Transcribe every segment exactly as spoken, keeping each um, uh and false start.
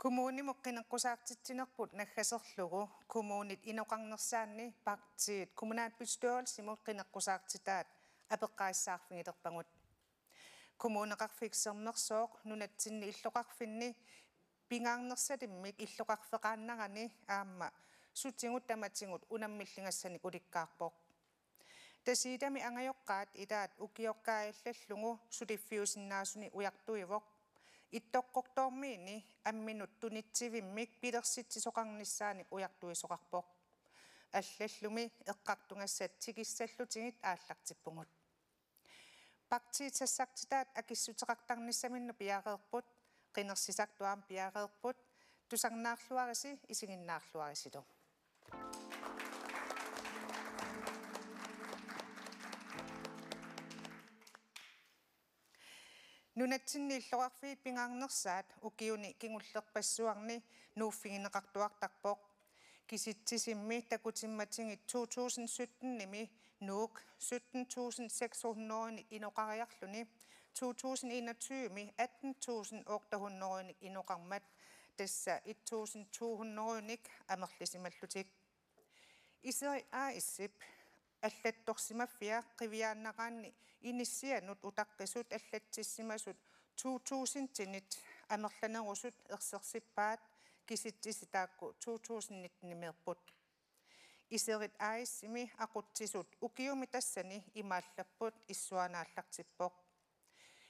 Kommunimut qineqqusaartitsinerput naggaserlugu kommunit inoqarnersaanni partiit kommunalbestyrelsimut qineqqusaartitaat apeqqarissaarfigilerpagut. Kommuneqarfik Sermersooq nunatsinni illoqarfinni pingaarnersalimmik illoqarfeqaannarani aamma sutigut tamatigut unammilligassanik ulikkaarpoq. Tasiilami angajoqqaat ilaat ukioq kaajallallugu suliffiusinnaasunik ujartuivoq. Ittoqqortoormiini amminut tunitsivimmik pilersitsisoqarnissaanik ujartuisoqarpoq. Allallumi eqqartugassat tikissallutigit aallartippugut. Partiit sassartitaat akissuteqartarnissaminnut piareerput, qinersisartut aamma piareerput, tusarnaarluarisi isiginnaarluarisilu. Nunatsinni illoqarfiit pingaarnersaat ukiuni kingullerpassuarni nuuffigineqartuartarpoq. Kisitsisimmi takutimmatigit to tusind sytten-imi Nuuk sytten tusind seks hundrede inoqariarluni to tusind enogtyve-mi atten tusind otte hundrede inoqarmat, tassa et tusind to hundrede amerlisimallutik. Iserit A/S-ip allattorsimaffia qiviaannaraanni inissianut utaqqisut allatsissimasut to tusind-init amerlanerusut ersersippaat, kisitsisit taakku to tusind nitten-imeerput. Iserit A/S-imi aqutsisut ukiumi tassani imaallapput, issuaana aallartippoq.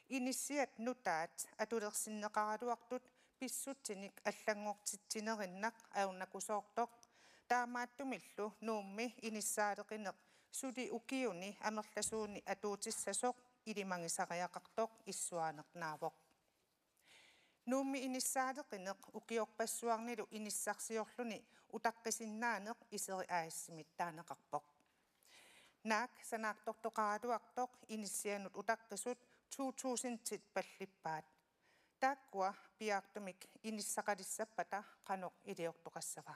Inissiat nutaat atulersinneqaraluartut pissutsinik allanngortitsinerinnaq ajornakusoortoq. Taamaattumillu Nuummi inissaaleqineq suli ukiuni amerlasuuni atuutissasoq ilimagisariaqartoq issuaaneq naavoq. Nuummi inissaaleqineq ukiorpassuarnilu inissarsiorluni utaqqisinnaaneq Iserit A/S-imit taaneqarpoq. Naak sanaartortoqaraluartoq inissianut utaqqisut to tusind-it pallippaat. Taakkua piaartumik inissaqalissappata qanoq iliortoqassava?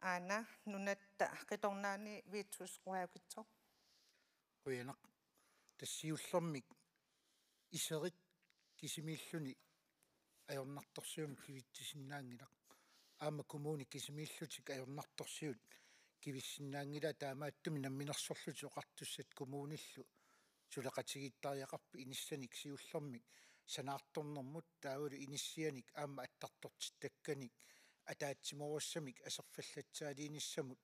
Aana, Nunatta Qitornaani Vittus Qujaukitsoq. Qujanaq. Tassa siullermik Iserit kisimiilluni ajornartorsiummik kivitsisinnaanngilaq. Aamma kommunit kisimiillutik ajornartorsiut kivissinnaanngilaat, taamaattumik Namminersorlutik Oqartussat kommunillu suleqatigiittariaqarput inissanik siullermik sanaartornermut taavalu inissianik aamma attartortittakkanik ataatsimoorussumik aserfallatsaaliinissamut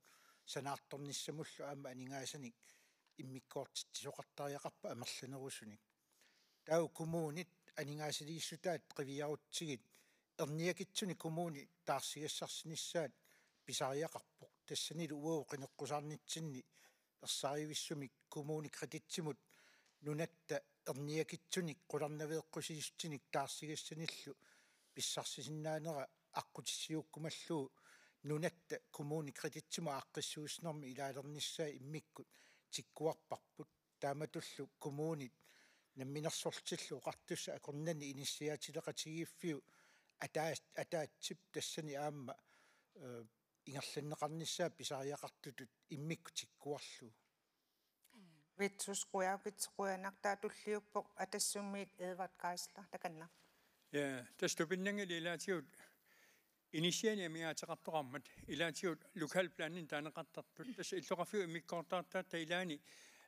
sanaartornissamullu aamma aningaasanik immikkoortitsisoqartariaqarput amerlanerusunik. Taava kommunit aningaasaliissutaat qiviarutsigit erniakitsunik kommuni taarsigassarsinissaat pisariaqarpoq. Tassanilu uagut qineqqusaarnitsinni ersarivissumik KommuneKreditsimut nunatta erniakitsunik qularnaveeqqusiissutinik taarsigassanillu pissarsisinnaanera aqqutissiuukkumallugu nunatta KommuneKreditsimut aaqqissuussinermi ilaalernissaa immikkut tikkuarparput. Taamatullu kommunit Namminersorlutillu Oqartussat akornanni inissiaatileqatigiiffiup ataa-, ataatsip tassani aamma, eh, ingerlanneqarnissaa pisariaqartutut immikkut tikkuarlugu. Vittus Qujaukitsoq, qujanaq. Taava tulliuppoq Atassummiit Edward Geisler, takanna. Ja, tassa tupinnanngilaq ilaatigut inissianik amigaatigeqartoqarmat, ilaatigut lokalplaninut taaneqartartut, tassa illoqarfiup immikkoortortaqatta ilaanni,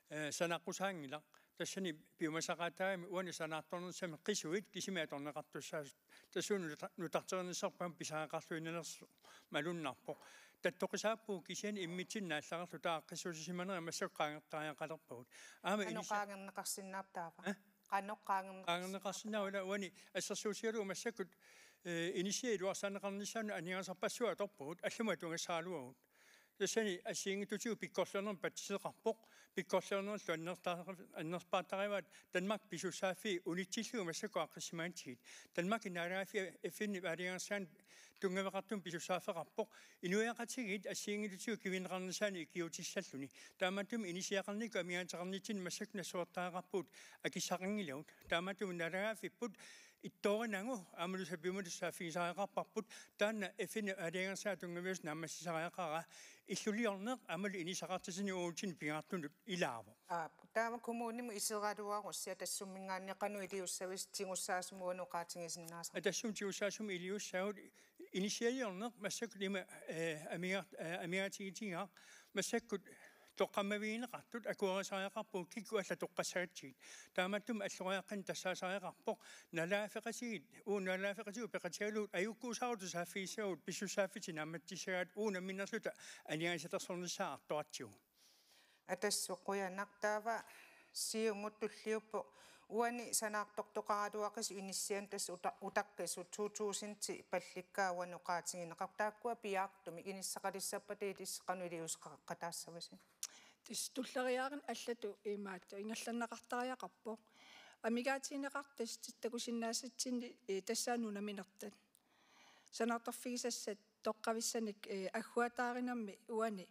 eh, sanaqqusaanngilaq. Tassani piumasaqaataagami uani sanaartornissamik qisuit kisimik atorneqartussaasut. Tassuuna nuta-, nutarterinnissaat aamma pisariaqarluinnalersoq malunnarpoq. Tattoqisaappugut kisianni immitsinnut naallarerluta aaqqissuussisimanera massakkut qaangertariaqalerpagut. Aamma Qanoq inissa- qaangerneqarsinnaava taava? Eh? Qanoq qaangerneqarsinnaava? Qaangerneqarsinnaavoq, ila uani assersuutigalugu massakkut, eh, inissiat iluarsaanneqarnissaannut aningaasarpassuit atorpagut, allamut atugassaraluagut. Tassani assigiinngitsutigut pikkorliornermik patsiseqarpoq, pikkorliornerlu annerta-, annerpaattarivaat Danmarkip pisussaaffii unitsillugit massakkut aaqqissimagitsigit. Danmarkip naalagaaffia F N-ip aalajangersaanni tunngaveqartumik pisussaaffeqarpoq. Inuiaqatigiit assigiinngitsutigut kivinneqarnissaannik ikiuutissalluni. Taamaattumik inissiaqarnikkut amigaateqarnitsinni massakkut nassuertariaqarpugut akissaqanngilagut. Taamaattumik naalagaaffipput ittoorinagu aammalu sapiumalu saaffigisariaqarparput, taanna F N-ip aalajangersiata tunngaviusoq naammassisariaqaraa illuliorneq aammalu inisaqartitsinut uatsinnut pingaartunut ilaavoq. Aap, taava kommunimut iseraluarussi Atassumminngaanniit qanoq iliussavisi tigussaasumut oqaatigisinnaasarit? Atassummi tigussaasumik iliussaagut inissialiorneq massakkut ima, eh, amiga-, eh, amigaatigitigigaq massakkut toqqammavigineqartut akuerisariaqarpugut kikkut allat toqqassagatsigit. Taamaattumik alloriaqqanik tassaasariaqarpoq nalaaffeqatigiit, uagut nalaaffeqatigiit peqatigalugit ajukkuusaarutut saaffigissagut pisussaaffitsinni naammassissagaat uagut nammineerluta aningaasaliinersornissaa artoratsigu. Atassut qujanaq. Taava Siumut tulliuppoq uani sanaartortoqaraluaqisut inissianik tassa uta-, utaqqisut to tusind pallikkaat uani oqaatigineqarput, taakkua piaartumik inissaqalissappata ilissi qanoq iliuuseqaqataassavisi? Tassa tulleriiaarneq allatut imaattoq ingerlanneqartariaqarpoq. Amigaatigineqartut tassa takusinnaassatsinni, eh, tassaavoq nunaminertat. Sanaartorfigisassat toqqavissanik, eh, agguataarinermi uani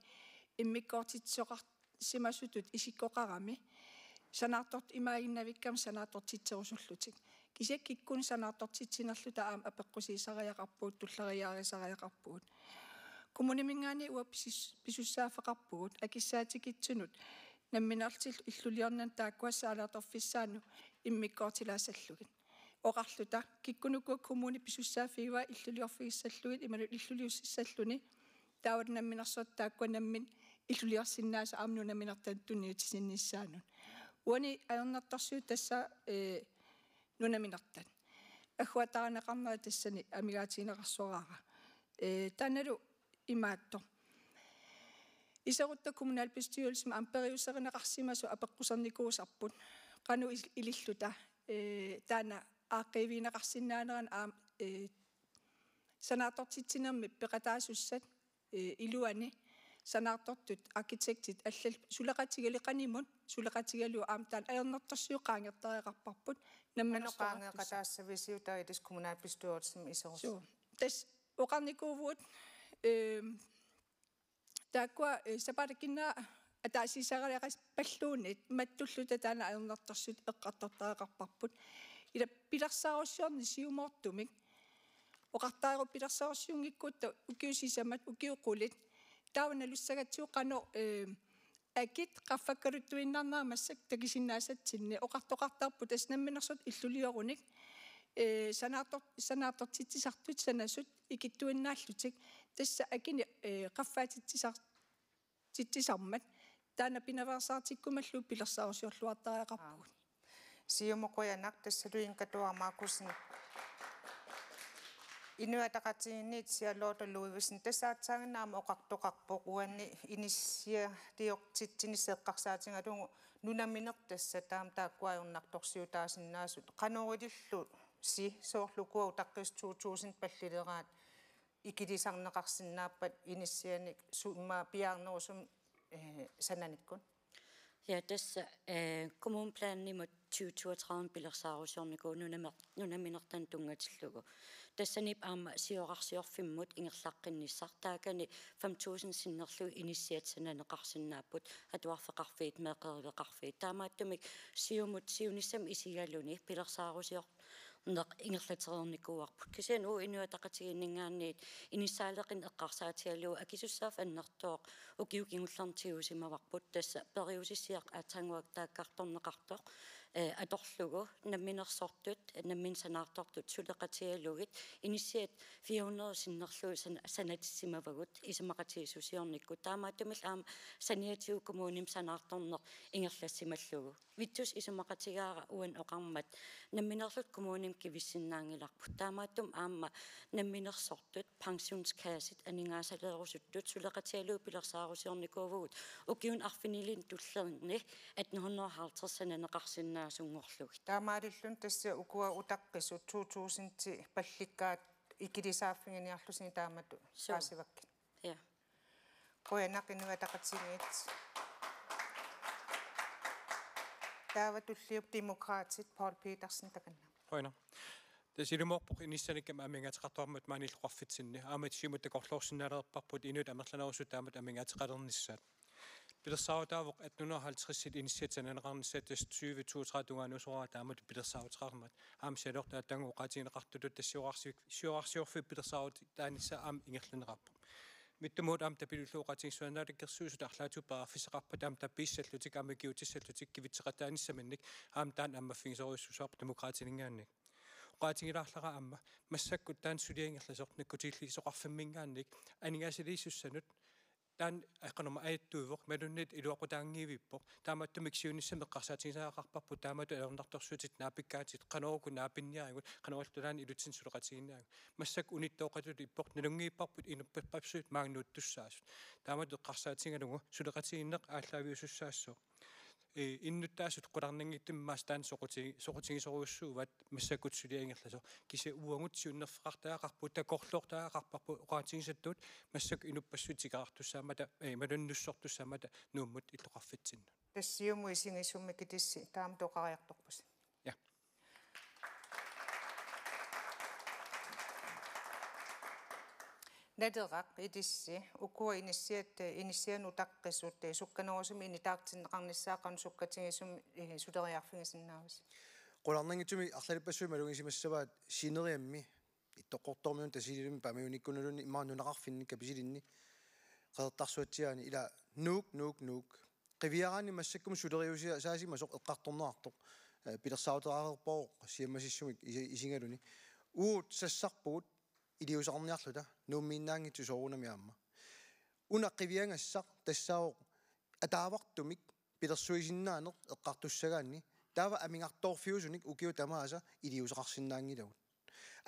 immikkoortitsisoqarsimasutut isikkoqarami sanaartort-, imaaginnavikkami sanaartortitserusullutik. Kisianni kikkunnut sanaartortitsinerluta aamma apeqqusiisariaqarpugut, tulleriiaarisariaqarpugut. Kommuniminngaanniit uagut pisus-, pisussaaffeqarpugut akissaatikitsunut nammineerlutillu illuliornani taakkuassaq aalaterfissaannut immikkoortilaassallugit. Oqarluta kikkunuku kommunit pisussaaffigivaa illuliorfigissallugit imaluunniit illuliussissalluni, taava namminersortut taakkua nammineq illuliorsinnaasut aamma nunaminertanut tunniutisinnissaannut. Uani ajornartorsiut tassa, eh, nunaminertat. Agguataarineqarnera tassani amigaatigineqarsoraara. Eh, taannalu imaattoq. Iserutta kommunalbestyrelsimi aamma periuserineqarsimasut apeqqusernikuusarput. Qanoq il-, ililluta, eh, taanna aaqqiivigineqarsinnaanerannut aamma, eh, sanaartortitsinermi peqataasussat, eh, iluani sanaartortut, arkitektit, allallu suleqatigalugit qanimut, suleqatigalugu aamma taanna ajornartorsiut qaangertariaqarparput. Qanoq namminersorartussat qaangeeqataassavisiuk taava ilissi kommunalbestyrelsimi iserus? Suu. Tassa oqarnikuuvugut, ehm, taakkua, eh, sapaatip-akunnerata ataasiisaariaqarpalluunniit mattulluta taanna ajornartorsiut eqqartortariaqarparput. Ila pilersaarusiorneq siumoortumik. Oqartareerutta pilersaarusiunngikkuutta ukiut sisamat, ukiut qulit. Taava nalussagatsigu qanoq, eh, akit qaffakkaluttuinnarnerat massakkut takusinnaasatsinni oqartoqartarput tassa namminersortut illuliorlugit, eh, sanaartor-, sanaartortitsisartut sanasut ikittuinnaallutik. Tassa akinik, eh, qaffaatitsisar-, titsisarmat. Taanna pinaveersaartikkumallugu pilersaarusiorluartariaqarpugut. Siumut qujanaq, tassalu Inger Katuara Markussen. Inuit Ataqatigiinniit Charlotte Ludvigsen, tassa aatsaannguaq aamma oqartoqarpoq uani inissialiortitsineq eqqarsaatigalugu nunaminertassat taama taakkua ajornartorsiutaasinnaasut. Qanoq ilillusi soorlu ukua utaqqisut to tusind pallileraat ikilisarneqarsinnaappat inissianik summa piaarnerusumik, eh, sananikkut? Ja, tassa, eh, kommuneplanimut tyve toogtredive pilersaarusiornikuuvoq nunamer-, nunaminertanut tunngatillugu. Tassaniippoq aamma siorarsiorfimmut ingerlaqqinnissaq, taakani fem tusind sinnerlugit inissiat sananeqarsinnaapput, atuarfeqarfiit, meeqqeriveqarfiit. Taamaattumik Siumut siunissami isigaluni pilersaarusior- neq ingerlatereernikuuarput. Kisianni uagut Inuit Ataqatigiinninngaanniit inissaaleqineq eqqarsaatigalugu akisussaaffik annertooq ukiut kingullerni tigusimavarput, tassa periusissiaq aatsaannguaq taakkartorneqartoq, eh, atorlugu namminersortut, nammineq sanaartortut suleqatigalugit inissiat fire hundrede sinnerlugit san-, sanatissimavagut isumaqatigiissusiornikkut. Taamaattumillu aamma saniatigut kommunimi sanaartorneq ingerlassimallugu. Vittus isumaqatigaara uani oqarmat nammineerluta kommunimut kivissinnaanngilarput. Taamaattumik aamma namminersortut, pensionskassit, aningaasaleerusuttut suleqatigalugit pilersaarusiornikuuvugut ukiuni arfinilinni tullerni atten hundrede og halvtreds sananeqarsinnaasunngorlugit. Taamaalilluni tassa ukua utaqqisut to tusind pallikkaat ikilisaaffigineqarlusigit taamatut. Suu. Paasivakkit. Ja. Qujanaq Inuit Ataqatigiit. Taava tulliuppoq Demokraatit, Poul Petersen, takanna. Qujanaq. Tassa ilumoorpoq inissanikkamik aamma amigaateqartoqarmat maani illoqarfitsinni. Aamma Siumut takorloorsinnaalerparput inuit amerlanerusut taamatut amigaateqalernissaat. Pilersaarutaavoq attenhundrede og halvtredsit inissiat sananeqarnissaat, tassa tyve toogtredive tungaanut usoraa taamatut pilersaaruteqarmat. Aamma sialuartaat taanna oqaatigineqartutut tassa siorarsi-, siorarsiorfiup pilersaarutaanissaa aamma ingerlanneqarpoq. Mittumut aamma tapilullu oqaatigissuannaalakersuisut arlaatigut periarfissaqarput aamma tapiissallutik aamma ikiuutissallutik kivitseqataanissaminnik aamma taanna ammaffigisorujussuusarpoq Demokraatininngaanniit. Oqaatigilaarlara aamma massakkut taanna suliaq ingerlasoq nakkutilliisoqarfimminngaanniit aningaasaliisussanut taanna eqqanuma ajattuivoq, imaluunniit iluaqutaanngivippoq. Taamaattumik siunissami eqqarsaatigisariaqarparput taamatut ajornartorsiutit naapikkaatit, qanoq uku naapinniarigut, qanoq ililluta taanna ilutsinni suleqatigiinniarigut. Massakkut unittooqatut ippoq, nalunngiipparput inuppassuit maanga nuuttussaasut. Taamatut eqqarsaatigalugu suleqatigiinneq aallaaviusussaassaaq. Ee, innuttaasut qularnanngitsumik maani taanna soquti-, soqutigisorujussuuaat massakkut suliaq ingerlasoq. Kisianni uagut siunnerfeqartariaqarpugut, takorloortariaqarparput oqaatigisattut massakkut inuppassuit tikeraartussaammata, ee, imaluunniit nussortussaammata Nuummut illoqarfitsinnut. Tassa Siumut isigisummi Kitissi taamatut oqariartorpusi. Ja. Naleraq, Ilissi, ukua inissiat, inissianut utaqqisut, sukkanerusumik initaartinneqarnissaat qanoq sukkatigisumik, eh, suleriarfigisinnaavisi? Qularnanngitsumik arlalippassuit malugisimassavaat sineriammi, Ittoqqortoormiunut Tasiilami Paamiunikkunnaluunniit immaqa nunaqarfinni Kapisilinni Qeqertarsuatsiaani ila Nuuk, Nuuk, Nuuk. Qiviaraanni massakkut suleriusiaasimasoq eqqartorneqartoq, eh, pilersaaruteqareerpoq siammasissumik isi-, isigaluni. Uagut sassarpugut iliuuseqarniarluta Nuummiinnaanngitsoq soorunami aamma. Una qiviagassaq tassaavoq ataavartumik pilersuisinnaaneq eqqartussagaanni taava amigartoorfiusunik ukiut tamaasa iliuuseqarsinnaanngilagut.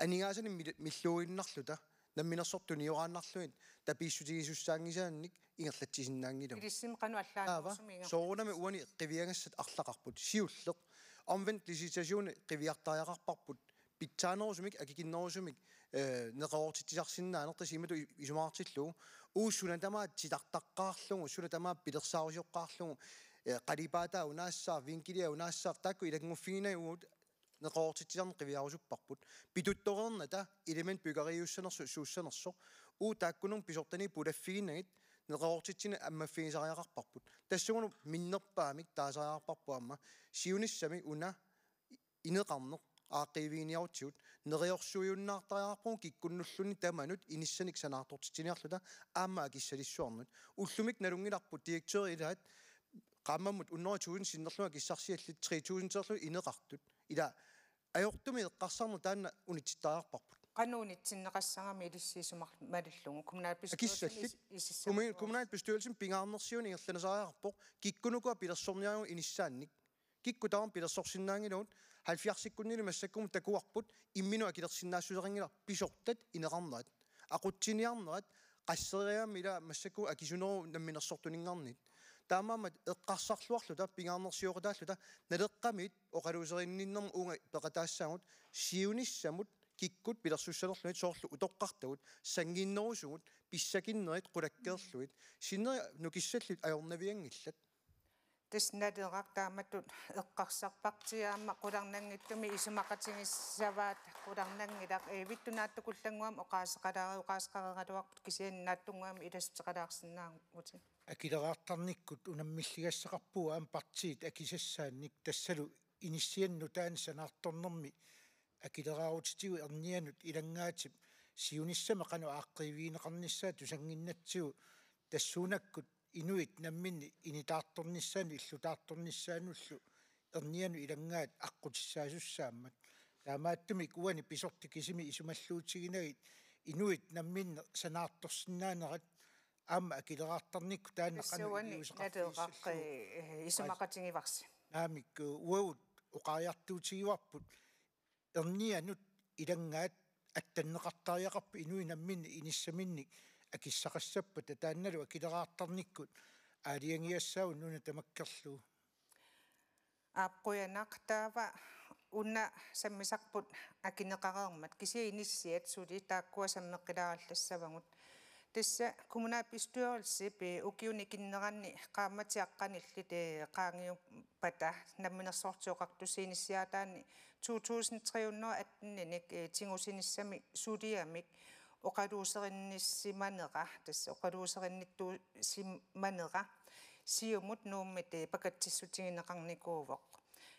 Aningaasanik mil-, milluinnarluta namminersortut tunioraannarlugit tapiissutigisussaanngisaannik ingerlatsisinnaanngilagut. Ilissimmi qanoq allaanerusumik ingerlatsisinnaanngilagut. Taava soorunami uani qiviagassat arlaqarput. Siulleq. Omvendt licitation qiviartariaqarparput. Pitsaanerusumik, akikinnerusumik, eh, neqeroortitsisarsinnaaneq tassa imatut i-, isumaqartillugu. Uagut suna tamaat titartaqqaarlugu, suna tamaat pilersaarusioqqaarlugu, eh, qalipaataa unaassaaq, vinkilia unaassaaq, taakku ilannguffiginagit uagut neqeroortitsisarneq qiviarusupparput. Pituttoreernata element byggeriussanersoq, suussanersoq. Uagut taakkununnga pisortanit pulaffiginagit neqeroortitsineq ammaffigisariaqarparput. Tassungalu minnerpaamik taasariaqarparput aamma. Siunissami una ineqarneq aaqqiiviginiarutsigu neriorsuujunnaartariaqarpugut kikkunnulluunniit tamanut inissanik sanaartortitsiniarluta aamma akissalissuarnut. Ullumikkut nalunngilarput direktørit ilaat qaammammut hundrede tusind sinnerlugit akissarsiallit tre tusinderlugit ineqartut. Ila ajortumik eqqarsarneq taanna unitsittariaqarparput. Qanoq unitsinneqassagami Ilissi isumar-, malillugu. Kommunalbestyrelsen akissallit is-, isissaminut. Kommun-, kommunalbestyrelsen pingaarnersiuineq ingerlanisariaqarpoq. Kikkunuku pilersorniarlugu inissaannik. Kikkut tamarmik pilersorsinnaanngilagut, halvfjerdsikkunnilu massakkumut takuarput imminut akilersinnaassuseqanngilaq pisortat ineqarnerat. Aqutsiniarnerat qasseriaammik ila massakkut akisuneruvoq namminersortuninngaanniit. Taamaammat eqqarsarluarluta pingaarnersioqataalluta Naleqqamiit oqaluuserinninnermut uunga peqataassaagut siunissamut kikkut pilersussanerlugit soorlu utoqqartagut sanngiinnerusugut pissakinnerit qulakkeerlugit sinneri nukissallit ajornavianngillat. Tassa Naleraq taamatut eqqarsarpartigu aamma qularnanngitsumik isumaqatigissavaat qularnanngilaq, ee, Vittus Naattukullannguamik oqaaseqalaareersoq oqaaseqareeraluarput kisianni naatsunnguamik ilassuteqalaarsinnaavutit. Akileraartarnikkut unammilligassaqarpugut aamma partiit akisassaannik tassalu inissianut nutaanut sanaartornermi akileraarutitigut ernianut ilanngaatip siunissami qanoq aaqqiivigineqarnissaa tusannginnatsigu tassuunakkut inuit namminneq initaartornissaannut illutaartornissaannullu ernianut ilanngaat aqqutissaasussaammat. Taamaattumik uani pisortat kisimik isumalluutiginagit inuit namminneq sanaartorsinnaanerat aamma akileraartarnikkut taanna qanoq iliuuseqarfigissallugu. Tassa uani Naleraq, ee, isumaqatigivarsi. Naamik, ee, uagut oqariartuutigivarput ernianut ilanngaat attanneqartariaqarput inuit namminneq inissaminnik akissaqassappata taannalu akileraartarnikkut aalajangigassaagut nuna tamakkerlugu. Aap, qujanaq, taava una sammisarput akineqareermat kisianni inissiat suli taakkua sammeqqilaarallassavagut. Tassa kommunalbestyrelsip ukiuni kinneranni qaammatit aqqanillit, ee, qaangiuppata Namminersorlutik Oqartussat inissiaataanni to tusind tre hundrede atten-inik, ee, tigusinissami suliamik oqaluuserinnissimanera, tassa oqaluuserinnittuusimanera Siumut Nuummit, eh, pakatsissutigineqarnikuuvoq.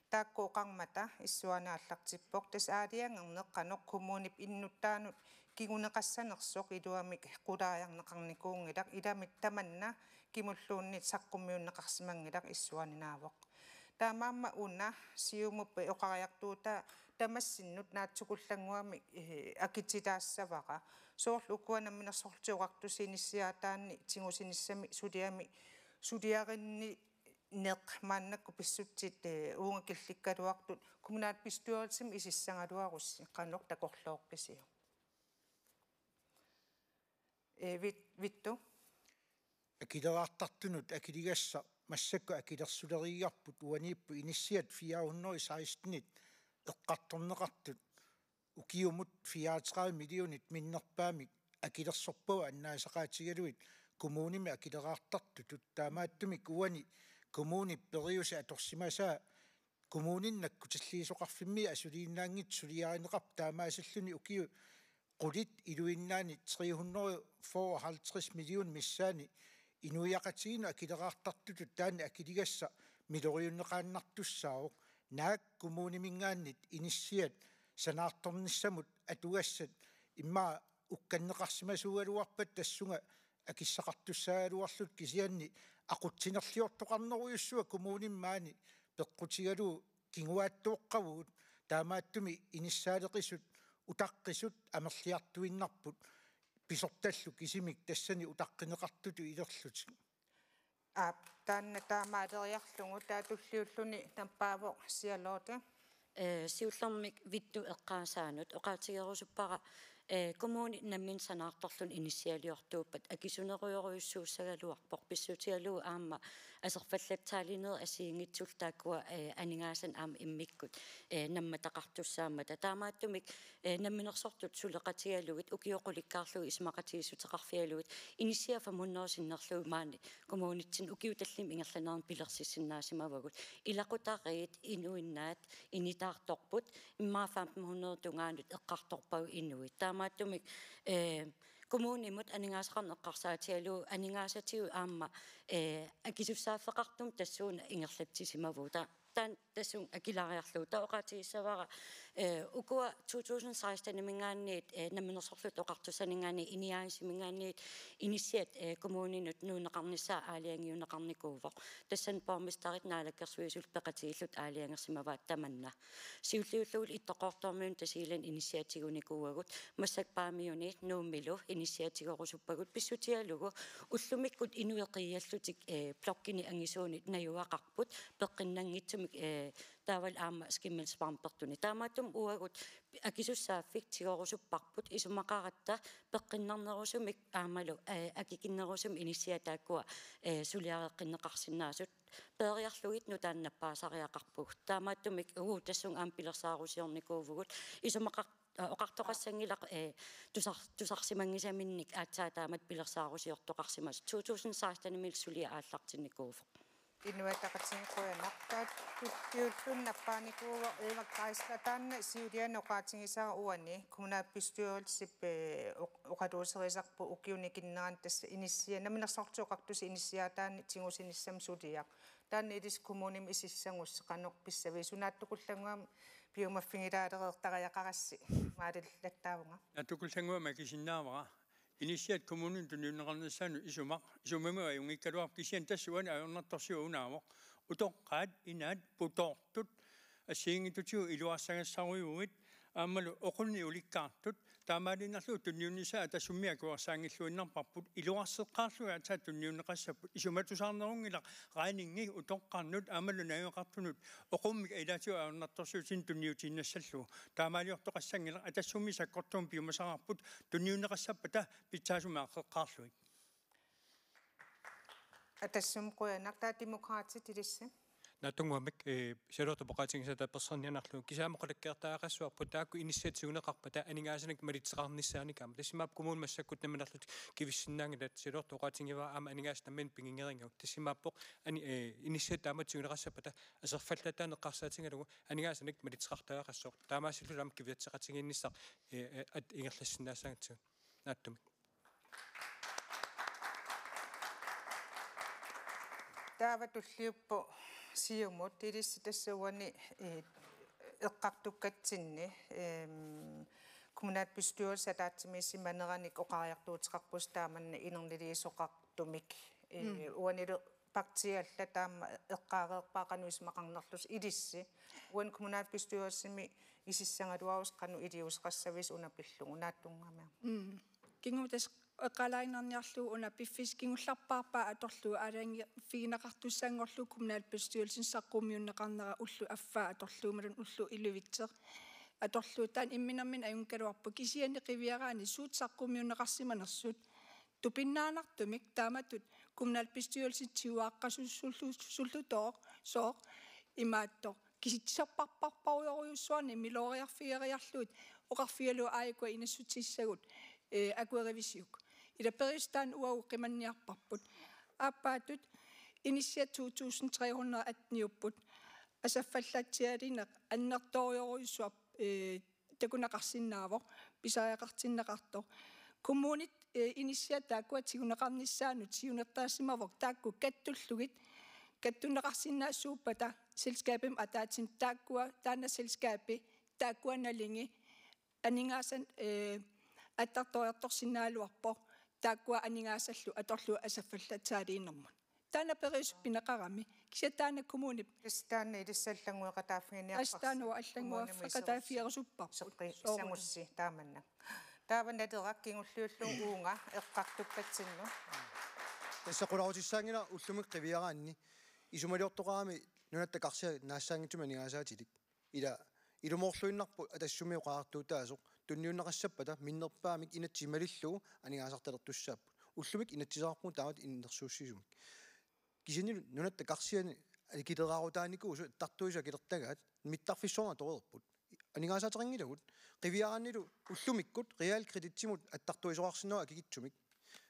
Taakku oqarmata issuaana aallartippoq, tassa aalajangerneq qanoq kommunip innuttaanut kinguneqassanersoq iluamik qulaajarneqarnikuunngilaq, ilami tamanna kimulluunniit saqqummiunneqarsimanngilaq issuaninaavoq. Taamaammat una Siumup oqariartuutaa tamassinnut naatsukullannguamik, eh, akititaassavara. Soorlu ukua Namminersorlutik Oqartussat inissiaataanni tigusinissami suliami suliarinni neq maannakkut pissutsit, eh, uunga killikkaluartut kommunalbestyrelsimi isissagaluarussi qanoq takorlooqqisiuk? Eh, Vit-, Vittu? Akileraartartunut akiligassaq massakkut akilersulereerparput uaniippoq inissiat fire hundrede sekstenit eqqartorneqartut ukiumut fireogtredive millionit minnerpaamik akilersorpagut annaasaqaatigalugit kommunimi akileraartartutut. Taamaattumik uani kommunip periuseq atorsimasaa kommuninit nakkutilliisoqarfimmi asuliinnaanngitsoq suliarineqarpoq taamaasilluni ukiut qulit iluinnaani tre hundrede femoghalvtreds million missaani inuiaqatigiinnut akileraartartutut taanna akiligassaq miloriunneqaannartussaavoq. Naak kommuniminngaanniit inissiat sanaartornissamut atugassat immaqa ukkanneqarsimasuugaluarpat tassunga akissaqartussaagaluarlutik kisianni aqutsinerliortoqarnerujussuaq kommunimi maani peqqutigalugu kinguaattooqqavugut, taamaattumik inissaaleqisut utaqqisut amerliartuinnarput pisortallu kisimik tassani utaqqineqartutut ilerlutik. Aap, taanna taamaaleriarlugu taava tulliulluni nappaavoq Charlotte. Eh, siullermik Vittu eqqaasaanut oqaatigerusuppara, eh, kommuni nammineq sanaartorluni inissialiortuuppat akisunerujorujussuussagaluarpoq pissutigalugu aamma aserfallatsaalinerit assigiinngitsullu taakkua, eh, aningaasanik aamma immikkut, eh, nammataqartussaammata. Taamaattumik, eh, namminersortut suleqatigalugit ukiut qulikkaarlugit isumaqatigiissuteqarfigalugit inissiat fem hundrede sinnerlugit maani kommunitsinni ukiut tallimat ingerlanerini pilersissinnaasimavagut. Ilaqutariit, inuinnaat, initaartorput, immaqa femten hundrede tungaanut eqqartorpagut inuit. Taamaattumik, eh, kommunimut aningaasaqarneq eqqarsaatigalugu aningaasatigut aamma, eh, akisussaaffeqartumik tassuuna ingerlatsisimavugut. Ta-, taanna tassunga akilaariarlugu. Taava oqaatigissavara, eh, ukua to tusind seksteniminngaanniit, eh, Namminersorlutik Oqartussaninngaanniit, INI A/S-iminngaanniit inissiat, eh, kommuninut nuunneqarnissaa aalajangiunneqarnikuuvoq. Tassani borgmesterit naalakkersuisullu peqatigiillutik aalajangersimavaat tamanna. Siulliullugulu Ittoqqortoormiunut Tasiilani inissiat tigunikuuagut, massakkut Paamiuni Nuummilu inissiat tigorusuppagut pissutigalugu ullumikkut inuit qiiallutik, eh, blokkini angisuuni najugaqarput peqqinnanngitsumik, eh, taavalu aamma skimmelsvampertuni. Taamaattumik uagut akisussaaffik tigorusupparput isumaqaratta peqqinnarnerusumik aammalu, eh, akikinnerusumik inissiat taakkua, eh, suliareqqinneqarsinnaasut peeriarlugit nutaanik nappaasariaqarpugut. Taamaattumik uagut tassunga aamma pilersaarusiornikuuvugut. Isumaqar-, eh, oqartoqassanngilaq, eh, tusar-, tusarsimanngisaminnik aatsaat taamatut pilersaarusiortoqarsimasut. To tusind sekstenimiilli suliaq aallartinnikuuvoq. Inuit Ataqatigiit, qujanaq. Taava tulliulluni nappaanikuuvoq Eva Geisler, taanna siuliani oqaatigisara uani kommunalbestyrelsip, eh, oq-, oqaluuserisarput ukiuni kinnerani tassa inissiat, Namminersorlutik Oqartussat inissiaataanni tigusinissami suliaq. Taanna ilissi kommunimi isissagussi qanoq pissavisi? Naatsukullannguamik piumaffigilaalereertariaqarassi, maalillattaavunga. Naatsukullannguamik akisinnaavara. Inissiat kommuninut tunniunneqarnissaannut isumaq, isumamigut ajunngikkaluarpoq, kisianni tassa uani ajornartorsiut unaavoq. Utoqqaat, inaat, putoortut assigiinngitsutigut iluarsagassarujuit aammalu oqunneq ulikkaartut, taamaaliinnarlugu tunniunnissaa Atassummi akuersaanngilluinnarparput, iluarseqqaarlugit aatsaat tunniunneqassapput. Isumatusaarnerunngilaq regningi utoqqarnut aammalu najugaqartunut oqummik ilaatigut ajornartorsiutinik tunniutiinnassallugu. Taamaaliortoqassanngilaq, Atassummi sakkortuumik piumasaqarput tunniunneqassappata pitsaasumik aaqqeqqaarlugit. Atassummi qujanaq. Taava Demokraatit ilissi. Naatsunnguamik, eh, Charlotte oqaatigisara tapersersorniarlugu, kisianni aamma qulakkeertariaqassavarput taakku inissiat tiguneqarpata aningaasanik malitseqarnissaannik aamma. Tassa imaappoq kommunit massakkut nammineerlutik kivissinnaanngilaat, Charlotte oqaatigivara aamma aningaasat nammineq piginngikkaat. Tassa imaappoq ani-, eh, inissiat taamatut tiguneqassappata aserfallataaneq eqqarsaatigalugu aningaasanik malitseqartariaqassaaq. Taamaasilluni aamma kiviatseqatigiinnissaq, eh, eh, at ingerlassinnaassagatsigu. Naatsumik. Taava tulliuppoq Siumut, ilissi tassa uani, eh, eqqartukkatsinni, ehm, kommunalbestyrelsip ataatsimiissimaneranik oqariartuuteqarpusi taamanna inerniliisoqartumik. Eh, mm. Uanilu partiit allat taama eqqaareerpaat qanoq isumaqarnerlusi ilissi. Uani kommunalbestyrelsimi isissagaluarusi qanoq iliuuseqassavisi una pillugu naatsunnguamik. Mm. Kingumut tassa eqqaalaaginnarniarlugu una piffissaq kingullerpaarpaat atorlugu aalajangiiffigineqartussanngorlugu kommunalbestyrelsimi saqqummiunneqarnera ulloq affaa atorlugu imaluunniit ulloq ilivitsoq atorlugu taanna imminermini ajunngikkaluarpoq kisianni qiviaraanni suut saqqummiunneqarsimanersut tupinnaannartumik taamatut kommunalbestyrelsip tiguaqqasussullu-, sullutooq sooq imaattoq kisitsisarpassuarujussuarnik miloriarfigeriarlugit oqarfigalugu aajuku inassutissaagut, eh, akuerivisiuk. Ila periuseq taanna uagut qimanniarparput. Aappaattut inissiat to tusind tre hundrede og atten-iupput. Asaffallaatsiaaliineq annertoorujussuaq, eh, takuneqarsinnaavoq, pisariaqartinneqartoq. Kommunit, eh, inissiat taakkua tiguneqarnissaannut siunertaasimavoq taakku kattullugit, kattunneqarsinnaasuuppata selskabimik ataatsimik taakkua taanna selskabi taakkua nalingi aningaasat, eh, attartoriartorsinnaagaluarpoq taakkua aningaasallu atorlugu asaffallaatsiaaliinermut. Taanna periuseq pineqarami. Kisianni taanna kommunip. Tassa taanna ilissi allanngueqataaffiginiarparsi. Tassa taanna allanngueqataaffiginiarparsi. Kommunimi iserussi. Seqqi-, soorlu. Isagussi taamanna. Taava Naleraq kingulliullugu uunga eqqartukkatsinnut. Tassa qularutissaanngilaq ullumi qiviaraanni. Isumaliortoqarami nunatta karsia naassaanngitsumik aningaasaatilik. Ila ilumoorluinnarpoq Atassummi oqariartuutaasoq tunniunneqassappata minnerpaamik inatsit malillugu aningaasartalertussaapput. Ullumi inatsiseqarpugut taamatut innersuussisumik. Kisianni nunatta karsiani akileraarutaanikuusut attartuisut akilertagaat mittarfissuarnut atoreerput. Aningaasaateqanngilagut qiviaraannilu ullumikkut realkreditimut attartuisoqarsinnaavoq akikitsumik.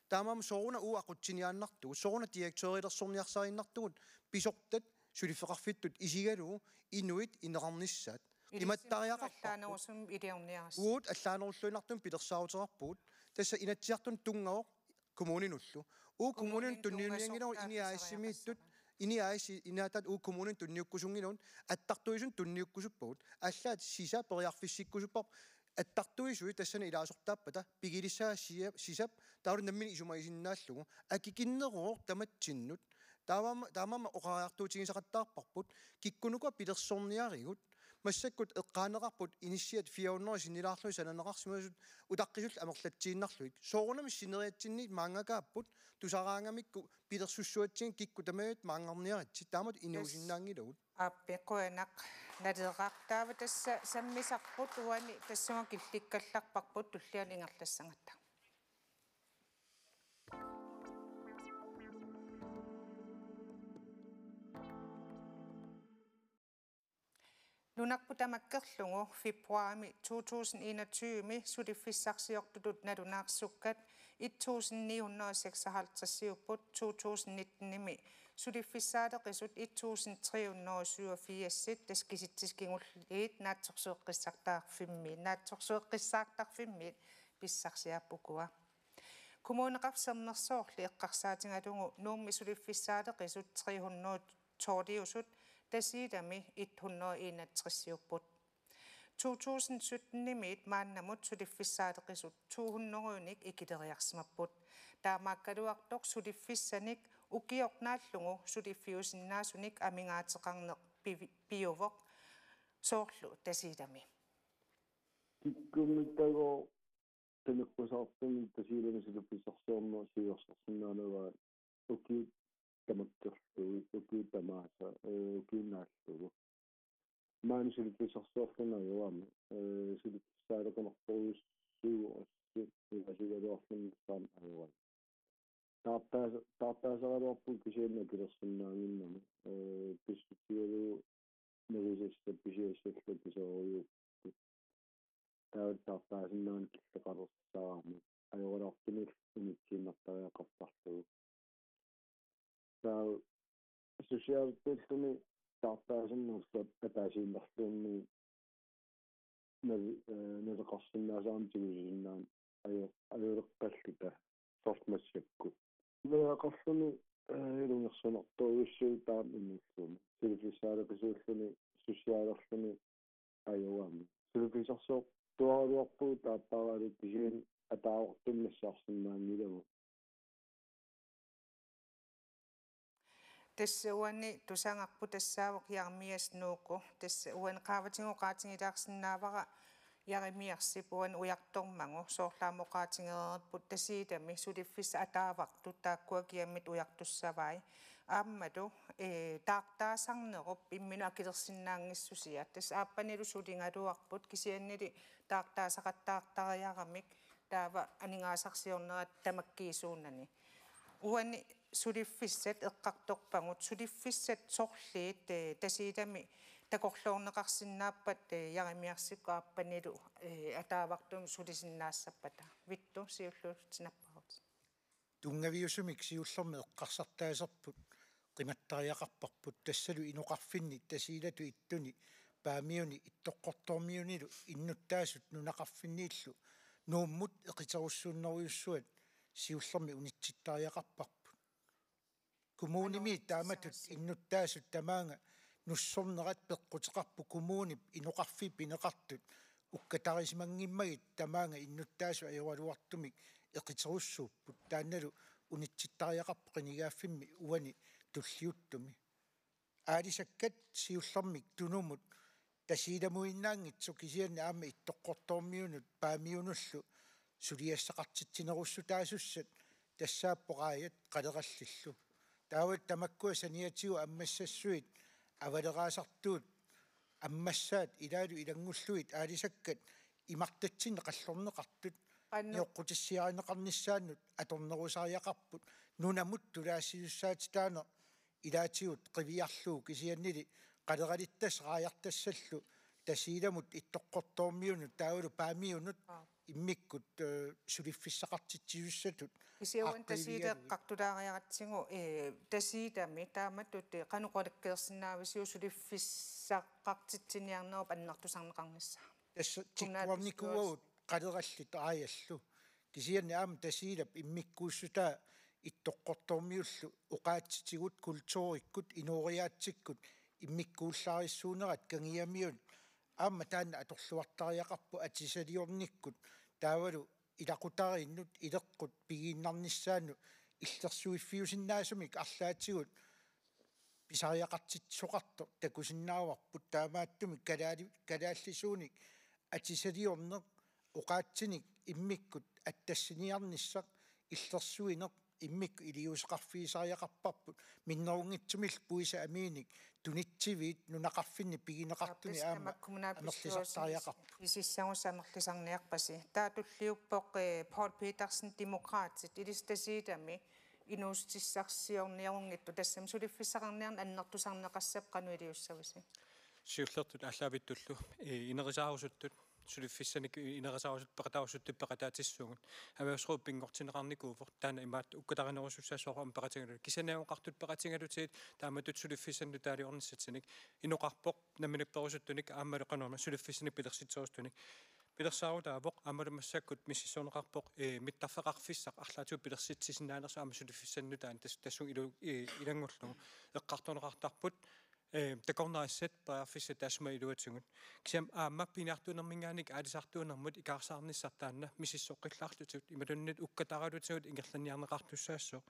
Taamaammat sooruna uagut aqutsiniaannartugut, sooruna direktørilersorniarsariinnartugut pisortat suliffeqarfittut isigalugu inuit ineqarnissaat. Ilissi qimattariaqarparput. Allaanerusumik iliorniarassi. Uagut allaanerulluinnartumik pilersaaruteqarpugut. Tassa Inatsisartuni tunngavoq kommuninullu. Uagut kommuninut tunniunnianngilagut. Kommuninut tunngasup INI A/S-imiittut, taarsimassaaq. INI A/S, INI A/S-ip uagut kommuninut tunniukkusunngilagut, attartuisut tunniukkusuppagut. Allaat sisa periarfissikkusupparput attartuisui tassani ilaasortaappata pigilissagaa sia-, sisap taavalu nammineq isumagisinnaallugu akikinneruvoq tamatsinnut. Taamaammat, taamaammat oqariartuutigisaqattaarparput kikkunuku pilersorniarigut massakkut eqqaaneqarput inissiat fire hundrede sinnilaarlugit sananeqarsimasut utaqqisullu amerlatsiinnarlugit. Soorunami sineriatsinniit maanngakaapput tusaraangamikku pilersussuatsigit kikkut tamarmik maanngarniaritsi taamatut inuusinnaanngilagut. Aappi qujanaq Naleraq. Taava tassa sammisarput uani tassunga killikkallarparput tullianut ingerlassagatta. Nunarput tamakkerlugu februarimi to tusind enogtyve-mi suliffissarsiortutut nalunaarsukkat et tusind ni hundrede og seksoghalvtreds-iupput, to tusind nitten-imi suliffissaaleqisut et tusind tre hundrede og syvogfirs-it, tassa Kisitsisit Kingulliit Naatsorsueqqissaartarfimmi, Naatsorsueqqissaartarfimmiit pissarsiaappugut ukua. Kommuneqarfik Sermersoorli eqqarsaatigalugu Nuummi suliffissaaleqisut tre hundrede tolv-iusut Tasiilami et hundrede enogtres-iupput. To tusind sytten-imiit maannamut suliffissaaleqisut to hundrede-nik ikileriarsimapput. Taamaakkaluartoq suliffissanik ukioq naallugu suliffiusinnaasunik amigaateqarneq pivi-, piuvoq soorlu Tasiilami. Kikkummittagooq qineqqusaartumik Tasiilami suliffissarsiorneq siuarsarsinnaanera ukiut tamakkerlugit, ukiut tamaasa, ee, ukiut naallugu. Maani suliffissarsiorluni ajorami, ee, suliffissaaleqinerpassuit assi ilaasigaluarluni saam ajorami. Taartaas-, taartaasaraluarpugut kisianni akilersinnaannginnami, ee, pissutigalugu nerisassat pisiassallu pisorujuupput. Taava taartaasinnaanera killeqalersarami. Ajoraluartumik unitsiinnartariaqartarlugu. Taava socialtilluunniit taartaasinnaasat ataasiinnarluunniit nal-, ee, naleqarsinnaasarami tigusisinnaanera ajo-, ajoleqqalluta soorlu massakkut. Naleqarluni ilungersunartorujussuuvoq taama inuulluni. Suliffissaaleqisuulluni sussiaalerluni ajoraami. Suliffissarsiortuaraluarpugut taappaaraalu kisianni ataavartumik nassaarsinnaanngilagut. Tassa uani tusagarput tassaavoq Jeremias Nuuku. Tassa uani qaavatigut oqaatigilaarsinnaavara Jeremiasip uani ujartormagu soorlu aamma oqaatigereerput Tasiilami suliffissat ataavartut taakkua kiammit ujartussavai. Aammalu, eh, taartaasarnerup imminut akilersinnaanngissusia. Tassa aappanilu suligaluarput kisiannili taartaasaqattaartariaramik taava aningaasarsiornerat tamakkiisuunani. Uani suliffissat eqqartorpagut, suliffissat sorliit, eh, Tasiilami takorloorneqarsinnaappat, eh, Jeremiasikkut aappanilu, eh, ataavartumik sulisinnaassappata. Vittu, siulliutinappagut. Tunngaviusumik siullermik eqqarsartaaserput qimattariaqarparput, tassalu inoqarfinni Tasiilatut ittuni Paamiuni Ittoqqortoormiunilu innuttaasut nunaqarfinniillu Nuummut eqiterussuunnerujussuat siullermik unitsittariaqarparput. Kommunimi taamatut innuttaasut tamaanga nussornerat peqquteqarpoq, kommunip inoqarfiit pineqartut ukkatarisimanngimmagit tamaanga innuttaasut ajoraluartumik eqiterussuupput. Taannalu unitsittariaqarpoq qinigaaffimmi uani tulliuttumi. Aalisakkat siullermik Tunumut Tasiilamuinnaanngitsoq kisianni aamma Ittoqqortoormiunut Paamiunullu suliassaqartitsinerussutaasussat tassaapput raajat qalerallillu. Taava tamakkua saniatigut ammassassuit avaleraasartuut ammassaat ilaalu ilanngullugit aalisakkat imartatsinni qallorneqartut nioqqutissiarineqarnissaannut atornerusariaqarput nunamut tulaassisussaatitaaneq ilaatigut qiviarlugu kisiannili qaleralittassaq raajartassallu Tasiilamut Ittoqqortoormiunut taavalu Paamiunut immikkut, eh, suliffissaqartitsisussatut. Kisianni uani Tasiila eqqartulaariaratsigu, eh, Tasiilami taamatut, eh, qanoq qulakkeersinnaavisiuk suliffissaqartitsiniarnerup annertusarneqarnissaa? Tassa tikkuarnikuuagut qalerallit raajallu. Kisianni aamma Tasiilap immikkuussutaa Ittoqqortoormiullu oqaatsitigut kulturikkut inooriaatsikkut immikkuullarissuunerat Kangiamiut aamma taanna atorluartariaqarpoq atisaliornikkut taavalu ilaqutariinnut ileqqut pigiinnarnissaannut illersuiffiusinnaasumik arlaatigut pisariaqartitsisoqartoq takusinnaavarput taamaattumik kalaali-, kalaallisuunik atisaliorneq oqaatsinik immikkut attassiniarnissaq illersuineq immikkut iliuuseqarfigisariaqarparput minnerunngitsumillu puisa amiinik tunitsiviit nunaqarfinni pigineqartuni aamma amerlisartariaqarput. Isissagussa amerlisarniarpasi. Taava tulliuppoq, eh, Poul Petersen Demokraatit ilissi Tasiilami inuussutissarsiorniarunngitsoq tassami suliffissaqarniarneq annertusarneqassapput qanoq iliussavisi? Siullertut aallaavittullu, eh, inerisaarusuttut suliffissanik inerisaarusuttut peqataarusuttut peqataatissuugut. Erhvervsråd pinngortinneqarnikuuvoq taanna imaattoq ukkatarinerusussaassuarmik peqatigalugit. Kisianni oqartut peqatigalugit taamatut suliffissanik nutaaliornissatsinnik inoqarpoq namminneq perusuttunik aammalu qanormi suliffissanik pilersitserusuttunik. Pilersaarutaavoq aammalu massakkut misissorneqarpoq, eh, mittarfeqarfissaq arlaatigut pilersitsisinnaanersoq aamma suliffissanik nutaanik tas-, tassunga ilu-, eh, ilanngullugu eqqartorneqartarput. Eh, takornarissat periarfissat taassuma iluatigut. Kisianni aamma piniartuunerminngaanniit aalisartuunermut ikaarsaarnissaq taanna misissoqqillaarlutik imaluunniit ukkataralutik ingerlanniarneqartussaassooq.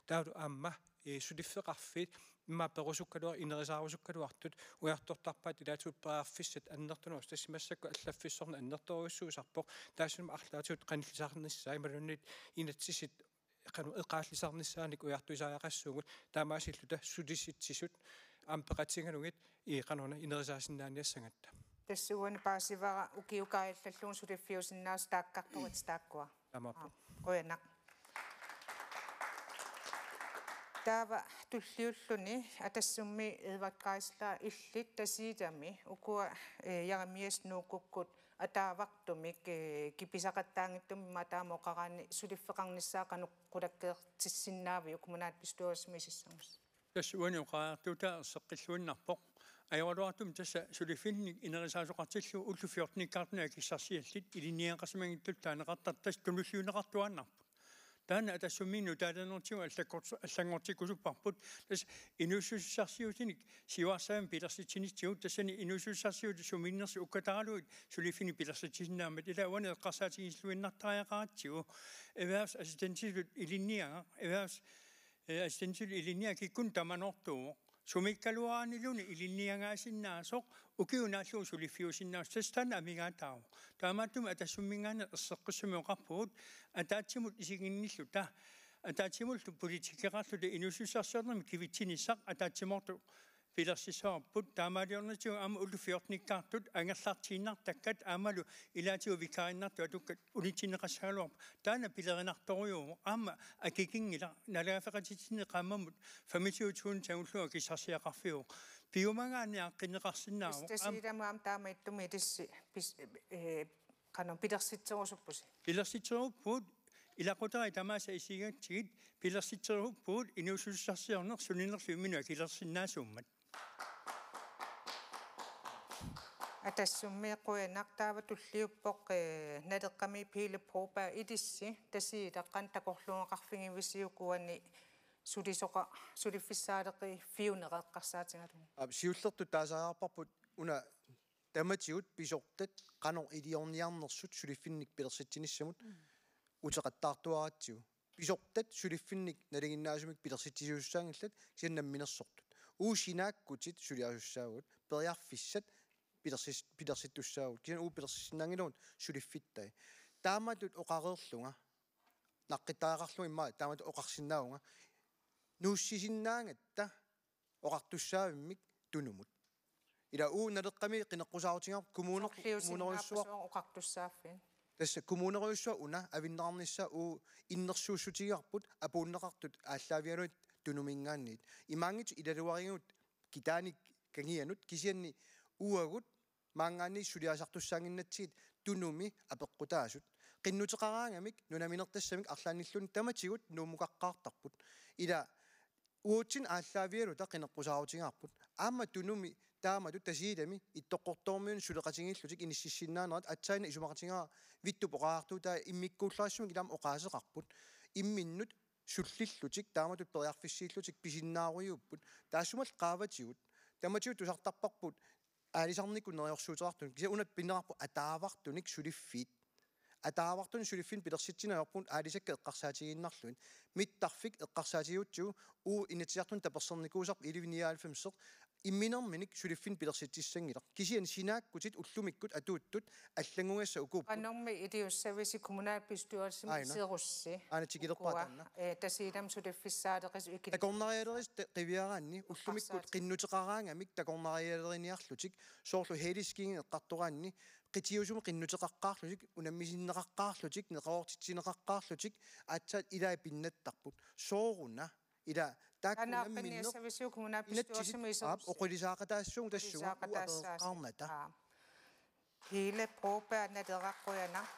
Taavalu aamma, eh, suliffeqarfiit immaqa perusukkaluar-, inerisaarusukkaluartut ujartortarpaat ilaatigut periarfissat annertunerusut tassa massakkut allaffissorneq annertoorujussuusarpoq. Taassumalu arlaatigut qanillisarnissaa imaluunniit inatsisit qanoq eqaallisarnissaanik ujartuisariaqassuugut taamaasilluta sulisitsisut aamma peqatigalugit i qanorna inerisaasinnaaniassagatta. Tassa uani paasivara ukiup kaajallallugu suliffiusinnaasut taakkartorit taakkua. Taamaappoq. Aap, qujanaq. Taava tulliulluni Atassummi Edvard Geisler illit Tasiilami ukua, eh, Jeremias Nuukukkut ataavartumik, eh, kipisaqattaanngitsumik imaattoq taama oqaraanni suliffeqarnissaa qanoq qulakkeertissinnaaviuk kommunalbestyrelsimi isissagusi? Tassa uani oqariartuutaa erseqqilluinnarpoq. Ajoraluartumik tassa suliffinnik inerisaasoqartillugu ullut fjortenikkaartunik akissarsiallit ilinniagaqarsimanngitsut taaneqartartut tassa tunulliunneqartuaannarput. Taanna Atassummiinnut taalanertigut allakkort-, allanngortikkusupparput. Tassa inuussutissarsiutinik siuarsaammik pilersitsinitsigut, tassani inuussutissarsiutit sumiinnersut ukkataraluit suliffinnik pilersitsisinnaammat, ila uani eqqarsaatigisilluinnartariaqaratsigu. Erhvervsassistentillu ilinniagaq, erhvervs-, eh, assistentilu ilinniagaq kikkunnut tamanoortuuvoq. Sumiikkaluaraanniluunniit ilinniagaasinnaasoq, ukiup naallugu suliffiusinnaasoq, tassa taanna amigaataavoq. Taamaattumik Atassumminngaanniit erseqqissumik oqarpugut, ataatsimut isiginnilluta, ataatsimullu politikkeqarluta inuussutissarsiornermi kivitsinissaq ataatsimoortoq pilersissavarput, taamaaliornitigut aamma ullut fjortenikkaartut angerlartiinnartakkat aammalu ilaatigut vikariinnartut atukkat unitsinneqassagaluarput. Taanna pilerinartorujuuvoq, aamma akikinngilaq, naalagaaffeqatitsinnit qaammammut femogtyve tusind angullugu akissarsiaqarfiuvoq. Piumagaanni aaqqinneqarsinnaavoq. Aam- Tasiilami aamma taamaattumik ilissi pis-, eh, qanoq pilersitserusuppusi? Pilersitseruppugut, ilaqutariit tamaasa isigatsigit, pilersitseruppugut inuussutissarsiorneq suninerlu imminut akilersinnaasuummat. Atassummi qujanaq, taava tulliuppoq, eh, Naleqqami Pele Broberg, ilissi Tasiilaq qanoq takorluugaqarfigivisiuk uani sulisoqa-, suliffissaaleqi-, piuneqaqqassaatigalugu. Aap, siullertut taasariaqarparput una tamatigut pisortat qanoq iliorniarnersut suliffinnik pilersitsinissamut uteqattaartuaratsigu. Pisortat suliffinnik nalinginnaasumik pilersitsisuussaanngillat, kisianni namminersortut. Uagut sinaakkutit suliarisussaavugut, periarfissat pilersis-, pilersittussaavugut. Kisianni uagut pilersissinnaanngilagut suliffittai. Taamatut oqareerlunga, naqqittariaqarlunga immaqa taamatut oqarsinnaavunga, nuussisinnaagatta oqartussaavimmik Tunumut. Ila uagut Naleqqami qineqqusaarutigaarput kommune-, kommunerujussuaq. Sorliusinnaappasoq oqartussaaffik. Tassa kommunerujussuaq una avinneqarnissaa uagut innersuussutigaarput apuunneqartut aallaavigalugit Tunuminngaanniit. Imaanngitsoq ilaluarigagut Kitaani kangianut, kisianni uagut maanngaanniit suliasartussaannginnatsigit Tunumi apeqqutaasut. Qinnuteqaraangamik nunaminertassamik arlaannilluunniit tamatigut Nuummukaqqaartarput. Ila uatsinnut aallaavigaluta qineqqusaarutigaarput. Aamma Tunumi taamatut Tasiilami Ittoqqortoormiunut suleqatigiillutik inississinnaanerat aatsaannguaq isumaqatigaara Vittup oqariartuutaa, immikkuullarissumik ilaa aamma oqaaseqarput. Imminnut sullillutik taamatut periarfissiillutik pisinnaarujuupput. Taassumalu qaavatigut tamatigut tusartarparput aalisarnikkut neriorsuuteqartunik. Kisianni una pineqarpoq ataavartunik suliffiit. Ataavartunik suliffiit pilersitsineq ajorpugut aalisakkat eqqarsaatigiinnarlugit. Mittarfik eqqarsaatigigutsigu uagut Inatsisartuni tapersersornikuusarput elleve nioghalvfems, imminerminik suliffiit pilersitsissanngilaq. Kisianni sinaakkutit ullumikkut atuuttut allanngugassat ukuupput. Qanormi iliussavisi kommunalbestyrelsimi? Aana. Iserussi? Aana tikilerpaa ukua, taanna. Eh, Tasiilami suliffissaaleqisut ikili-. Takornarialerisut qiviaraanni ullumikkut eqqarsaat- qinnuteqaraangamik takornarialeriniarlutik, soorlu Heliskiingi eqqartoraanni qitiusumik qinnuteqaqqaarlutik, unammisinneqaqqaarlutik, neqeroortitsineqaqqaarlutik aatsaat ilai pinnattarput. Sooruna ila taakku unamminnut. Anaaqqinniassavisiuk kommunalbestyrelsimi? Inatsisit, iserussi? Aap, oqilisaaqataassuugut tassunga uagut apereqqaarnata. Aa. Pele Broberg, Naleraq, qujanaq.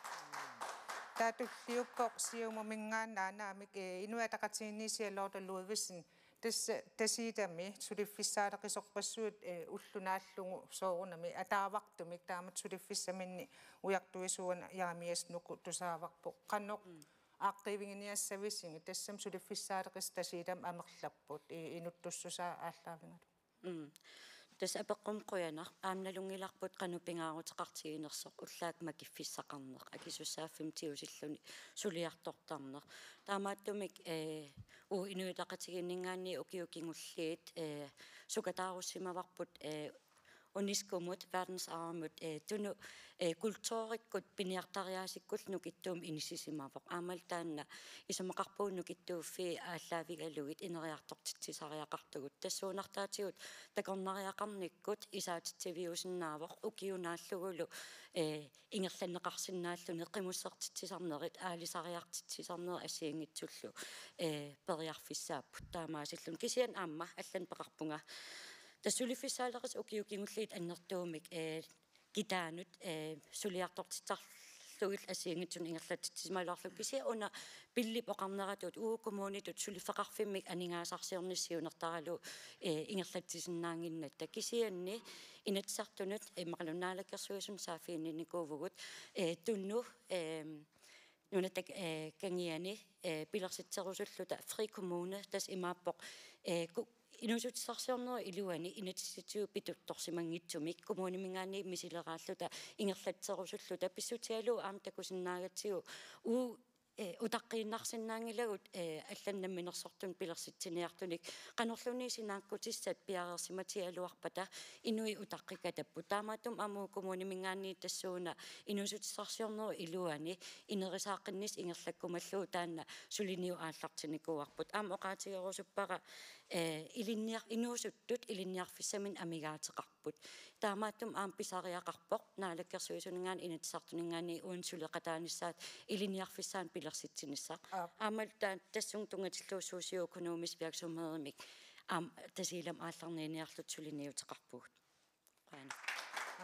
Taava tulliuppoq Siumuminngaanniit aamma, eh, Inuit Ataqatigiinniit Charlotte Ludvigsen. Tassa Tasiilami suliffissaaleqisorpassuit, eh, ulloq naallugu soorunami ataavartumik taamatut suliffissaminnik ujartuisuuneq Jeremias Nuku tusaavarput. Qanoq, mm, aaqqiiviginiassavisigit, tassami suliffissaaleqisut Tasiilami amerlapput, i-, inuttussusaa aallaavigalugu? Mm. Tassa apeqqummi qujanaq, aamma nalunngilarput qanoq pingaaruteqartiginersoq, ullaakkut makiffissaqarneq, akisussaaffimmik tigusilluni suliartortarneq. Taamaattumik, eh, uagut Inuit Ataqatigiinninngaanniit ukiut kingulliit, eh, sukataarussimavarput, eh, UNESCO-mut, verdensarvimut, eh, Tunu, eh, kulturikkut piniartariaasikkullu nukittuumik inissisimavoq. Aammalu taanna isumaqarpugut nukittuuffiit aallaavigalugit ineriartortitsisariaqartugut. Tassuunartaatigut takornariaqarnikkut isaatitsiviusinnaavoq ukiup naallugulu, eh, ingerlanneqarsinnaalluni qimussertitsisarnerit, aalisariartitsisarnerit assigiinngitsullu, eh, periarfissaapput taamaasilluni. Kisianni aamma allanik peqarpunga, tassa suliffissaaleqisut ukiut kingulliit annertuumik, eh, Kitaanut, eh, suliartortitsisarlugit assigiinngitsunut ingerlatsitsisimalerlugu. Kisianni una Pelep oqarneratut uagut kommunitut suliffeqarfimmik aningaasarsiornissaq siunertaralugu, eh, ingerlatsisinnaannginnatta. Kisianni Inatsisartunut, eh, immaqaluunniit Naalakkersuisunut saaffiginninnikuuvugut, eh, Tunu, eh, Nunatta, eh, Kangiani, eh, pilersitserusulluta Fri Kommune, tassa imaappoq, eh, ku-, inuussutissarsiornerup iluani inatsisitigut pituttorsimanngitsumik kommuniminngaanniit misileraalluta ingerlatserusulluta pissutigalugu aamma takusinnaagatsigu uu, eh, utaqqiinnarsinnaanngilagut, eh, allanut namminersortunut pilersitsiniartunik qanorluunniit sinaakkutissat piareersimatigaluarpata inuit utaqqikatapput. Taamaattumik aamma kommuniminngaanniit tassuuna inuussutissarsiornerup iluani inerisaaqqinnissaq ingerlakkumallugu taanna suliniut aallartinnikuuarput. Aamma oqaatigerusuppara, eh, ilinniar-, inuusuttut ilinniarfissaminnik amigaateqarput. Taamaattumik aamma pisariaqarpoq Naalakkersuisuninngaanniit Inatsisartuninngaanniit uani suleqataanissaat ilinniarfissaanut pilersitsinissaq. Aap. Aammalu taa-, tassunga tunngatillugu sosioøkonomisk virksomhedimik aamma Tasiilami aallarniiniarluta suliniuteqarpugut. Qujanaq.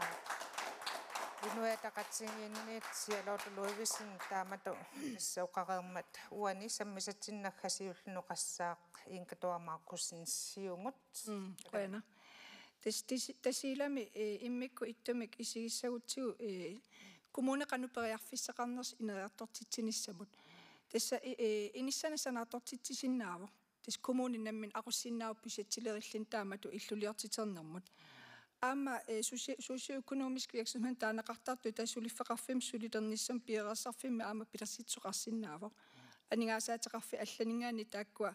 Aap. Inuit Ataqatigiinniit Charlotte Ludvigsen taamatut tassa oqareermat uani sammisatsinnut naggasiulluni oqassaaq Inga Dora Markussen, Siumut. Mm, qujanaq. Tas-, tas-, Tasiilami, eh, immikkut ittumik isigissagutsigu, eh, kommuni qanoq periarfissaqarnersoq ineriartortitsinissamut. Tassa, eh, eh, inissanik sanaartortitsisinnaavoq. Tassa kommuni nammineq aqussinnaavoq budgettilerilluni taamatut illuliortiternermut. Aamma, eh, sosi-, sosioøkonomisk virksomhed taaneqartartut tassa suliffeqarfimmut sulilernissamut piareersarfimmi aamma pilersitsisoqarsinnaavoq. Aningaasaateqarfiit allaninngaanniit taakkua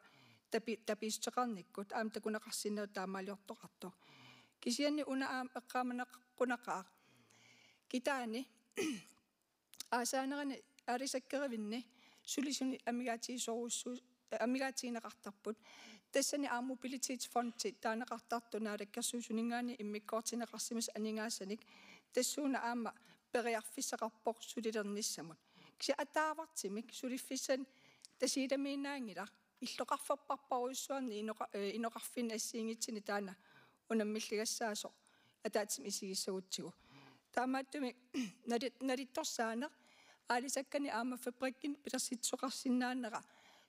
tapi-, tapiissuteqarnikkut aamma takuneqarsinnaavoq taamaaliortoqartoq. Kisianni una aamma eqqaamaneq-, -qunaqaaq. Kitaani aasaanerani aalisakkerivinni sulisuni amigaatigisorujussu-, amigaatigineqartarput. Tassani aamma mobilitetsfondi taaneqartartoq Naalakkersuisuninngaanniit immikkoortinneqarsimasoq aningaasanik. Tassuuna aamma periarfissaqarpoq sulilernissamut. Kisianni ataavartumik suliffissanik Tasiilamiinnaanngilaq. Illoqarferparparujussuarnik inoqa-, eh, inoqarfinni assigiinngitsunik taanna unammilligassaasoq ataatsimik isigissagutsigu. Taamaattumik nali-, nalittorsaaneq aalisakkanik aamma fabrikkinik pilersitsisoqarsinnaanera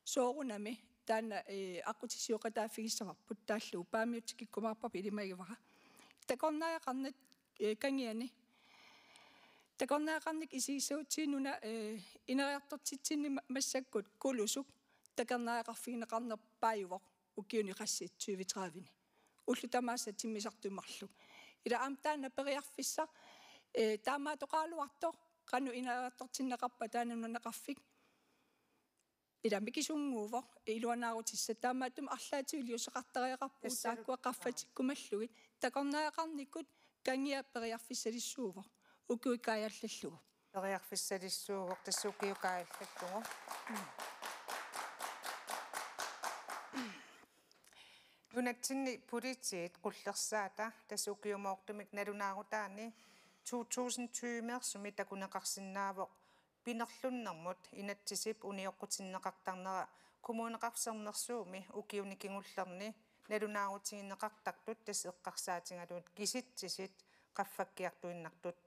soorunami taanna, eh, aqqutissiuuqataaffigissavarput taallugu Paamiut tikikkumaarparput ilimagivara. Takornariaqarneq, eh, Kangiani. Takornariaqarnikkut isigissagutsigu una, eh, ineriartortitsinni ma-, massakkut Kulusuk takornariaqarfigineqarnerpaajuvoq ukiuni qassit tyve tredive-ni. Ullut tamaasa timmisartut marluk. Ila aamma taanna periarfissaq, eh, taamaattoqaraluartoq qanoq ineriartortinneqarpa taanna nunaqarfik. Ila mikisunnguuvoq iluanaarutissat, taamaattumik arlaatigut iliuuseqartariaqarpugut. Tassa. Taakkua qaffatikkumallugit. Takornariaqarnikkut Kangia periarfissalissuuvoq ukiut kaajallallugu. Periarfissalissuuvoq tassa ukiut kaajallallugu. Nunatsinni politiit qullersaata tassa ukiumoortumik nalunaarutaanni to tusind tyve-meersumik takuneqarsinnaavoq pinerlunnermut inatsisip unioqqutinneqartarnera Kommuneqarfik Sermersuumi ukiuni kingullerni nalunaarutigineqartartut tassa eqqarsaatigalugit kisitsisit qaffakkiartuinnartut.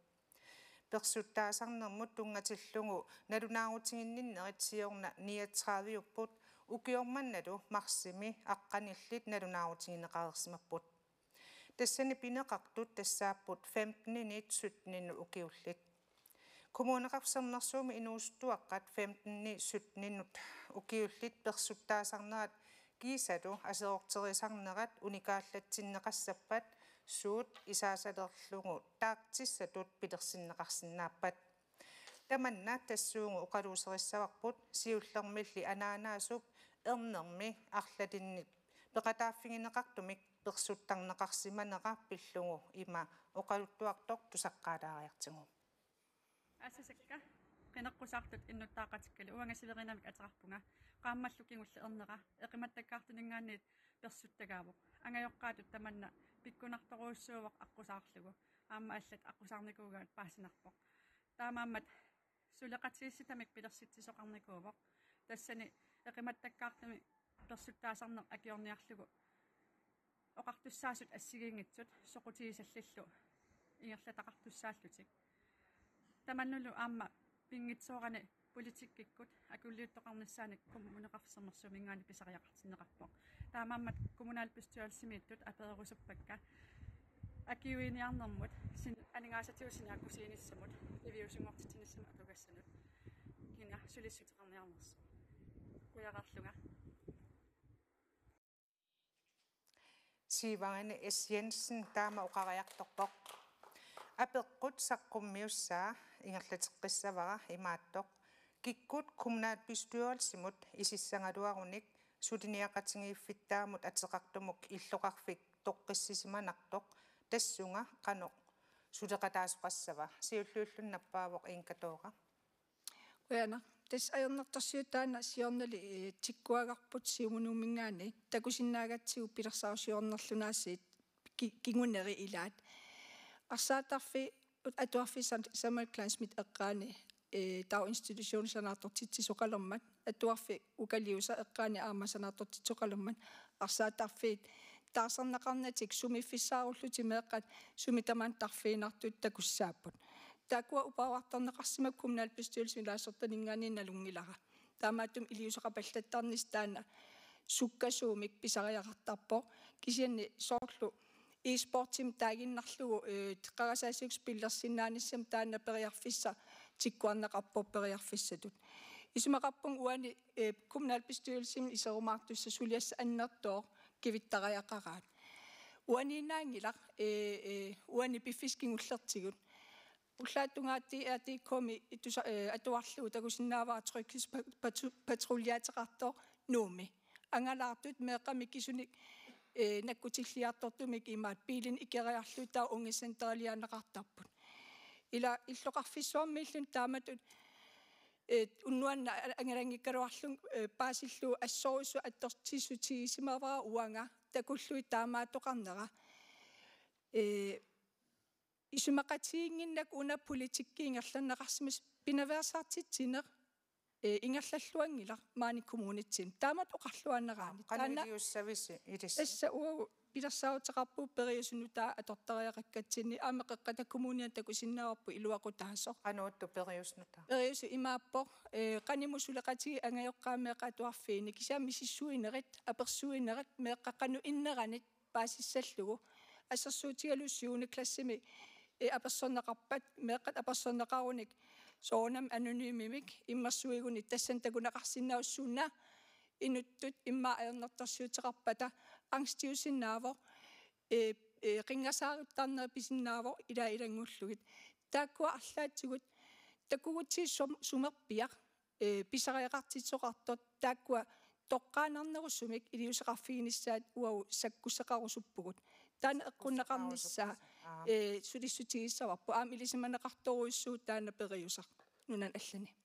Persuttaasarnermut tunngatillugu nalunaarutiginninnerit siorna niogtredive-upput, ukioq mannalu marsimi aqqanillit nalunaarutigineqareersimapput. Tassani pineqartut tassaapput femten-iniit sytten-inut ukiullit. Kommuneqarfik Sermersuumi inuusuttuaqqat femten-iniit sytten-inut ukiullit persuttaasarnerat kiisalu aserorterisarnerat unikaallatsinneqassappat suut isaasalerlugu taartissatut pilersinneqarsinnaappat. Tamanna tassuugu oqaluuserissavarput siullermilli anaanaasup ernermi arlalinnik peqataaffigineqartumik persuttarneqarsimanera pillugu ima oqaluttuartoq tusaqqaalaariartigu. Asasakka qineqqusaartut innuttaaqatikkalu, uanga Severinamik ateqarpunga. Qaammallu kingulleq ernera eqimattakkaartuninngaanniit persuttagaavoq. Angajoqqaatut tamanna pikkunartorujussuuvoq aqqusaarlugu. Aamma allat aqqusaarnikuugaat paasinarpoq. Taamaammat suleqatigiissitamik pilersitsisoqarnikuuvoq. Tassani eqimattakkaartumi persuttaasarneq akiorniarlugu oqartussaasut assigiinngitsut soqutigisallillu ingerlataqartussaallutik. Tamannulu aamma pinngitsoorani politikkikkut akuliuttoqarnissaanik Kommuneqarfik Sermersuuminngaanniit pisariaqartinneqarpoq. Taamaammat kommunalbestyrelsimiittut apererusuppakka akiuiniarnermut sin-, aningaasatigut sinaakkusiinissamut piviusunngortitsinissamut atugassanut. Inga sulissuteqarniarnersoq. Qujanarlunga. Siivaani S. Jensen taama oqariartorpoq. Apeqqut saqqummiussaa ingerlateqqissavara imaattoq: Kikkut kommunalbestyrelsimut isissagaluarunik suliniaqatigiiffittaamut ateqartumut illoqarfik toqqissisimanartoq tassunga qanoq suleqataasoqassava? Siulliulluni nappaavoq Inger Dora. Qujanaq. Tassa ajornartorsiut taanna siornali, eh, tikkuagarput Siumunuuminngaanniit takusinnaagatsigu pilersaarusiornerlunaasiit ki-, kinguneri ilaat. Arsaattarfik atuarfik San-, Samuel Kleinschmidt eqqaani, eh, daginstitutionit sanaartortitsisoqalermat, atuarfik Ukaliusa eqqaani aamma sanaartortitsisoqalermat, arsaattarfiit taarserneqarnatik sumiiffissaarullutik meeqqat sumi tamaat tarfiginartut takussaapput. Taakkua uparuartorneqarsimapput kommunalbestyrelsimi ilaasortaninngaanniit nalunngilara. Taamaattumik iliuuseqapallattarnissaq taanna sukkasuumik pisariaqartarpoq. Kisianni soorlu e-sportimik taaginnarlugu, eh, qarasaasiukkut spillersinnaanissamut taanna periarfissaq tikkuarneqarpoq periarfissatut. Isumaqarpunga uani, eh, kommunalbestyrelsimi iserumaartussaq suliassaq annertooq kivittariaqaraat. Uaniinnaanngilaq, eh, eh, uani piffissaq kingullertigut. Ullaap tungaa D R D K-mi itusa-, eh, atuarlugu takusinnaavara tryghedspa-, patru-, patruljeeteqartoq Nuummi. Angalaartut meeqqat mikisunik, eh, nakkutilliartortumik imaat biilinik ikeriarlugu taava ungecenteriliaanneqartarput. Ila illoqarfissuarmiilluni taamatut, eh, unnuannaq a-, angalaanngikkaluarlunga, eh, paasillugu assorujussuaq attortissutigisimavarput uanga takullugit taamaattoqarnera. Eh, isumaqatigiinnginnakku una politikki ingerlanneqarsimasoq pinaveersaartitsineq, eh, ingerlalluanngilaq maani kommunitsinni. Taamatut oqarluaannaraanni. Qanoq iliussavisi ilissi? Tassa uagut pilersaaruteqarpugut Periuseq nutaaq atortariaqakkatsinni, aamma Qeqqata Kommuniani takusinnaavarput iluaqutaasoq. Qanoq ittut Periuseq nutaaq? Periuseq imaappoq, eh, qanimut suleqatigiit angajoqqaat meeqqat atuarfiini, kisianni misissuinerit, apersuinerit, meeqqat qanoq inneranit paasissallugu. Assersuutigalugu syvende klassimi, eh, apersorneqarpat, meeqqat apersorneqarunik soorunami anonymimik immersuigunik tassani takuneqarsinnaavoq, suna inuttut immaqa ajornartorsiuteqarpata angstiusinnaavoq, eh, eh, qinngasaaruttarnerit pisinnaavoq ilaa ilanngullugit. Taakkua arlaatigut takugutsigit sum-, sumerpiaq, eh, pisariaqartitsisoqartut taakkua toqqaannarnerusumik iliuuseqarfiginissaat uagut sakkussaqarusuppugut. Taanna eqqunneqarnissaa, aa, eh, sulissutigissavarput. Aamma ilisimaneqartorujussuuvoq taanna Periuseq nunani allani.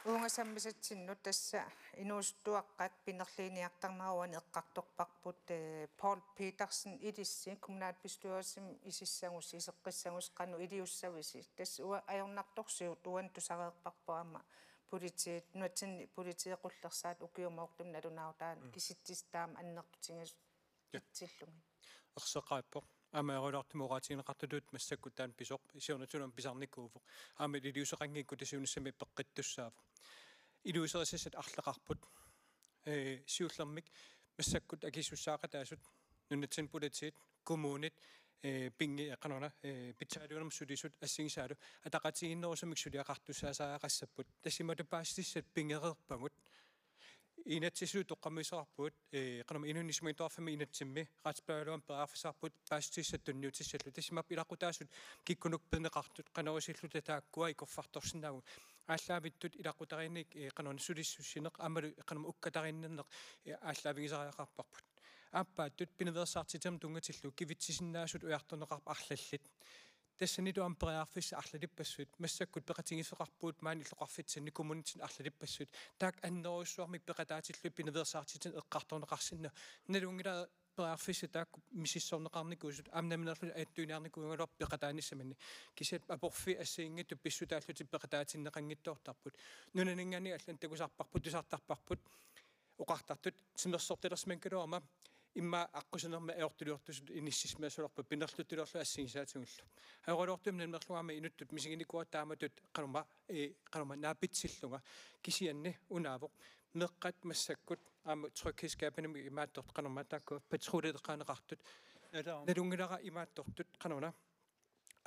Uunga sammisatsinnut tassa inuusuttuaqqat pinerliiniartarnerat uani eqqartorparput, eh, Poul Petersen, ilissi kommunalbestyrelsimi isissagusi, iseqqissagusi, qanoq iliussavisi? Tassa uanga ajornartorsiut uani tusareerparput aamma politiit, nunatsinni politiit qullersaat ukiumoortumik nalunaarutaat, mm, kisitsisit taama annertutigisut. Ja. Kitsillugit. Erseqqaarpoq. Aamma ajoraluartumik oqaatigineqartutut massakkut taanna pisoq. Siornatigut aamma pisarnikuuvoq. Aamma iliuuseqanngikkutta siunissami peqqittussaavoq. Iliuuserisassat arlaqarput. Eh, siullermik massakkut akisussaaqataasut nunatsinni politiit, kommunit, eh, pingi-, eh, qanorna, eh, pitsaalluarnermut sulisut assigisaalu ataqatigiinnerusumik suliaqartussaasariaqassapput. Tassa imatut paasissutissat pigereerpagut. Inatsisilittut toqqammavigisarpugut, eh, qanormi inunnut isumaginninngorfimmi inatsimmi, retsplejelaami periarfissarput paasissutissat tunniutissallugu. Tassa imaappoq ilaqutaasut kikkunnut pineqartut, qanoq isilluta taakkua ikorfartorsinnaavugut. Aallaavittut ilaqutariinnik, eh, qanormi sulissussineq, aammalu qanormi ukkatariinnerneq, eh, aallaavigisariaqarparput. Aappaattut pinaveersaartitermut tunngatillugu kivitsisinnaasut ujartorneqarput arlallit. Tassanilu aamma periarfissat arlalippassuit, massakkut peqatigiiffeqarpugut maani illoqarfitsinni kommunitsinni arlalippassuit, taakku annerujussuarmik peqataatillugit pinaveersaartitsineq eqqartorneqarsinnaavoq. Nalunngilara periarfissat taakku misissorneqarnikuusut, aamma nammineerlutik ajattuiniarnikuugaluarput peqataanissaminnik. Kisianni aporfiit assigiinngitsut pissutaallutik peqataatinneqanngitsoortarput. Nunaninngaanniit allani takusarparput, tusartarparput. Oqartartut timersortalersimagaluaruma immaqa aqqusinermi ajortuliortusutut inissisimasalerput pinerluttuliorlugit assigisaatigullu. Ajoraluartumik nammineerlunga aamma inuttut misiginikuuara taamatut qanorma, eh, qanorma naapitsillunga, kisianni unaavoq meeqqat massakkut aamma tryghedsskabende imaattortut qanorma taakku patruljeqarneqartut. Nalunngilara imaattortut qanorna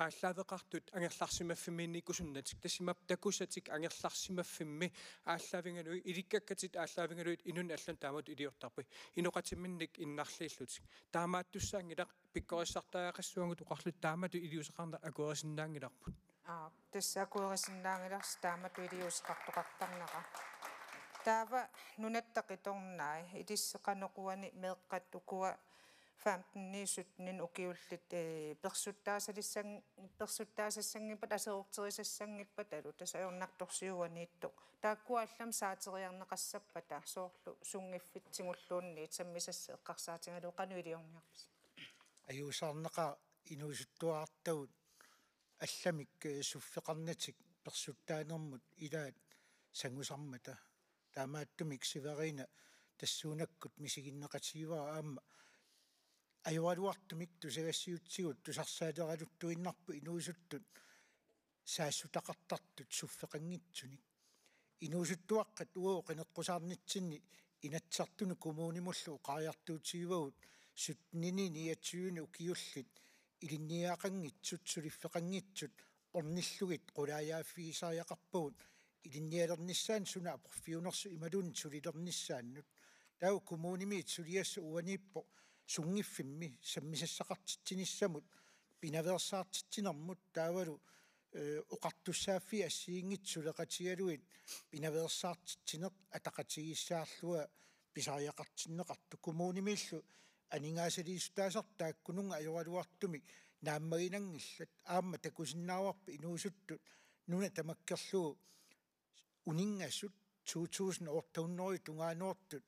aallaaveqartut angerlarsimaffimmiinnikuusunnatik, tassami takusatik angerlarsimaffimmi aallaavigalugit, ilikkakkatit aallaavigalugit inunnut allanut taamatut iliortarput. Inoqatiminnik innarliillutik. Taamaattussaanngilaq, pikkorissartariaqassuagut oqarluta taamatut iliuuseqarneq akuerisinnaanngilarput. Aa, tassa akuerisinnaanngilarsi taamatut iliuuseqartoqartarnera. Taava nunatta qitornai, ilissi qanoq uani meeqqat ukua femten-iit sytten-inik ukiullit, eh, persuttaasalissan-, persuttaasassanngippat, aserorterisassanngippat, talu tassa ajornartorsiuaniittoq. Taakkua allamik saateriarneqassappata, soorlu sunngiffiit tigulluunniit sammisassat eqqarsaatigalugu, qanoq iliorniarpisi? Ajuusaarnaqaaq inuusuttuarartagut allamik, eh, suffeqarnatik persuttaanermut ilaat sangusarmata. Taamaattumik Severina tassuunakkut misiginneqatigivara aamma ajoraluartumik tusagassiuutsigut tusarsaaleraluttuinnarput inuusuttut saassutaqartartut suffeqanngitsunik. Inuusuttuaqqat uagut qineqqusaarnitsinni Inatsisartunut kommunimullu oqariartuutigivagut sytten-inik niogtyve-nik ukiullit ilinniagaqanngitsut, suliffeqanngitsut ornillugit qulaajaaffigisariaqarpagut ilinnialernissaannut suna aporfiunersoq imaluunniit sulilernissaannut. Taava kommunimiit suliassaq uaniippoq sunngiffimmi sammisassaqartitsinissamut pinaveersaartitsinermut taavalu, eh, oqartussaaffiit assigiinngitsut suleqatigalugit pinaveersaartitsineq ataqatigiissaarlunga pisariaqartinneqartoq. Kommunimiillu aningaasaliissutaasartut taakkununnga ajoraluartumik naammaginanngillat, aamma takusinnaavarput inuusuttut nuna tamakkerlugu uninngasut to tusind otte hundrede tungaanoortut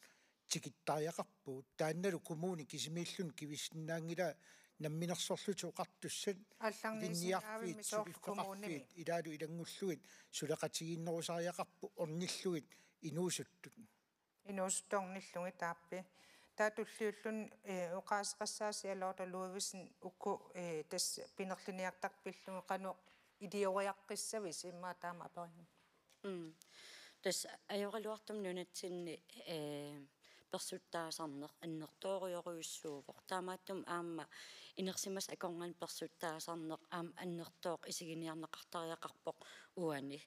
tikittariaqarpugut. Taannalu kommuni kisimiilluni kivissinnaanngilaa namminersorlutik oqartussat ilinniarfiit, suliffeqarfiit ilaalu ilanngullugit suleqatigiinnerusariaqarput ornillugit inuusuttut. Inuusuttut ornillugit aappi. Taava tulliulluni, eh, oqaaseqassaasi Charlotte Ludvigsen uku, eh, tassa pinerliniartarpit pillugu qanoq ilioriaqqissavisi immaqa taama aperinngi. Mm. Tassa ajoraluartumik nunatsinni, eh, persuttaasarneq annertoorujorujussuuvoq. Taamaattumik aamma inersimasut akornanni persuttaasarneq aamma annertooq isiginiarneqartariaqarpoq uani.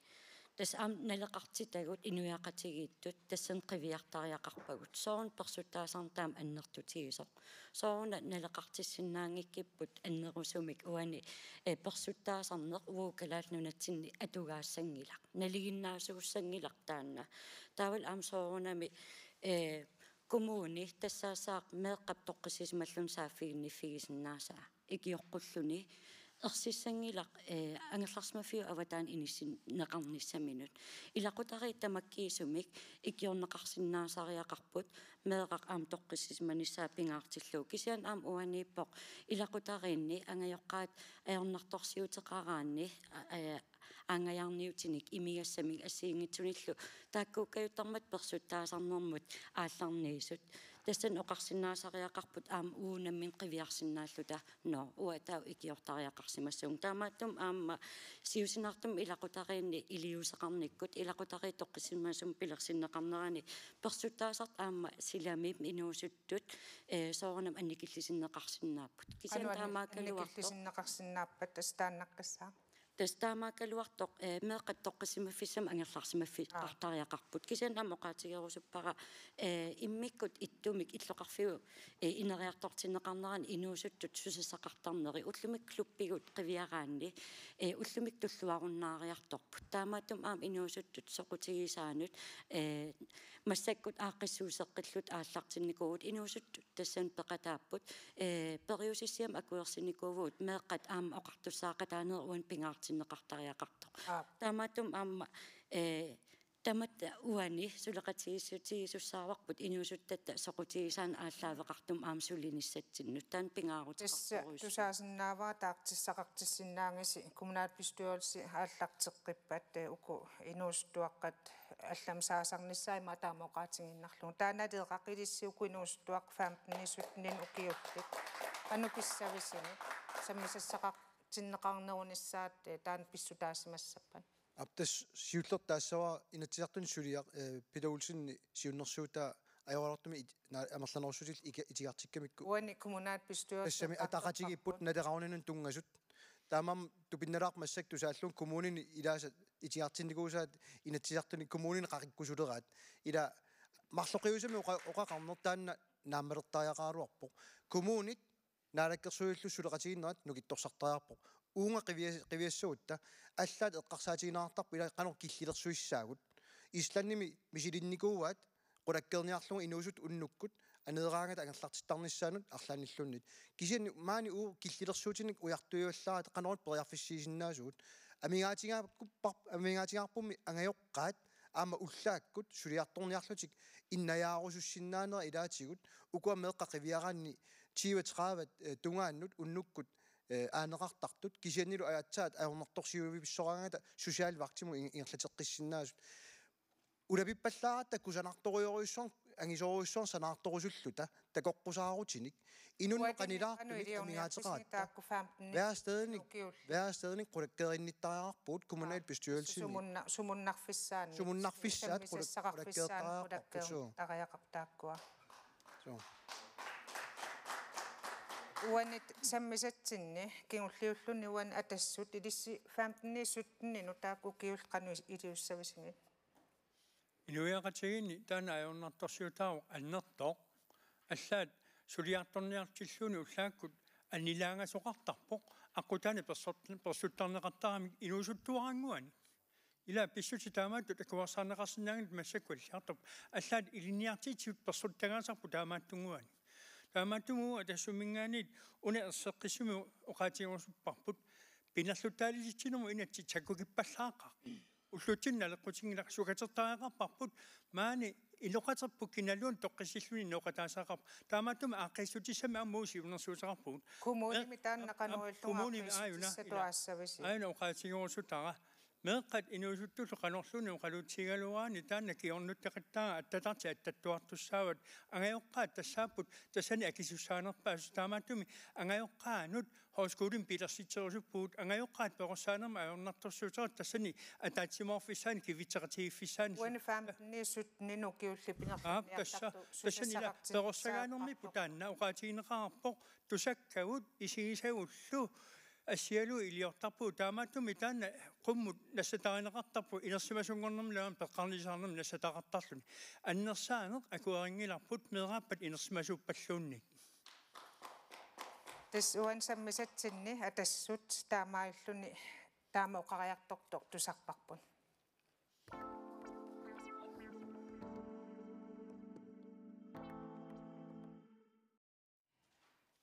Tassa aamma naleqartitagut inuiaqatigiittut tassani qiviartariaqarpagut. Sooruna persuttaasarneq taama annertutigisoq? Sooruna naleqartissinnaanngikkipput annerusumik uani, eh, persuttaasarneq uagut Kalaallit Nunatsinni atugaassanngilaq. Nalinginnaasuussanngilaq taanna. Taavalu aamma soorunami, eh, kommuni tassaassaaq meeqqap toqqissisimalluni saaffiginniffigisinnaasaa ikioqqulluni ersissanngilaq, eh, angerlarsimaffiup avataani inissinneqarnissaminut. Ilaqutariit tamakkiisumik ikiorneqarsinnaasariaqarput meeraq aamma toqqissisimanissaa pingaartillugu. Kisianni aamma uaniippoq ilaqutariinni angajoqqaat ajornartorsiuteqaraanni, a-, a-, aanngajaarniutinik imigassamik assigiinngitsunillu taakkuukkajuttarmata persuttaasarnermut aallarniisut. Tassani oqarsinnaasariaqarput aamma uagut nammineq qiviarsinnaalluta, nå, uanga taava ikiortariaqarsimassaanga. Taamaattumik aamma siusinaartumik ilaqutariinni iliuuseqarnikkut, ilaqutariit toqqissisimasumik pilersinneqarnerani persuttaasartut aamma silami inuusuttut, eh, soorunami annikillisinneqarsinnaapput. Kisianni aamma taamaakkaluartoq annikillisinneqarsinnaappat tassa taannaqqissaaq. Tassa taamaakkaluartoq, eh, meeqqat toqqissisimaffissamik angerlarsimaffittariaqarput. Kisianni aamma oqaatigerusuppara, eh, immikkut ittumik illoqarfiup, eh, ineriartortinneqarnerani inuusuttut susassaqartarneri ullumi klubbigut qiviaraanni, eh, ullumi tulluarunnaariartorput. Taamaattumik aamma inuusuttut soqutigisaannut, eh, massakkut aaqqissuusseqqillutik aallartinnikuuvugut, inuusuttut tassani peqataapput, eh, periusissiamik akuersinikuuvugut meeqqat aamma oqartussaaqataanerat uani pingaartinneqartariaqartoq. Aap. Taamaattumik aamma, eh, tamatta uani suleqatigiissutigisassaavarput inuusuttatta soqutigisaannut aallaaveqartumik aamma sulinissatsinnut. Taanna pingaaruteqartorujussuuvoq. Tassa tusaasinnaavara taartissaqartissinnaagisi kommunalbestyrelsi aallarteqqippat, eh, uku inuusuttuaqqat allamik saasarnissaat immaqa taama oqaatigiinnarlugu. Taanna aleqaqilissi uku inuusuttuaqqat femten-inik sytten-inik ukiullit. Qanoq pissavisinik sammisassaqartinneqarnerunissaat, eh, taanna pissutaasimassappat? Aap, tassa siullertut taassavara Inatsisartuni suliaq, eh, Peter Olsen siunnersuutaa ajoraluartumik it-, na-, amerlanerussutillit ika-, itigartikkamikku. Uani kommunalbestyrelsip tassami ataqatigiipput naleqarunanut tunngasut. Taamaammat tupinnalaarpoq massakkut tusaallugu kommunini ilaasa itigartinnikuusaat Inatsisartuni kommunini qaqikkusuleraat. Ila marloqiusamik oqa-, oqaqarneq taanna naammalertariaqaraluarpoq. Kommunit naalakkersuisullu suleqatigiinnerat nukittorsartariaqarpoq. Uunga qivias-, qiviassagutta allaat eqqarsaatigineqartarpoq ila qanoq killilersuissaagut. Islandimi misilinnikuuaat qulakkeerniarlugu inuusuttut unnukkut aneeraangata angerlartittarnissaannut arlaannilluunniit. Kisianni maani uagut killilersuutinik ujartuivallaaratta qanoruna periarfissiisinnaasugut. Amigaatigaarpar-, amigaatigaarpummi angajoqqaat aamma ullaakkut suliartorniarlutik innajaarusussinnaanera ilaatigut ukua meeqqat qiviaraanni tyve tredive, eh, tungaannut unnukkut, eh, aaneqartartut kisiannili aatsaat ajornartorsiuivissoraangata socialvagtimut in-, ingerlateqqissinnaasut. Ulapippallaaratta kusanartorujorujussuarnik angisoorujussuarnik sanaartorusulluta takoqqusaarutinik. Inunnut qanilaartumik amigaateqaratta. Værestednik, værestednik qulakkeerinnittariaqarpugut kommunalbestyrelsini. Sumunna-, sumunnarfissaannik. Sumunnarfissaat qulak-, qulakkeertariaqarpugut. Suu. Uanit sammisatsinni kingulliulluni uani Atassut ilissi femten sytten-inut taakku ukiullit qanoq iliussavisigit? Inuiaqatigiinni taanna ajornartorsiutaavoq annertooq. Allaat suliartorniartilluunniit ullaakkut annilaangasoqartarpoq aqqutaani persort-, persuttarneqartaramik inuusuttuarannguanik. Ila pissutsit taamaattut akuersaarneqarsinnaanngitsut massakkut alliartorput. Allaat ilinniartitsisut persuttagaasarput taamaattunnguanik. Taamaattumut Atassuminngaanniit una erseqqissumik oqaatigerusupparput pinerluttaalitsitsinermut inatsit sakkukippallaaqaaq. Ullutsinni naleqqutinngilaq sukatertariaqarparput maani inoqaterput kinaluunniit toqqissilluni inoqataasaqarput. Taamaattumik aaqqiissutissamik aamma uagut siunnersuuteqarpugut. Kommunimi taanna qanoq illugu kommunimi aajuna, aaqqiissutissatut ila, aassavisi? Aajuna oqaatigerusutara. Meeqqat inuusuttullu qanorluunniit oqaluutsigigaluaraanni taanna kingornuttoqattaaq attatartik attattuartussaavat. Angajoqqaat tassaapput tassani akisussaanerpaasut taamaattumik angajoqqaanut højskolimi pilersitserusuppugut angajoqqaat perorsaanermut ajornartorsiuterat tassani ataatsimoorfissaani kivitseqatigiiffissaani. Uani femten sytten-inut ukiullit pinerliniartartut. Aap, tassa, tassani ila perorsagaanermipput taanna oqaatigineqarpoq tusakkagut isigisagullu assigalugu iliortarpugut taamaattumik taanna qummut nassataarineqartarpoq inersimasunngornermillu aamma peqqarnisaarnermik nassataqartarluni. Annersaaneq akuerinngilarput meeraappat inersimasuuppalluunniit. Tassa uani sammisatsinni Atassut taamaalilluni taama oqariartortoq tusarparput.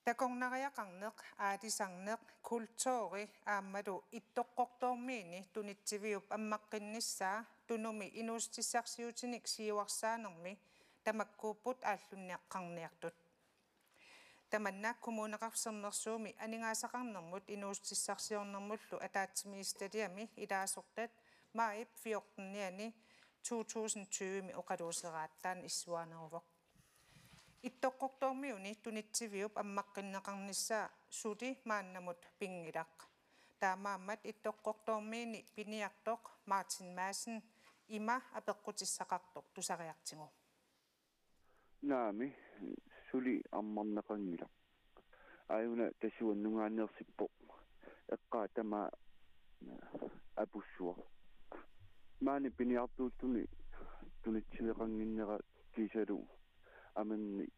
Takornariaqarneq, aalisarneq, kulturi aammalu Ittoqqortoormiini tunitsiviup ammaqqinnissaa Tunumi inuussutissarsiutinik siuarsaanermi tamakkuupput aallunniaqqarniartut. Tamanna Kommuneqarfik Sermersuumi aningaasaqarnermut inuussutissarsiornermullu ataatsimiititaliami ilaasortat maajip fjortenianni to tusind tyve-mi oqaluuseraat taanna issuaaneruvoq. Ittoqqortoormiuni tunitsiviup ammaqqinneqarnissaa suli maannamut pinngilaq. Taamaammat Ittoqqortoormiini piniartoq Martin Madsen ima apeqqutissaqartoq tusariartigu. Naamik, suli ammarneqanngilaq. Aajuna tassa uannut nuannersippoq. Eqqaa tamaat apussuaq. Maani piniartuulluni tunitsiveqannginnera kiisalu amernik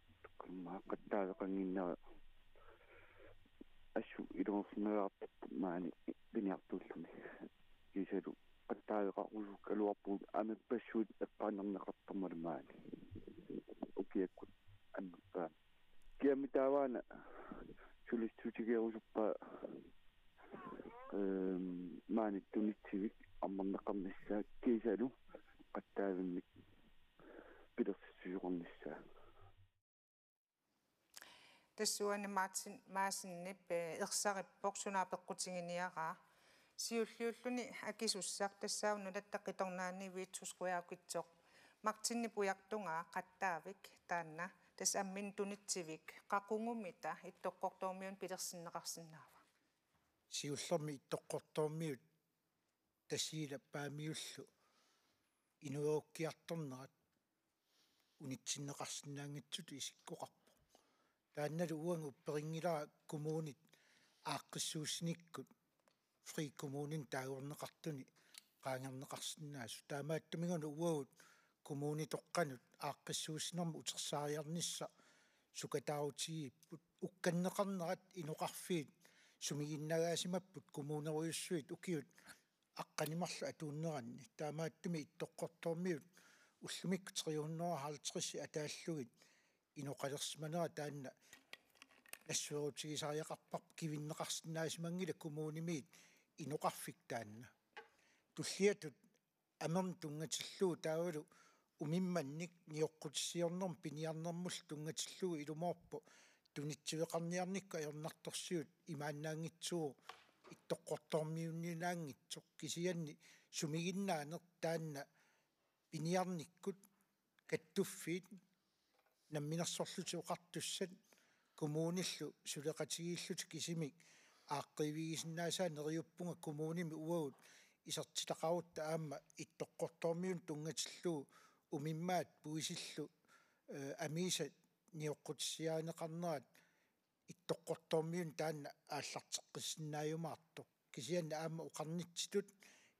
qattaaveqannginnera assut iluarsinnaavarput maani piniartuulluni. Kiisalu qattaaveqarusukkaluarpugut amerpassuit eqqaannerneqartarmata maani. Ukiakkut annerpaamik. Kiammi taavaana sulissutigerusuppaa, ehm, maani tunitsivik ammarneqarnissaa kiisalu qattaavinnik pilersitsisuunissaa. Tassuuna Martin Madsenip, eh, ersarippoq suna apeqqutiginiaraa. Siulliulluni akisussaq tassaavoq Nunatta Qitornaani Vittus Qujaukitsoq. Martinip ujartugaa qattaavik taanna tassa amminnut tunitsivik qaqugumita Ittoqqortoormiunut pilersinneqarsinnaava? Siullermik Ittoqqortoormiut Tasiilap Paamiullu inuerukkiartornerat unitsinneqarsinnaanngitsutut isikkoqarpoq. Taannalu uanga upperinngilara kommunit aaqqissuussinikkut frikommunini taagorneqartuni qaangerneqarsinnaasut. Taamaattumik una uagut kommunitoqqanut aaqqissuussinermut utersaariarnissaq sukataarutigigipput. Ukkanneqarnerat inoqarfiit sumiginnagaasimapput kommunerujussuit ukiut aqqaneq-marluk atuunneranni. Taamaattumik Ittoqqortoormiut ullumikkut tre hundrede og halvtreds ataallugit inoqalersimanera taanna nassuerutigisariaqarparput, kivinneqarsinnaasimanngilaq kommunimiit inoqarfik taanna. Tulliatut amermik tunngatillugu taavalu umimmannik nioqqutissiornermut piniarnermullu tunngatillugu ilumoorpoq tunitsiveqarniarnikkut ajornartorsiut imaannaanngitsuuvoq Ittoqqortoormiunnilaanngitsoq, kisianni sumiginnaaneq taanna piniarnikkut kattuffiit namminersorlutik oqartussat kommunillu suleqatigiillutik kisimik aaqqiivigisinnaasaat neriuppunga kommunimi uagut isertitaqarutta aamma Ittoqqortoormiunut tunngatillugu umimmaat puisillu, eh, amiisat nioqqutissiarineqarnerat Ittoqqortoormiunut taanna aallarteqqissinnaajumaartoq. Kisianni aamma oqarnitsitut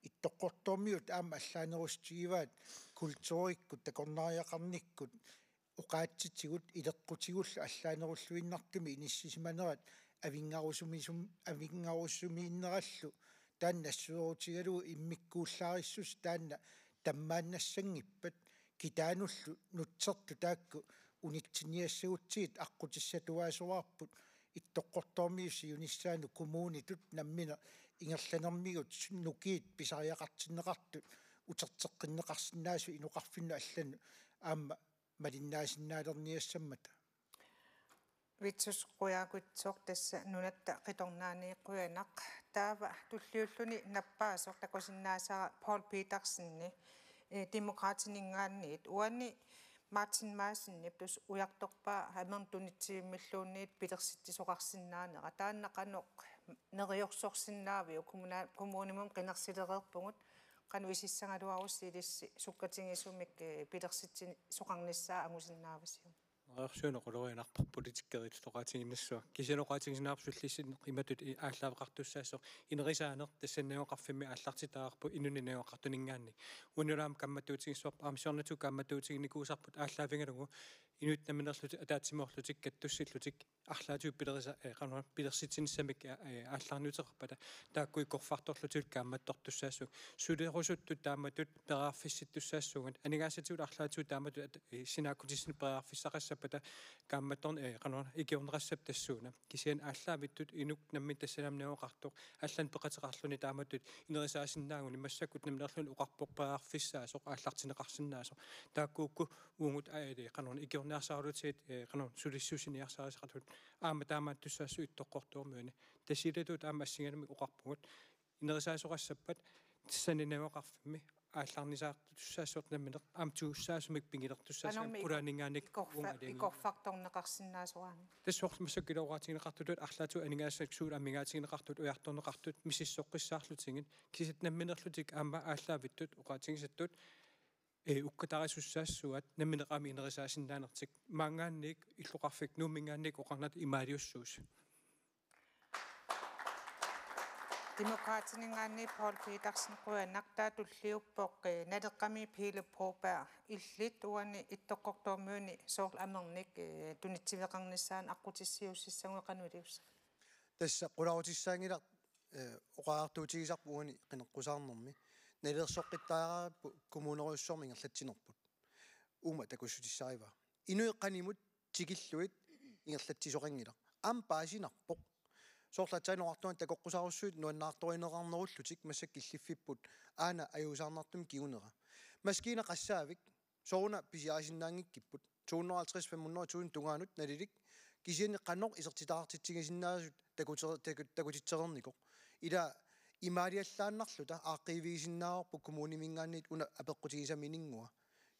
Ittoqqortoormiut aamma allaanerussutigivaat kulturikkut takornariaqarnikkut oqaatsitigut ileqqutigullu allaanerulluinnartumik inissisimanerat avinngarusumisum-, avinngarusumiinnerallu taanna nassuerutigalugu immikkuullarissusi taanna tammaannassanngippat, kitaanullu nutsertut taakku unitsiniassagutsigit aqqutissatuaasoraarput Ittoqqortoormiut siunissaannut kommunitut nammineq ingerlanermigut nukiit pisariaqartinneqartut uterteqqinneqarsinnaasut inoqarfinnut allanut aamma malinnaasinnaalerniassammata. Vittus Qujaukitsoq, tassa Nunatta Qitornaani qujanaq. Taava tulliulluni nappaasoq takusinnaasara Poul Petersenip, eh, Demokraatininngaanniit. Uani Martin Madsenip tassa ujartorpaa amermik tunitsivimmilluunniit pilersitsisoqarsinnaanera. Taanna qanoq neriorsorsinnaaviuk? Kommuna-, kommunimut qinersilereerpugut, qanoq isissagaluarussi ilissi sukkatigisumik, eh, pilersitsisoqarnissaa angusinnaavisiuk? Neriorsuineq ulorianarpoq politikkerit oqaatiginnassaaq. Kisianni oqaatigisinnaavara sullissinneq imatut i-, aallaaveqartussaasoq inerisaaneq tassani najugaqarfimmi aallartitaavarput inunnit najugaqartuninngaanniit. Uani aamma kaammattuutigissavarput, aamma siornatigut kaammattuutiginikuusarput aallaavigalugu inuit nammineerlutik ataatsimoorlutik kattussillutik arlaatigut pilerisa-, eh, qanoq pilersitsinissamik, eh, aallarniuteqarpata taakku ikorfartorlutik kaammattortussaassaagut. Sulerusuttut taamatut periarfissittussaassaagut. Aningaasatigut arlaatigut taamatut at-, eh, sinaakkutissat periarfissaqassappata kaammattorneq, eh, qanoq ikiorneqassappat tassuuna. Kisianni aallaavittut inuk nammineq tassani aamma najugaqartoq allanut peqateqarluni taamatut inerisaasinnaaguni massakkut nammineerluni oqarpoq periarfissaasoq aallartinneqarsinnaasoq. Taakkuuku uagut, eh, qanoq ikiorniarsaralutigit, eh, qanoq sulissuussiniarsarisaratut aamma taamaattussaassooq Ittoqqortoormiuni. Tassa ilaatigullu aamma assigiinngitsunik oqarpugut inerisaasoqassappat tassani najugaqarfimmi aallarnisaartussaassooq nammineq aamma tigussaasumik pigilertussaassooq. Qanormi qulaaninngaanniit ikorfa-, uunga aliangi ikorfartorneqarsinnaasoraanni. Tassa soorlu massakkut ilooraatigineqartutut arlaatigut aningaasat suut amigaatigineqartut ujartorneqartut misissoqqissaarlutigit kisianni nammineerlutik aamma aallaavittut oqaatigisattut, eh, ukkatarisussaassuat nammineq aamma inerisaasinnaanertik. Maanngaanniit illoqarfik Nuumminngaanniit oqarnata imaaliussuusoq. Demokraatininngaanniit Poul Petersen, qujanaq. Taava tulliuppoq, eh, Naleqqami Pele Broberg, illit uani Ittoqqortoormiuni soorlu amernik, eh, tunitsiveqarnissaanut aqqutissiuussissaguit qanoq iliussavit? Tassa qularutissaanngilaq, eh, oqariartuutigisarput uani qineqqusaarnermi. Nalilersoqqittariaqarparput kommunerujussuarmi ingerlatsinerput. Uuma takussutissarivara. Inuit qanimut tikillugit ingerlatsisoqanngilaq. Aamma paasinarpoq. Soorlu aatsaannguaq oqartunga takoqqusaarusuit nuannaartorineqarnerullutik massakkut killiffipput aana ajuusaarnartumik kingunera. Maskiina qassaavik, sooruna pisiarisinnaanngikkipput. To hundrede og halvtreds, fem hundrede tusind tungaanut nalilik. Kisianni qanoq isertitaqartitsigisinnaasut takuter-, taku-, takutitsereernikoq. Ila imaaliallaannarluta aaqqiivigisinnaavarput kommuniminngaanniit una apeqqutigisaminngua.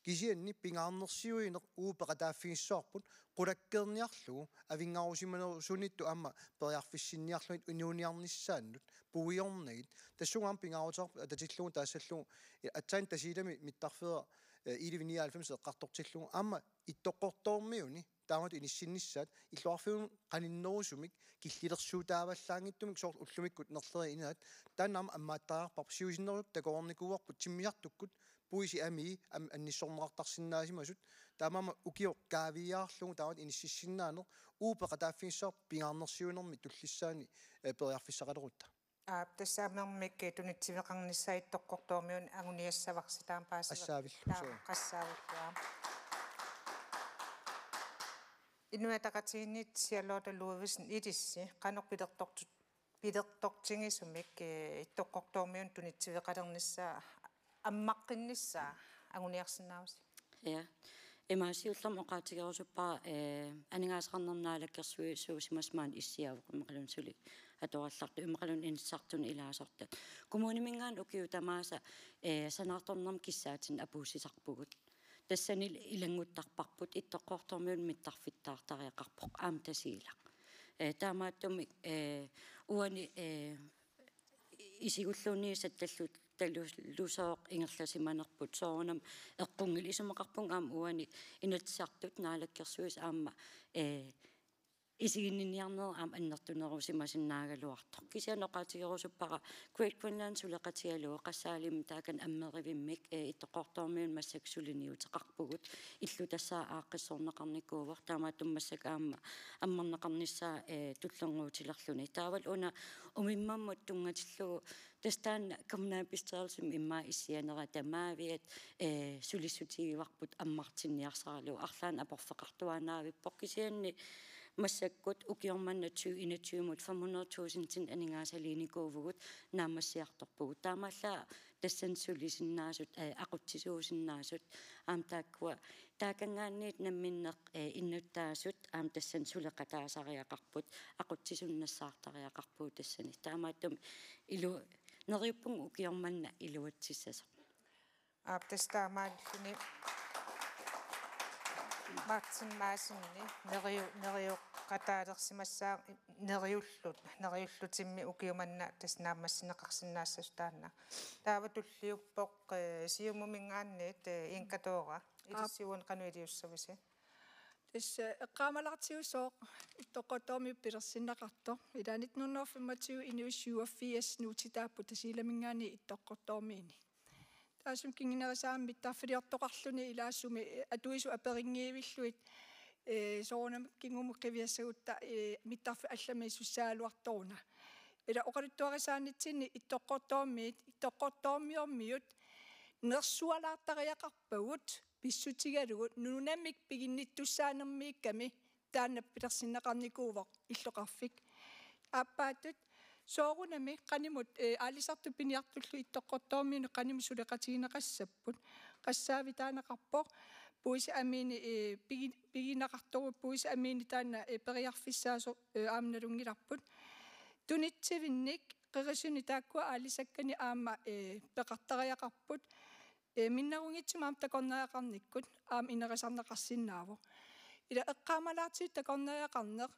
Kisianni pingaarnersiuineq uagut peqataaffigissavarput qulakkeerniarlugu avinngarusimanerusunittut aamma periarfissinniarlugit inuuniarnissaannut puiornagit. Tassunga aamma pingaaruteqarpoq atatillugu taassallugu aatsaat Tasiilami mittarfeeraq eh, elleve nioghalvfems eqqartortillugu aamma Ittoqqortoormiuni taamatut inissinnissaat illoqarfiup qaninnerusumik killilersuutaavallaanngitsumik soorlu ullumikkut nerleriit inaat taanna aamma ammaattariaqarparput siusinnerusukkut takoreernikuuarput timmisartukkut puisit amii am-, annissorneqartarsinnaasimasut taamaammat ukioq kaaviiaarlugu taamatut inississinnaaneq uagut peqataaffigissavarput pingaarnersiuinermi tullissaani, eh, periarfissaqalerutta. Aap, tassa amermik tunitsiveqarnissaa Ittoqqortoormiunut anguniassavarsi taama paasivarput. Assaavillu, taama suu. Qassaavillu aamma. Inuit Ataqatigiinniit Charlotte Ludvigsen ilissi qanoq pilertortu-, pilertortigisumik, eh, Ittoqqortoormiunut tunitsiveqalernissaa ammaqqinnissaa anguniarsinnaavusi? Ja. Ima siullermik oqaatigerusuppara, eh, aningaasaqarnermut naalakkersuisuusimasut maani issiavoq immaqaluunniit suli atorallartut immaqaluunniit inatsisartuni ilaasortat. Kommuniminngaanniit ukiut tamaasa, eh, sanaartornermut kissaatinik apuussisarpugut. Tassani ilannguttarparput Ittoqqortoormiunut mittarfittaartariaqarpoq aamma Tasiilaq. Eh, taamaattumik, eh, uani, eh, isigulluunniit sattallu-, tallulusooq ingerlasimanerput soorunami eqqunngilaq isumaqarpunga aamma uani Inatsisartut Naalakkersuisut aamma, eh, isiginninniarnerat aamma annertunerusimasinnaagaluartoq. Kisianni oqaatigerusuppara Great Greenland suleqatigalugu Qassaalimmi taakani Ammerivimmik, eh, Ittoqqortoormiunut massakkut suliniuteqarpugut. Illu tassa aaqqissorneqarnikuuvoq taamaattumik massakkut aamma ammarneqarnissaa, eh, tullernuutilerluni. Taavalu una umimmammut tunngatillugu tassa taanna kommunalbestyrelsimi immaqa issianera tamaaviat, eh, sulissutigivarput ammartinniarsaralugu arlaannik aporfeqartuaannaavippoq kisianni massakkut ukioq manna tyve enogtyve-mut fem hundrede tusindinik aningaasaliinikuuvugut naammassiartorpugut. Taamaallaat tassani sulisinnaasut, eh, aqutsisuusinnaasut aamma taakkua taakanngaanniit namminneq, eh, innuttaasut aamma tassani suleqataasariaqarput, aqutsisut nassaartariaqarpugut tassani. Taamaattumik ilu-, neriuppunga ukioq manna iluatsissasoq. Aap, tassa taamaalilluni Martin Madsenip neriu-, neriuqataalersimassaa neriullut, neriullutimmi ukioq manna tassa naammassineqarsinnaassasut taanna. Taava tulliuppoq, eh, Siumuminngaanniit, eh, Inga Thora, aap, ilissi uani qanoq iliussavisi? Tassa eqqaamalaartigusooq Ittoqqortoormiut pilersinneqartoq. Ila nitten hundrede og femogtyve inuit syvogfirs nuutitaapput Tasiilaminngaanniit Ittoqqortoormiini. Taassuma kingunerisaammik mittarfiliortoqarluni ilaassummi, eh, atuisut aperinngiivillugit, eh, soorunami kingumut qiviassagutta, eh, mittarfiup allamiussaagaluartoruna. Ila oqaluttuarisaanitsinni Ittoqqortoormiit, Ittoqqortoormiormiut nersualaartariaqarpagut pissutigalugu nunamik piginnittussaanermiikkami taanna pilersinneqarnikuuvoq illoqarfik. Aappaattut soorunami qanimut, eh, aalisartut piniartullu Ittoqqortoormiunut qanimut suleqatigineqassapput. Qassaavik taaneqarpoq puisit amiini, eh, pigi-, pigineqartorujuupput puisit amiini taanna, eh, periarfissaasoq, eh, aamma nalunngilarput. Tunitsivinnik qerisunik taakkua aalisakkanik aamma, eh, peqartariaqarput. Eh, minnerunngitsumik aamma takornariaqarnikkut aamma inerisarneqarsinnaavoq. Ila eqqaamalaartigu takornariaqarneq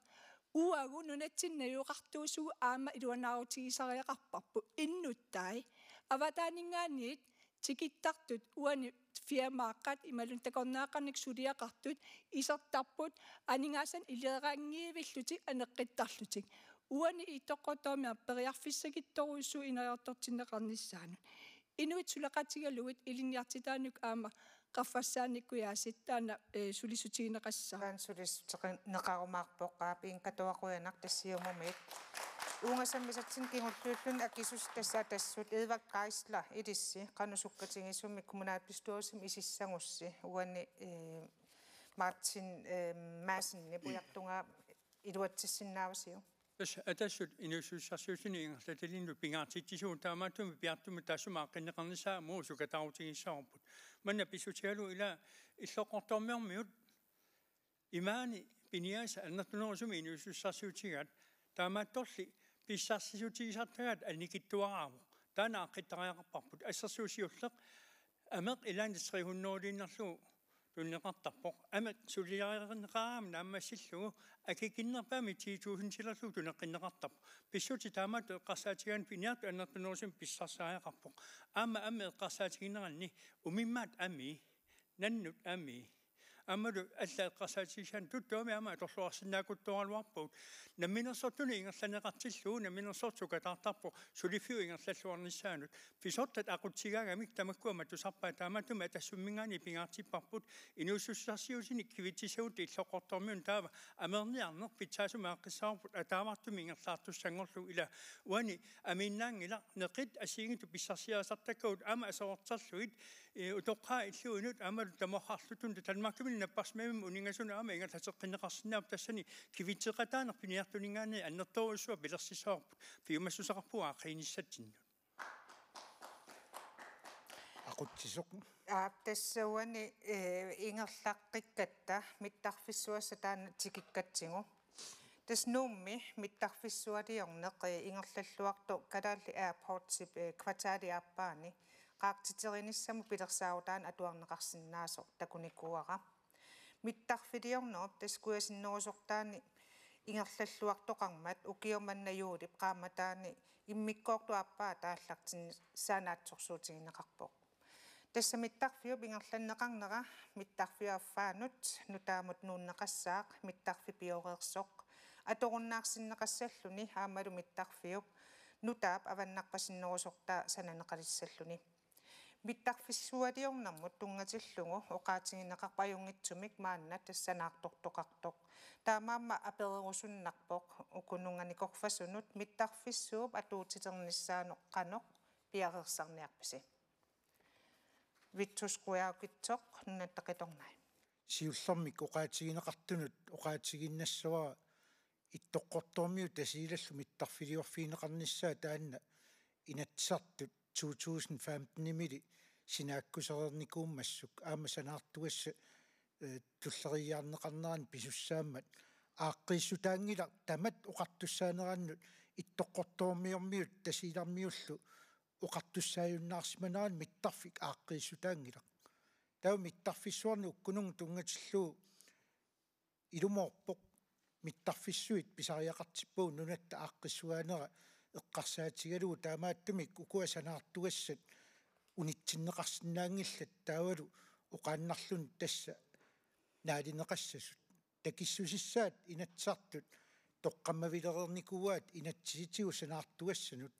uagut nunatsinni najugaqartuusugut aamma iluanaarutigisariaqarparput. Innuttai avataaninngaanniit tikittartut uani firmaaqqat imaluunniit takornariaqarnikkut suliaqartut isertarput aningaasanik ilereeranngivillutik aneqqittarlutik. Uani Ittoqqortoormiut periarfissakittorujussuuvoq ineriartortinneqarnissaanut. Inuit suleqatigalugit ilinniartitaannik aamma qaffassaannikkujaasiit taanna, eh, sulissutigineqassaaq. Taanna sulissuteqarneqarumaarpoq, aap, Inga Thora, qujanaq tassa Siumumiit. Uunga sammisatsinni kingulliulluni akisussat tassa Atassut, Edvard Geisler ilissi qanoq sukkatigisumik kommunalbestyrelsimi isissagussi uani, eh, Martin, eh, Madsenip ujartugaa iluatsissinnaavasiuk? Tassa Atassut inuussutissarsiutini ingerlatilinnut pingaartitsisugut taamaattumik piaartumik taassuma aaqqinneqarnissaa aamma uagut sukataarutigissavarput. Manna pissutigalugu ila Illoqqortoormiormiut imaani piniassat annertunerusumik inuussutissarsiutigaat taamaattorli pissarsissutigisartagaat annikitsuaraavoq. Taanna aaqqittariaqarparput. Assersuut siulleq ameq ilaanni tre hundrede-liinnarlugu tunineqartarpoq. Ameq suliarineqarami naammassillugu akikinnerpaamik ti tusindilerlugu tuneqqinneqartarpoq. Pissutsit taamaattoq eqqarsaatigaanni piniartut annertunerusumik pissarsisariaqarpoq. Aamma ameq eqqarsaatigineranni umimmaat amii nannut amii. Aammalu allat eqqarsaatigisannut tuttuami aamma atorluarsinnaakuttoraluarpagut. Namminersortunut ingerlanneqartillugu namminersortut sukataartarpoq suliffiup ingerlalluarnissaanut. Pisortat aqutsigaangamik tamakkua matusarpaat, taamaattumik Atassumminngaanniit pingaartipparput inuussutissarsiutinik kivitsissagutsigu illoqqortoormiunut taava amerniarneq pitsaasumik aaqqissavarput ataavartumik ingerlaartussanngorlugu. Ila uani amiinnaanngilaq, neqit assigiinngitsut pissarsiarisartakkagut aamma aserorterlugit, eh, utoqqaat illuinut aammalu tamarluinut Danmarkiminngaanniit napparsimmavimmi uningasunut aamma ingerlateqqinneqarsinnaapput. Tassani kivitseqataaneq piniartuninngaanniit annertoorujussuaq pilersissavarput, piumassuseqarpugut aaqqiinissatsinnut. Aqutsisoq. Aap, tassa uani, eh, ingerlaqqikkatta mittarfissuassat taanna tikikkatsigu. Tassa Nuummi mittarfissualiorneq, eh, ingerlalluartoq Kalaallit Airportsip, eh, kvartalip aappaani qaartiterinissamut pilersaarutaaneq atuarneqarsinnaasoq takunikuuara. Mittarfiliornerup tassa kujasinnerusortaani ingerlalluartoqarmat ukioq manna juulip qaammataani immikkoortup aappaa aallartinnissaa naatsorsuutigineqarpoq. Tassa mittarfiup ingerlanneqarnera mittarfiup affaanut nutaamut nuunneqassaaq, mittarfik pioreersoq atorunnaarsinneqassalluni aammalu mittarfiup nutaap avannarpasinnerusortaa sananeqalissalluni. Mittarfissualiornermut tunngatillugu oqaatigineqarpoq ajunngitsumik maanna tassa sanaartortoqartoq. Taamaammat apererusunnarpoq ukununnga nikorfasunut mittarfissuup atuutilernissaanut qanoq piareersarniarpisi. Vittus Qujaukitsoq, Nunatta Qitornai. Siullermik oqaatigineqartunut oqaatiginnassavara Ittoqqortoormiut Tasiilallu mittarfiliorfigineqarnissaa taanna Inatsisartut to tusind femten-imili sinaakkusereernikuummassuk aamma sanaartugassat, eh, tulleriiaarneqarneranni pisussaammat aaqqiissutaanngilaq. Tamat oqartussaanerannut Ittoqqortoormiormiut Tasiilarmiullu oqartussaajunnaarsimanerannut mittarfik aaqqiissutaanngilaq. Taava mittarfissuarnik ukkununnga tunngatillugu ilumoorpoq mittarfissuit pisariaqartippagut nunatta aaqqissugaanera eqqarsaatigalugu, taamaattumik ukua sanaartugassat unitsinneqarsinnaanngillat taavalu oqaannarluni tassa naalineqassasut. Takissusissaat Inatsisartut toqqammavilereernikuuaat inatsisitigut sanaartugassanut.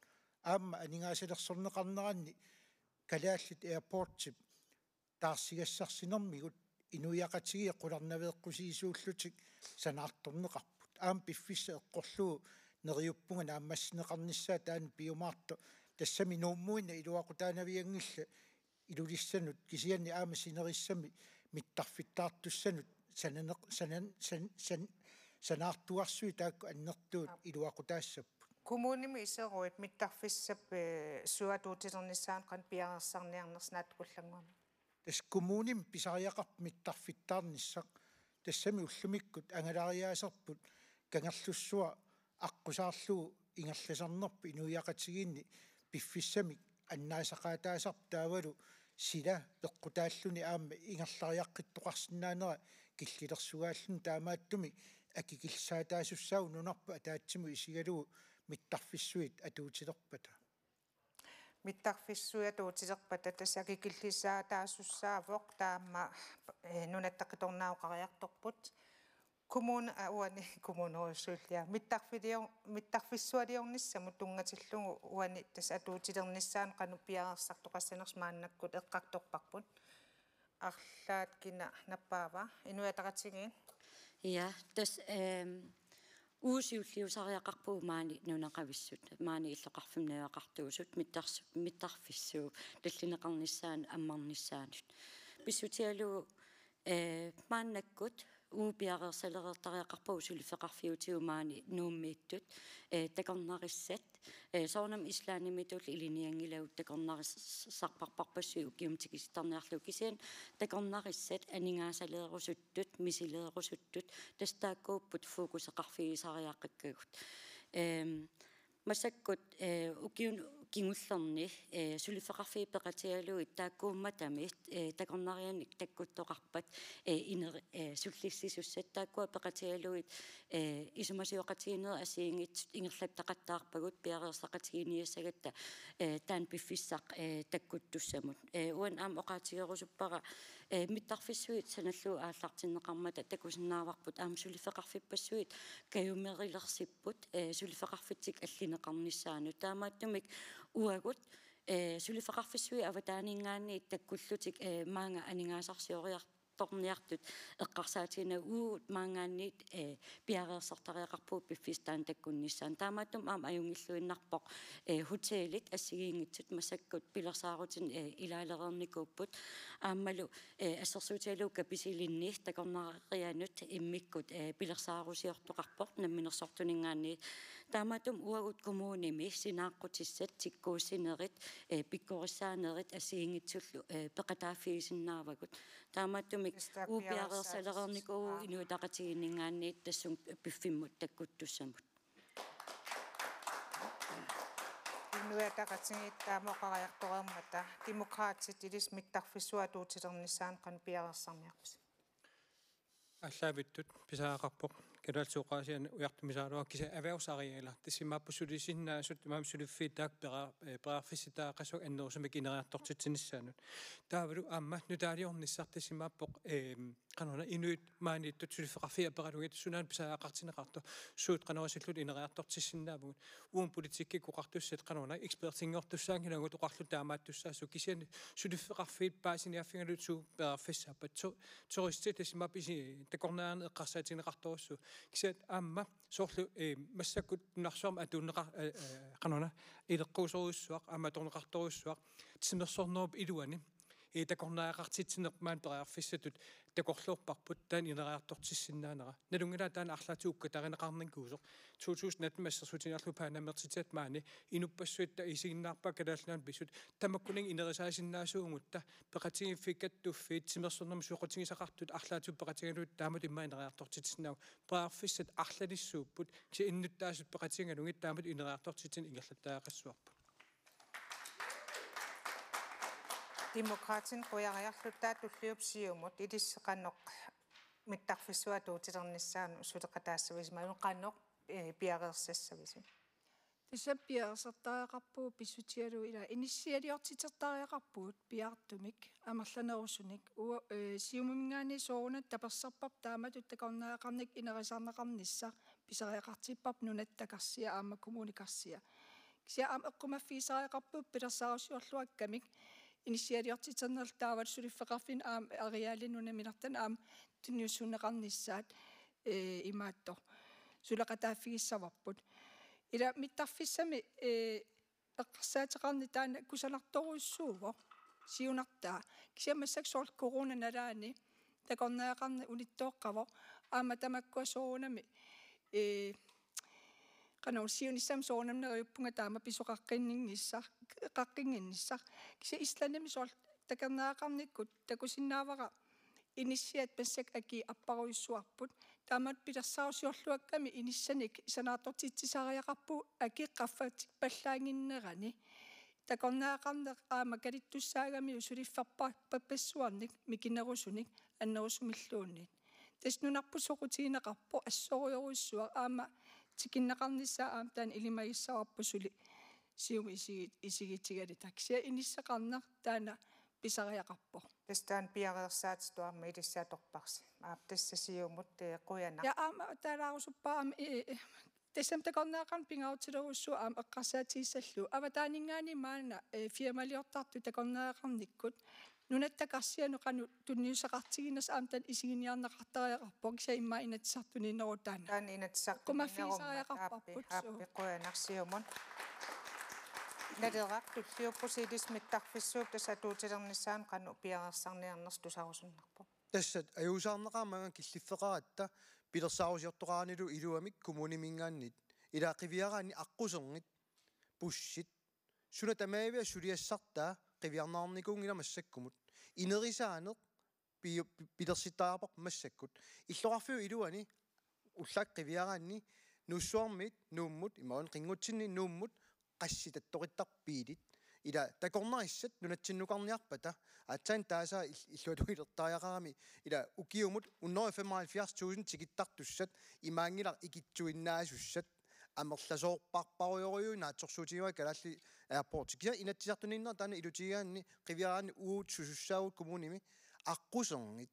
Aamma aningaasalersorneqarneranni Kalaallit Airportsip taarsigassarsinermigut inuiaqatigiit qularnaveeqqusiisuullutik sanaartorneqarput. Aamma piffissaq eqqorlugu neriuppunga naammassineqarnissaa taanna piumaartoq. Tassami Nuummuinnaq iluaqutaanavianngillat Ilulissanut, kisianni aamma sinerissami mittarfittaartussanut sananeq-, sanan-, san-, san-, sanaartugarsuit taakku annertuut Aap. iluaqutaassapput. Kommunimi iseruit mittarfissap, eh, suut atuutilernissaanut qanoq piareersarniarnersoq naatsukullannguamik? Tassa kommunimi pisariaqarpoq mittarfittaarnissaq. Tassami ullumikkut angalaariaaserput Kangerlussuaq aqqusaarlugu ingerlasarnerput inuiaqatigiinni piffissamik annaasaqaataasarpoq, taavalu sila peqqutaalluni aamma ingerlariaqqittoqarsinnaanera killilersugaalluni, taamaattumik akikillisaataasussaavugut nunarput ataatsimut isigalugu mittarfissuit atuutilerpata. Mittarfissuit atuutilerpata tassa akikillisaataasussaavoq taama, eh, Nunatta Qitornai oqariartorput. Kommune, aa, uani kommunerujussuullia. Mittarfilior-, mittarfissualiornissamut tunngatillugu uani tassa atuutilernissaanut qanoq piareersartoqassanersoq maannakkut eqqartorparput. Arlaat kina nappaava? Inuit Ataqatigiit? Ja, tassa, ehm, uagut siulliusariaqarpugut maani nunaqavissut, maani illoqarfimmi najugaqartuusut, mittars-, mittarfissuup tallineqarnissaanut ammarnissaanut. Pissutigalugu, eh, maannakkut uagut piareersalereertariaqarpagut suliffeqarfiutigut maani Nuummiittut, eh, takornarissat, eh, soorunami Islandimitullu ilinnianngilagut takornarissarparparpassuit ukiumut tikisittarniarlugu, kisianni takornarissat aningaasaleerusuttut, misileerusuttut, tassa taakkuupput fokuseqarfigisariaqakkagut. Ehm, massakkut, eh, ukiun-, kingullerni, eh, suliffeqarfiit peqatigalugit taakkuummatami, eh, takornarianik takkuttoqarpat, eh, iner-, eh, sullissisussat taakkua peqatigalugit, eh, isumasioqatigiinnerit assigiinngitsut ingerlattaqattaarpagut piareersaqatiginiassagatta, eh, taanna piffissaq, eh, takkuttussamut. Eh, uani aamma oqaatigerusuppara, eh, mittarfissuit sanallugu aallartinneqarmata takusinnaavarput aamma suliffeqarfippassuit kajumerilersipput, eh, suliffeqarfitsik allineqarnissaanut. Taamaattumik uagut, eh, suliffeqarfissuit avataaninngaanniit takkullutik, eh, maanga aningaasarsioriartorniartut eqqarsaatigineq uagut maanngaanniit, eh, piareersartariaqarpugut piffissaq taanna takkunnissaanut. Taamaattumik aamma ajunngilluinnarpoq, eh, hotelit assigiinngitsut massakkut pilersaarutinik, eh, ilaalereernikuupput. Aammalu, eh, assersuutigalugu Kapisilinni takornarianut immikkut, eh, pilersaarusiortoqarpoq namminersortuninngaanniit. Taamaattumik uagut kommunimi sinaaqqutissat tikkuussinerit, eh, pikkorissaanerit assigiinngitsullu, eh, peqataaffigisinnaavagut. Taamaattumik uagut piareersalereernikuuvugut inuit ataqatigiinninngaanniit tassunga piffimmut takkuttussamut. Inuit Ataqatigiit taama oqariartoreermata Demokraatit ilissi mittarfissuup atuutilernissaanut qanoq piareersarniarpisi? Aallaavittut pisariaqarpoq kalaallisut oqaasiinik ujartumisaraluarpoq kisianni erhvervsarealer. Tassa imaappoq sulisinnaasut imaammat suliffiit taakku peraa-, eh, periarfissaqartut annerusumik ineriartortitsinissaannut. Taavalu aamma nutaaliornissaq tassa imaappoq, ehm, qanoruna inuit maaniittut suliffeqarfiit aperalugit sunaana pisariaqartinneqartoq suut qanoq isilluta ineriartortissinnaavugut. Uuma politikkikkut oqartussat qanoruna ekspertinngortussaanngilagut oqarluta taamaattussaasoq kisianni suliffeqarfiit paasiniaaffigalugit suut periarfissaappat. Tu-, turistit tassa imaappoq isi-, takornarianik eqqarsaatigineqartorujussuuvoq. Kisianni aamma soorlu, eh, massakkut nunarsuarmi atuunneqa-, eh, eh, qanoruna ileqquusorujussuaq, aamma atorneqartorujussuaq, timersornerup iluani, eh, takornariaqartitsineq maani periarfissatut takorloorparput taanna ineriartortissinnaanera. Nalunngilara taanna arlaatigut ukkatarineqarnikuusoq. To tusind atten assersuutigiinnarlugu Panamertititat maani inuppassuit isiginnaarpaat Kalaallit Nunaanni pisut tamakkuninnga inerisaasinnaasuugutta peqatigiiffik kattuffiit timersornermut soqutigisaqartut arlaatigut peqatigalugit taamatut immaqa ineriartortitsisinnaavugut. Periarfissat arlalissuupput, kisianni innuttaasut peqatigalugit taamatut ineriartortitsineq ingerlattariaqassavarput. Demokraatit qujariarluta, tulliuppoq Siumut, ilissi qanoq mittarfissuup atuutilernissaanut suleqataassavisimaviuk, qanoq, eh, piareersassavisi? Tassa piareersartariaqarpugut pissutigalugu ila inissialiortitertariaqarpugut piaartumik amerlanerusunik. Ua-, eh, Siumuminngaanniit soorunami taperserparput taamatut takornariaqarnermik inerisarneqarnissaq, pisariaqartipparput nunatta karsia aamma kommuni karsia. Kisianni aamma eqqumaffigisariaqarpugut pilersaarusiorluakkamik inissialiortiternerlu taavalu suliffeqarfinni aamma areali nunaminertaanni aamma tunniussuunneqarnissaat, eh, imaattoq suleqataaffigissavarput. Ila mittarfissami, eh, eqqarsaateqarneq taanna kusanartorujussuuvoq siunertaa. Kisianni massakkut soorlu corona nalaani takornariaqarneq unittooqqavoq. Aamma tamakkua soorunami, eh, qanoq siunissami soorunami neriuppunga taama pisoqaqqinninnissaq, qaqqinninnissaq. Kisianni Islandimi soorlu takornariaqarnikkut takusinnaavara inissiat massakkut akii apparujussuarput. Taamaattumik pilersaarusiorluakkami inissanik sanaartortitsisariaqarpugut akii qaffatikpallaannginnerani. Takornariaqarneq aamma kalittussaagamiuk sulifferpa-, pappassuarnik mikinerusunik annerusumilluunniit. Tassa nunarput soqutigineqarpoq assorujussuaq aamma tikinneqarnissaa aamma taanna ilimagissavarput suli Siumut isigi-, isigitigalugit. Kisianni inissaqarneq taanna pisariaqarpoq. Tassa taanna piareersaatitut aamma ilissi atorparsi. Aap, tassa Siumut, eh, qujanaq. Ja aamma taalaarusuppara aamma, eh, eh, tassami takornariaqarneq pingaarutilerujussuuvoq aamma eqqarsaatigissallugu. Avataaninngaanniit maanna, eh, firmaliortartut takornariaqarnikkut nunatta karsianut qanoq tunniussaqartiginersoq aamma taanna isiginiarneqartariaqarpoq, kisianni immaqa Inatsisartuniinneruvoq taanna. Taanna Inatsisartuniinneruvoq. Eqqumaffigisariaqarparput. Aappi, suu. Aappi, qujanaq Siumut. Naleraq, tulliuppoq ilissi mittarfissuup tassa atuutilernissaanut qanoq piareersarniarnersoq tusarusunnarpoq. Tassa ajuusaarneqaaq maanga killiffeqaratta pilersaarusiortoqaranilu iluamik kommuniminngaanniit. Ila qiviaraanni aqquserngit, bussit, suna tamaavia suliassartaa qiviarneqarnikuunngilaq massakkumut. Inerisaaneq pi-, pi-, pilersittariaqarparput massakkut. Illoqarfiup iluani ullaakkut qiviaraanni Nuussuarmiit Nuummut, imaluunniit Qinngutsinniit Nuummut, qassitattoqittarpiilit. Ila takornarissat nunatsinnukarniarpata aatsaat taasaa il-, illuatungiliortariaqarami ila ukiumut hundrede og femoghalvfjerds tusind tikittartussat imaanngilaq ikittuinnaasussat amerlasoorparparujorujuit naatsorsuutigaara Kalaallit Airports. Kisianni Inatsisartuniinnera taanna ilutigigaanni qiviaraanni uagut susussaavugut kommunimi aqqusernit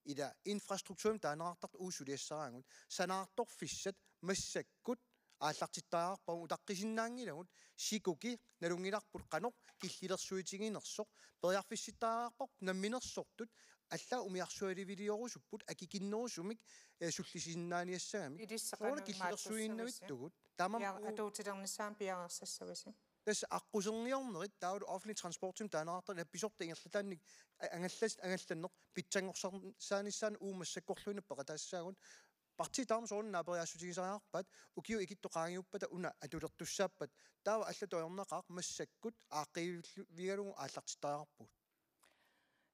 ila infrastrukturimik taaneqartartut uagut suliassaraagut sanaartorfissat massakkut aallartittariaqarpagut utaqqisinnaanngilagut sikuki nalunngilarput qanoq killilersuitiginersoq periarfissittariaqarparput namminersortut allaat umiarsualiviliorusuppugut akikinnerusumik eh, sullisinnaaniassagamik. Ilissi soorlu qanoq killilersuiginnavittugut. Taamaammat pia-, u- atuutilernissaanut piareersassavisi? Tassa aqquserniornerit taavalu offentlig transportimik taaneqartartut ila pisortat ingerlataannik a-, angallas-, angallanneq pitsanngorsaanissaanut uagut massakkorluinnaq peqataassaagut. Partiit tamarmik soorunami naaperiaassutigisariaqarpaat ukiut ikittup qaangiuppata una atulertussaappat taava allatut ajornaqaaq massakkut aaqqiivigalugu aallartittariaqarpugut.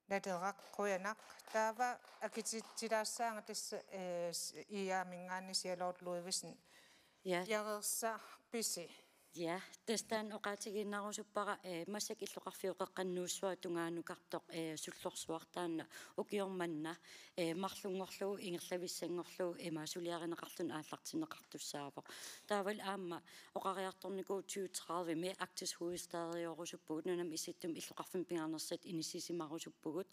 Naleraq qujanaq. Taava akititsilaassaanga tassa, eh, s-, I A-minngaanniit Charlotte Ludvigsen. Ja. Piareersarpisi? Ja, tassa taanna oqaatigiinnarusuppara, eh, massakkut illoqarfiup qeqqanut nuussuaq tungaanukartoq, eh, sullorsuaq taanna ukioq manna, eh, marlunngorlugu ingerlavissanngorlugu ima suliarineqarluni aallartinneqartussaavoq. Taavalu aamma oqariartornikuuvoq tyve tredivemi Arktis hovedstaderiorusuppugut, nunami issittumi illoqarfimmut pingaarnersat inissisimarusuppugut.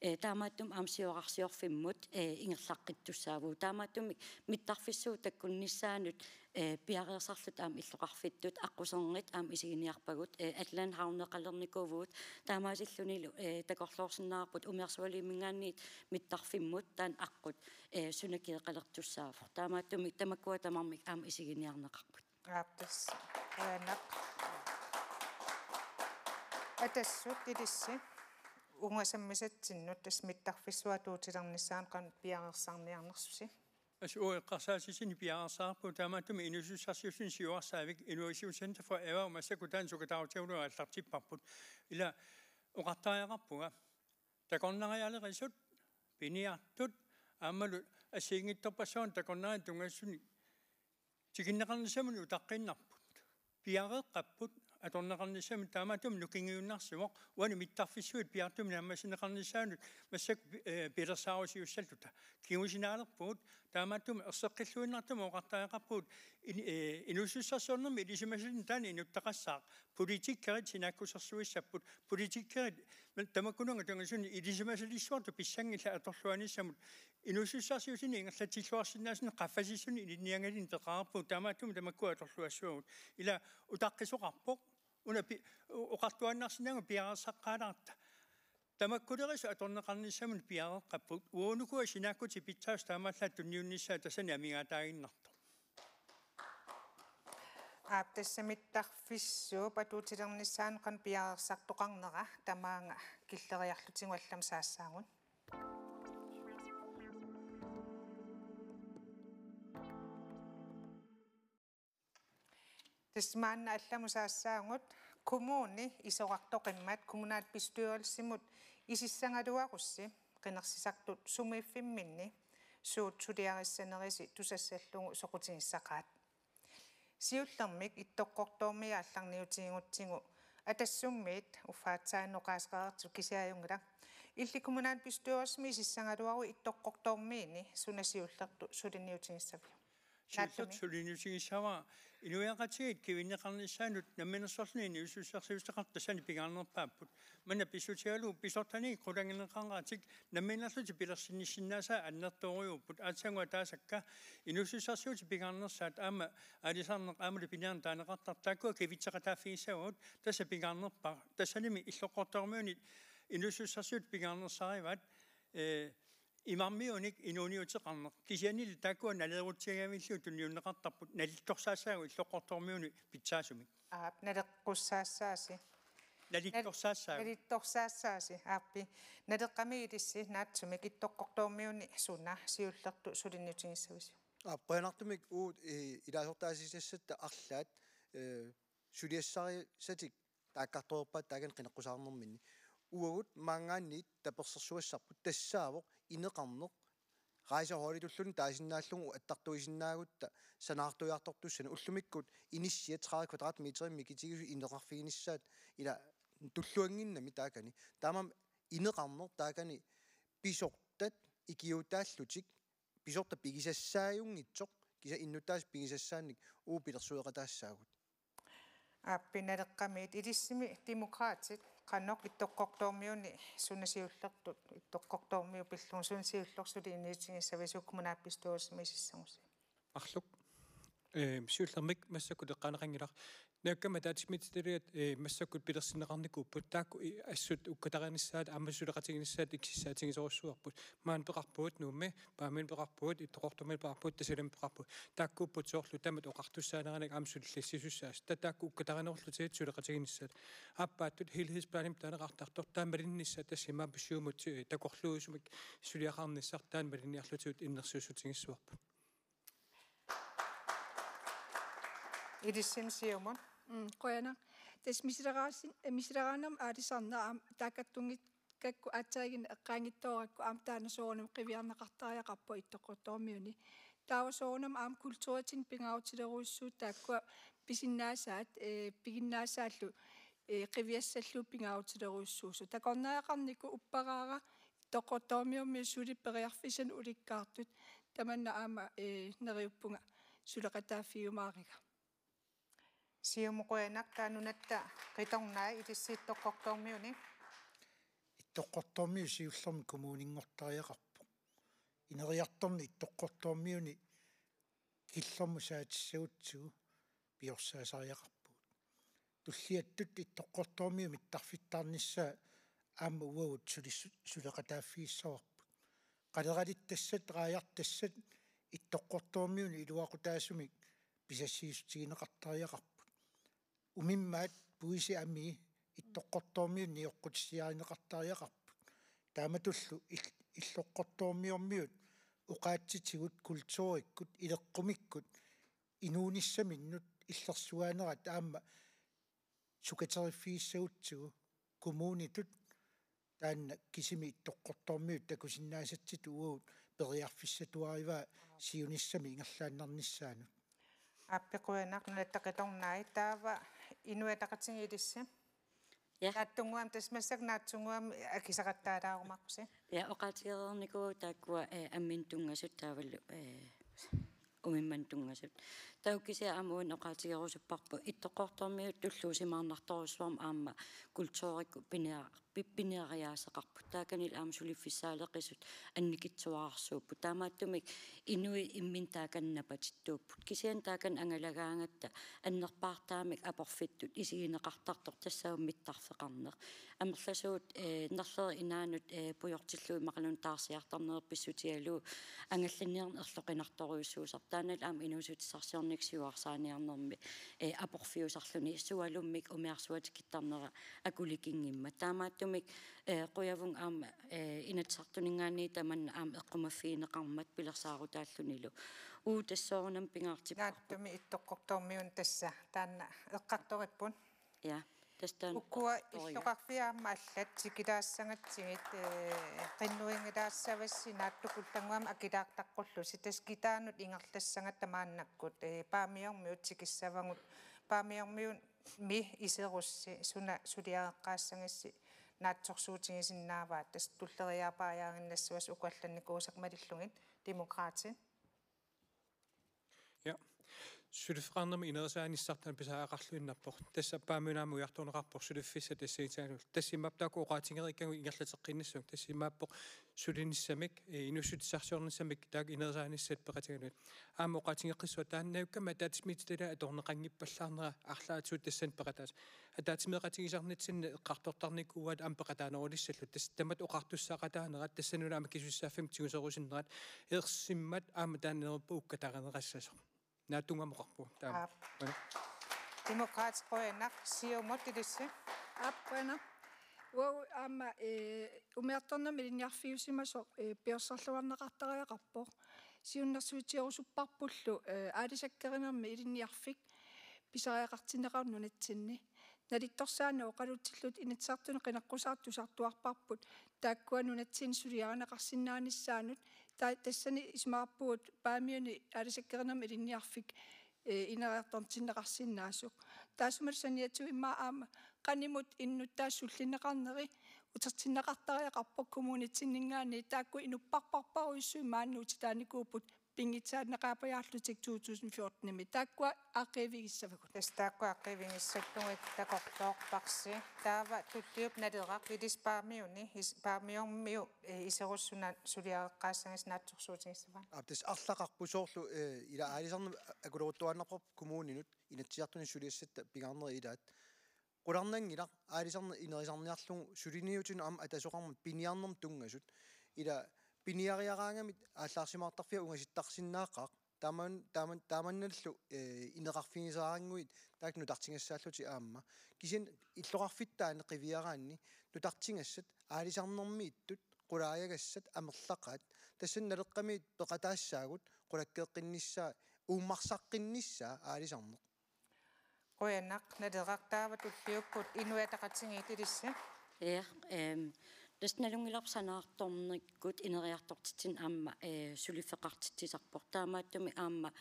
Eh, taamaattumik aamma siorarsiorfimmut, eh, ingerlaqqittussaavugut. Taamaattumik mittarfissuup takkunnissaanut, eh, piareersarluta aamma illoqarfittut aqqusernit aamma isiginiarpagut, eh, Atlantic Havneqalernikuuvugut. Taamaasillunilu, eh, takorloorsinnaavarput umiarsualiiminngaanniit mittarfimmut taanna aqqut, eh, suna keeqalertussaavoq. Taamaattumik tamakkua tamarmik aamma isiginiarneqarput. Aap, tassa. Qujanaq. Atassut ilissi. Uunga sammisatsinnut tassa mittarfissuup atuutilernissaanut qanoq piareersarniarnersusi? Tassa uagut eqqarsaatitsinni piareersarparput, taamaattumik inuussutissarsiutinut siuarsaavik Innovation Center for Erhverv massakkut taanna sukataarutigalugu aallartipparput. Ila oqartariaqarpunga takornarialerisut, piniartut, aammalu assigiinngitsorpassuarnik takornariat tunngasut tikinneqarnissaminut utaqqiinnarput. Piareeqqapput atorneqarnissamut, taamaattumik nukingiunnarsivoq uani mittarfissuit piaartumik naammassineqarnissaannut massakkut, eh, pilersaarusiussalluta. Kingusinaaleqpugut, taamaattumik erseqqilluinnartumik oqartariaqarpugut in-, eh, inuussutissarsiornermi ilisimasalinnut taanna inuttaqassaaq. Politikerit sinaakkusersuissapput. Politikerit tamakkununnga tunngasunik ilisimasalissuartut pissanngillat atorluarnissamut. Inuussutissarsiutini ingerlatsilluarsinnaasunik qaffasissuni ilinniagaluni peqarpugut, taamaattumik tamakkua atorluassuagut. Ila utaqqisoqarpoq. Una pi-, u-, oqartuaannarsinnaavugut piareersaqqaalaarta. Tamakkulerisut atorneqarnissaminut piareeqqapput. Uagut ukua sinaakkutit pitsaasut taamaallaat tunniunnissaat tassani amigaataaginnartoq. Aap, tassa mittarfissuup atuutilernissaanut qanoq piareersartoqarnera tamaanga killeriarlutigu allamut saassaagut. Tassa maanna allamut saassaagut: Kommuni isorartoqimmat kommunalbestyrelsimut isissagaluarussi qinersisartut sumiiffimminni suut suliarissanerisi tusassallugu soqutigissaqaat. Siullermik Ittoqqortoormiit aallarniutigigutsigu Atassummiit, uffa aatsaat oqaaseqareersiuk kisianni ajunngilaq, illit kommunalbestyrelsimi isissagaluaruit Ittoqqortoormiini suna siullertut suliniutigissaviuk? Siullertut suliniutigissavara inuiaqatigiit kivinneqarnissaannut namminersorluni inuussutissarsiuteqartut tassani pingaarnerpaapput. Manna pissutigalugu pisortanit qulangineqaratik namminerlutik pilersinnissinnaasaat annertoorujuupput. Aatsaannguaq taasakka inuussutissarsiutit pingaarnersaat aamma aalisarneq aammalu piniarneq taaneqartartut taakkua kivitseqataaffigissavagut, tassa pingaarnerpaaq. Tassanimi Illoqqortoormiuni inuussutissarsiutit pingaarnersarivaat, eh, imarmiunik inuuniuteqarneq. Kisiannili taakkua naleerutsigavilligu tunniunneqartarput, nalittorsaassaagut Illoqqortoormiuni pitsaasumik. Aap, naleqqussaassaasi. Nalittorsaassaagut. Nal-, nalittorsaassaagut, aappi. Naleqqami ilissi naatsumik Ittoqqortoormiuni suna siullertut suliniutigissavisiuk? Aap, qujanartumik uagut, eh, ilaasortaasisassat arlaat, eh, suliassarisatik taakkartorpaat taakani qineqqusaarnerminni. Uagut maanngaanniit tapersersugassarput tassaavoq ineqarneq rejseholditulluunniit taasinnaallugu attartuisinnaagutta sanaartuiartortussanik ullumikkut inissiat tredive kvadratmeterimik mikitigisut ineqarfiginissaat ila tulluannginnami taakani. Taamaammat ineqarneq taakani pisortat ikiuutaallutik pisortat pigisassaajunngitsoq kisianni innuttaasut pigisassaannik uagut pilersueqataassaagut. Aap, Naleqqamiit. Ilissimi Demokraatit qanoq Ittoqqortoormiuni suna siullertut, Ittoqqortoormiut pillugu suna siulleq suli inuutigissavisi kommunalbestyrelsimi isissagusi? Marluk. Ee, siullermik massakkut eqqaaneqanngilaq. Najukkami ataatsimiititaliat, ee, massakkut pilersinneqarnikuupput taakku i-, assut ukkatarinissaat aamma suleqatiginissaat iksissaatigisorujussuarput. Maani peqarpugut, Nuummi, Paamiuni peqarpugut, Ittoqqortoormiuni peqarpugut, Tasiilami peqarpugut. Taakkuupput soorlu tamatta oqartussaanerannik aamma sulillissisussaasut. Ta-, taakku ukkatarinerullutigit suleqatiginissaat. Aappaattut helhedsplanimik taaneqartartoq taanna malinnissaa tassa imaappoq Siumut, ee, takorluuisumik suliaqarnissaq taanna malinniarlutigu innersuussutigissavarput. Ilissimi Siumut. Mm, qujanaq. Tassa misileraassin-, misileraannermik aalisarneq aamma taakattunngit-, kakku aatsaannguaq eqqaanngitsoorakku aamma taanna soorunami qiviarneqartariaqarpoq Ittoqqortoormiuni. Taava soorunami aamma kulturitinik pingaarutilerujussuupput taakkua pisinnaasaat, ee, piginnaasaallu, ee, qiviassallugu pingaarutilerujussuusut. Takornariaqarnikoq upperaara Ittoqqortoormiummiut suli periarfissanik ulikkaartut tamanna aamma, ee, neriuppunga suleqataaffigiumaariga. Siumut qujanaq. Taava Nunatta Qitornai, ilissi Ittoqqortoormiuni. Ittoqqortoormiut siullermik kommuninngortariaqarpoq. Ineriartorneq Ittoqqortoormiuni killormut saatissagutsigu piorsaasariaqarpugut. Tulliattut Ittoqqortoormiut mittarfittaarnissaat aamma uagut sulis-, suleqataaffigissavarput. Qaleralittassat, raajartassat Ittoqqortoormiuni iluaqutaasumik pisassiissutigineqartariaqarput. Umimmaat puisit amii Ittoqqortoormiuni nioqqutissiarineqartariaqarput. Taamatullu ill-, Illoqqortoormiormiut oqaatsitigut kulturikkut, ileqqumikkut, inuunissaminnut illersuaanerat aamma sukateriffigissagutsigu kommunitut taanna kisimi Ittoqqortoormiut takusinnaasatsitut uagut periarfissatuarivaa siunissami ingerlaannarnissaanut. Aap, qujanaq. Nunatta Qitornai, taava Inuit Ataqatigiit, ilissi. Ja. Naatsunnguamik tassa massakkut naatsunnguamik akisaqattaalaarumaarpusi. Ja, oqaatigereernikuuagut taakkua, eh, amminut tunngasut taavalu, eh, umimmanut tunngasut. Taava kisianni aamma uani oqaatigerusupparput Ittoqqortoormiut tulluusimaarnartorujussuarmik aamma kulturikkut pinia-, pi-, piniariaaseqarput. Taakanilu aamma suliffissaaleqisut annikitsuararsuupput. Taamaattumik inuit imminnut taakani napatittuupput. Kisianni taakani angalagaangatta annerpaartaamik aporfittut isigineqartartoq tassaavoq mittarfeqarneq. Amerlasuut, eh, nerlerit inaannut, eh, pujortillugit imaluunniit taarsiartarnerit pissutigalugu angallanniarneq erloqinartorujussuusarpoq. Taannalu aamma inuussutissarsiornikkut siuarsaaniarnermi, eh, aporfiusarluni sualummik umiarsuatikittarnera akulikinngimmat. Taamaattumik, eh, qujavunga aamma, eh, Inatsisartuninngaanniit tamanna aamma eqqumaffigineqarmat pilersaarutaallunilu. Uagut tassa soorunami pingaartipparput. Naatsumik Ittoqqortoormiunut tassa taanna eqqartoripput. Ja, tassa taanna ukua eqqartoriga. Illoqarfiit aamma allat tikilaassagatsigit, eh, qinnuigilaassavassi naatsukullannguamik akilaartaqqullusi, tassa kitaanut ingerlassagatta maannakkut, eh, Paamiormiut tikissavagut, Paamiormiut mi iserussi suna suliareqqaassagissi naatsorsuutigisinnaavaat, tassa tulleriiaapaajaannassuasi uku allannikuusakka malillugit. Demokraatit. Ja. Suliffeqarnermut ineriartornissaq taanna pisariaqarluinnarpoq. Tassa Paamiunami ujartorneqarpoq suliffissat tassaniittut. Tassa imaappoq taakku oqaatigereerikkagut ingerlateqqinnissamik. Tassa imaappoq sulinissamik, eh, inuussutissarsiornissamik taakku ineriartornissat peqatigalugit. Aamma oqaatigeqqissaaq taanna najukkami ataatsimiititaliani atorneqanngippallaarnera arlaatigut tassani peqataasut. Ataatsimeeqatigisarnitsinni eqqartortarnikuuaat aamma peqataanerulissalluta. Tassa tamatta oqartussaaqataanerat, tassanuna aamma akisussaaffimmik tiguserusinnerat, ersimmat aamma taanna neriuppunga ukkatarineqassasoq. Naatsunnguamik oqarpunga taama. Aap. Qujanaq. Demokraatit, qujanaq. Siumut, ilissi. Aap, qujanaq. Uagut aamma, eh, umiartornermi ilinniarfiusimasoq, eh, piorsarluarneqartariaqarpoq. Siunnersuutigerusupparpullu, eh, aalisakkerinermi ilinniarfik pisariaqartinneqarneq nunatsinni. Nalittorsaanut oqalutsilluta Inatsisartuni qineqqusaartut tusartuarparput taakkua nunatsinni suliarineqarsinnaanissaannut Ta-, tassani isumaqarpugut Paamiuni aalisakkerinermi ilinniarfik, eh, ineriartortinneqarsinnaasoq. Taassumalu saniatigut immaqa aamma qanimut innuttaasut sullinneqarneri utertinneqartariaqarpoq kommunitsinninngaanniit, taakku inupparparparujussuit maani nuutitaanikuupput pinngitsaanneqaapajaarlutik to tusind fjortenimi. Taakkua aaqqiivigissavagut. Tassa taakkua aaqqiivigissallugit takorloorparsi. Taava tulliuppoq Naleraq, ilissi Paamiuni, is-, Paamiormiut, eh, iserussuna suliareqqaassagissi naatsorsuutigissavaa. Aap, tassa arlaqarpoq soorlu, eh, ila aalisarneq akuloruttuaannarparput kommuninut Inatsisartuni suliassatta pingaarnerit ilaat. Qularnanngilaq aalisarneq inerisarniarlugu suliniutinut aamma atasoqarmat piniarnermut tunngasut. Ila piniariaraangamik aallaarsimaartarfia ungasittarsinnaaqaaq. Taaman-, taaman-, taamannallu, eh, ineqarfigisaraannguit taakku nutartigassaallutik aamma. Kisianni illoqarfittaani qiviaraanni nutartigassat aalisarnermiittut qulaajagassat amerlaqaat. Tassani Naleqqamiit peqataassaagut qulakkeeqqinnissaa, uummarsaqqinnissaa aalisarneq. Qujanaq, Naleraq. Taava tulliupput Inuit Ataqatigiit, ilissi. Ja, ehm, tassa nalunngilarput sanaartornikkut ineriartortitsineq aamma, eh, suliffeqartitsisarpoq. Taamaattumik aamma,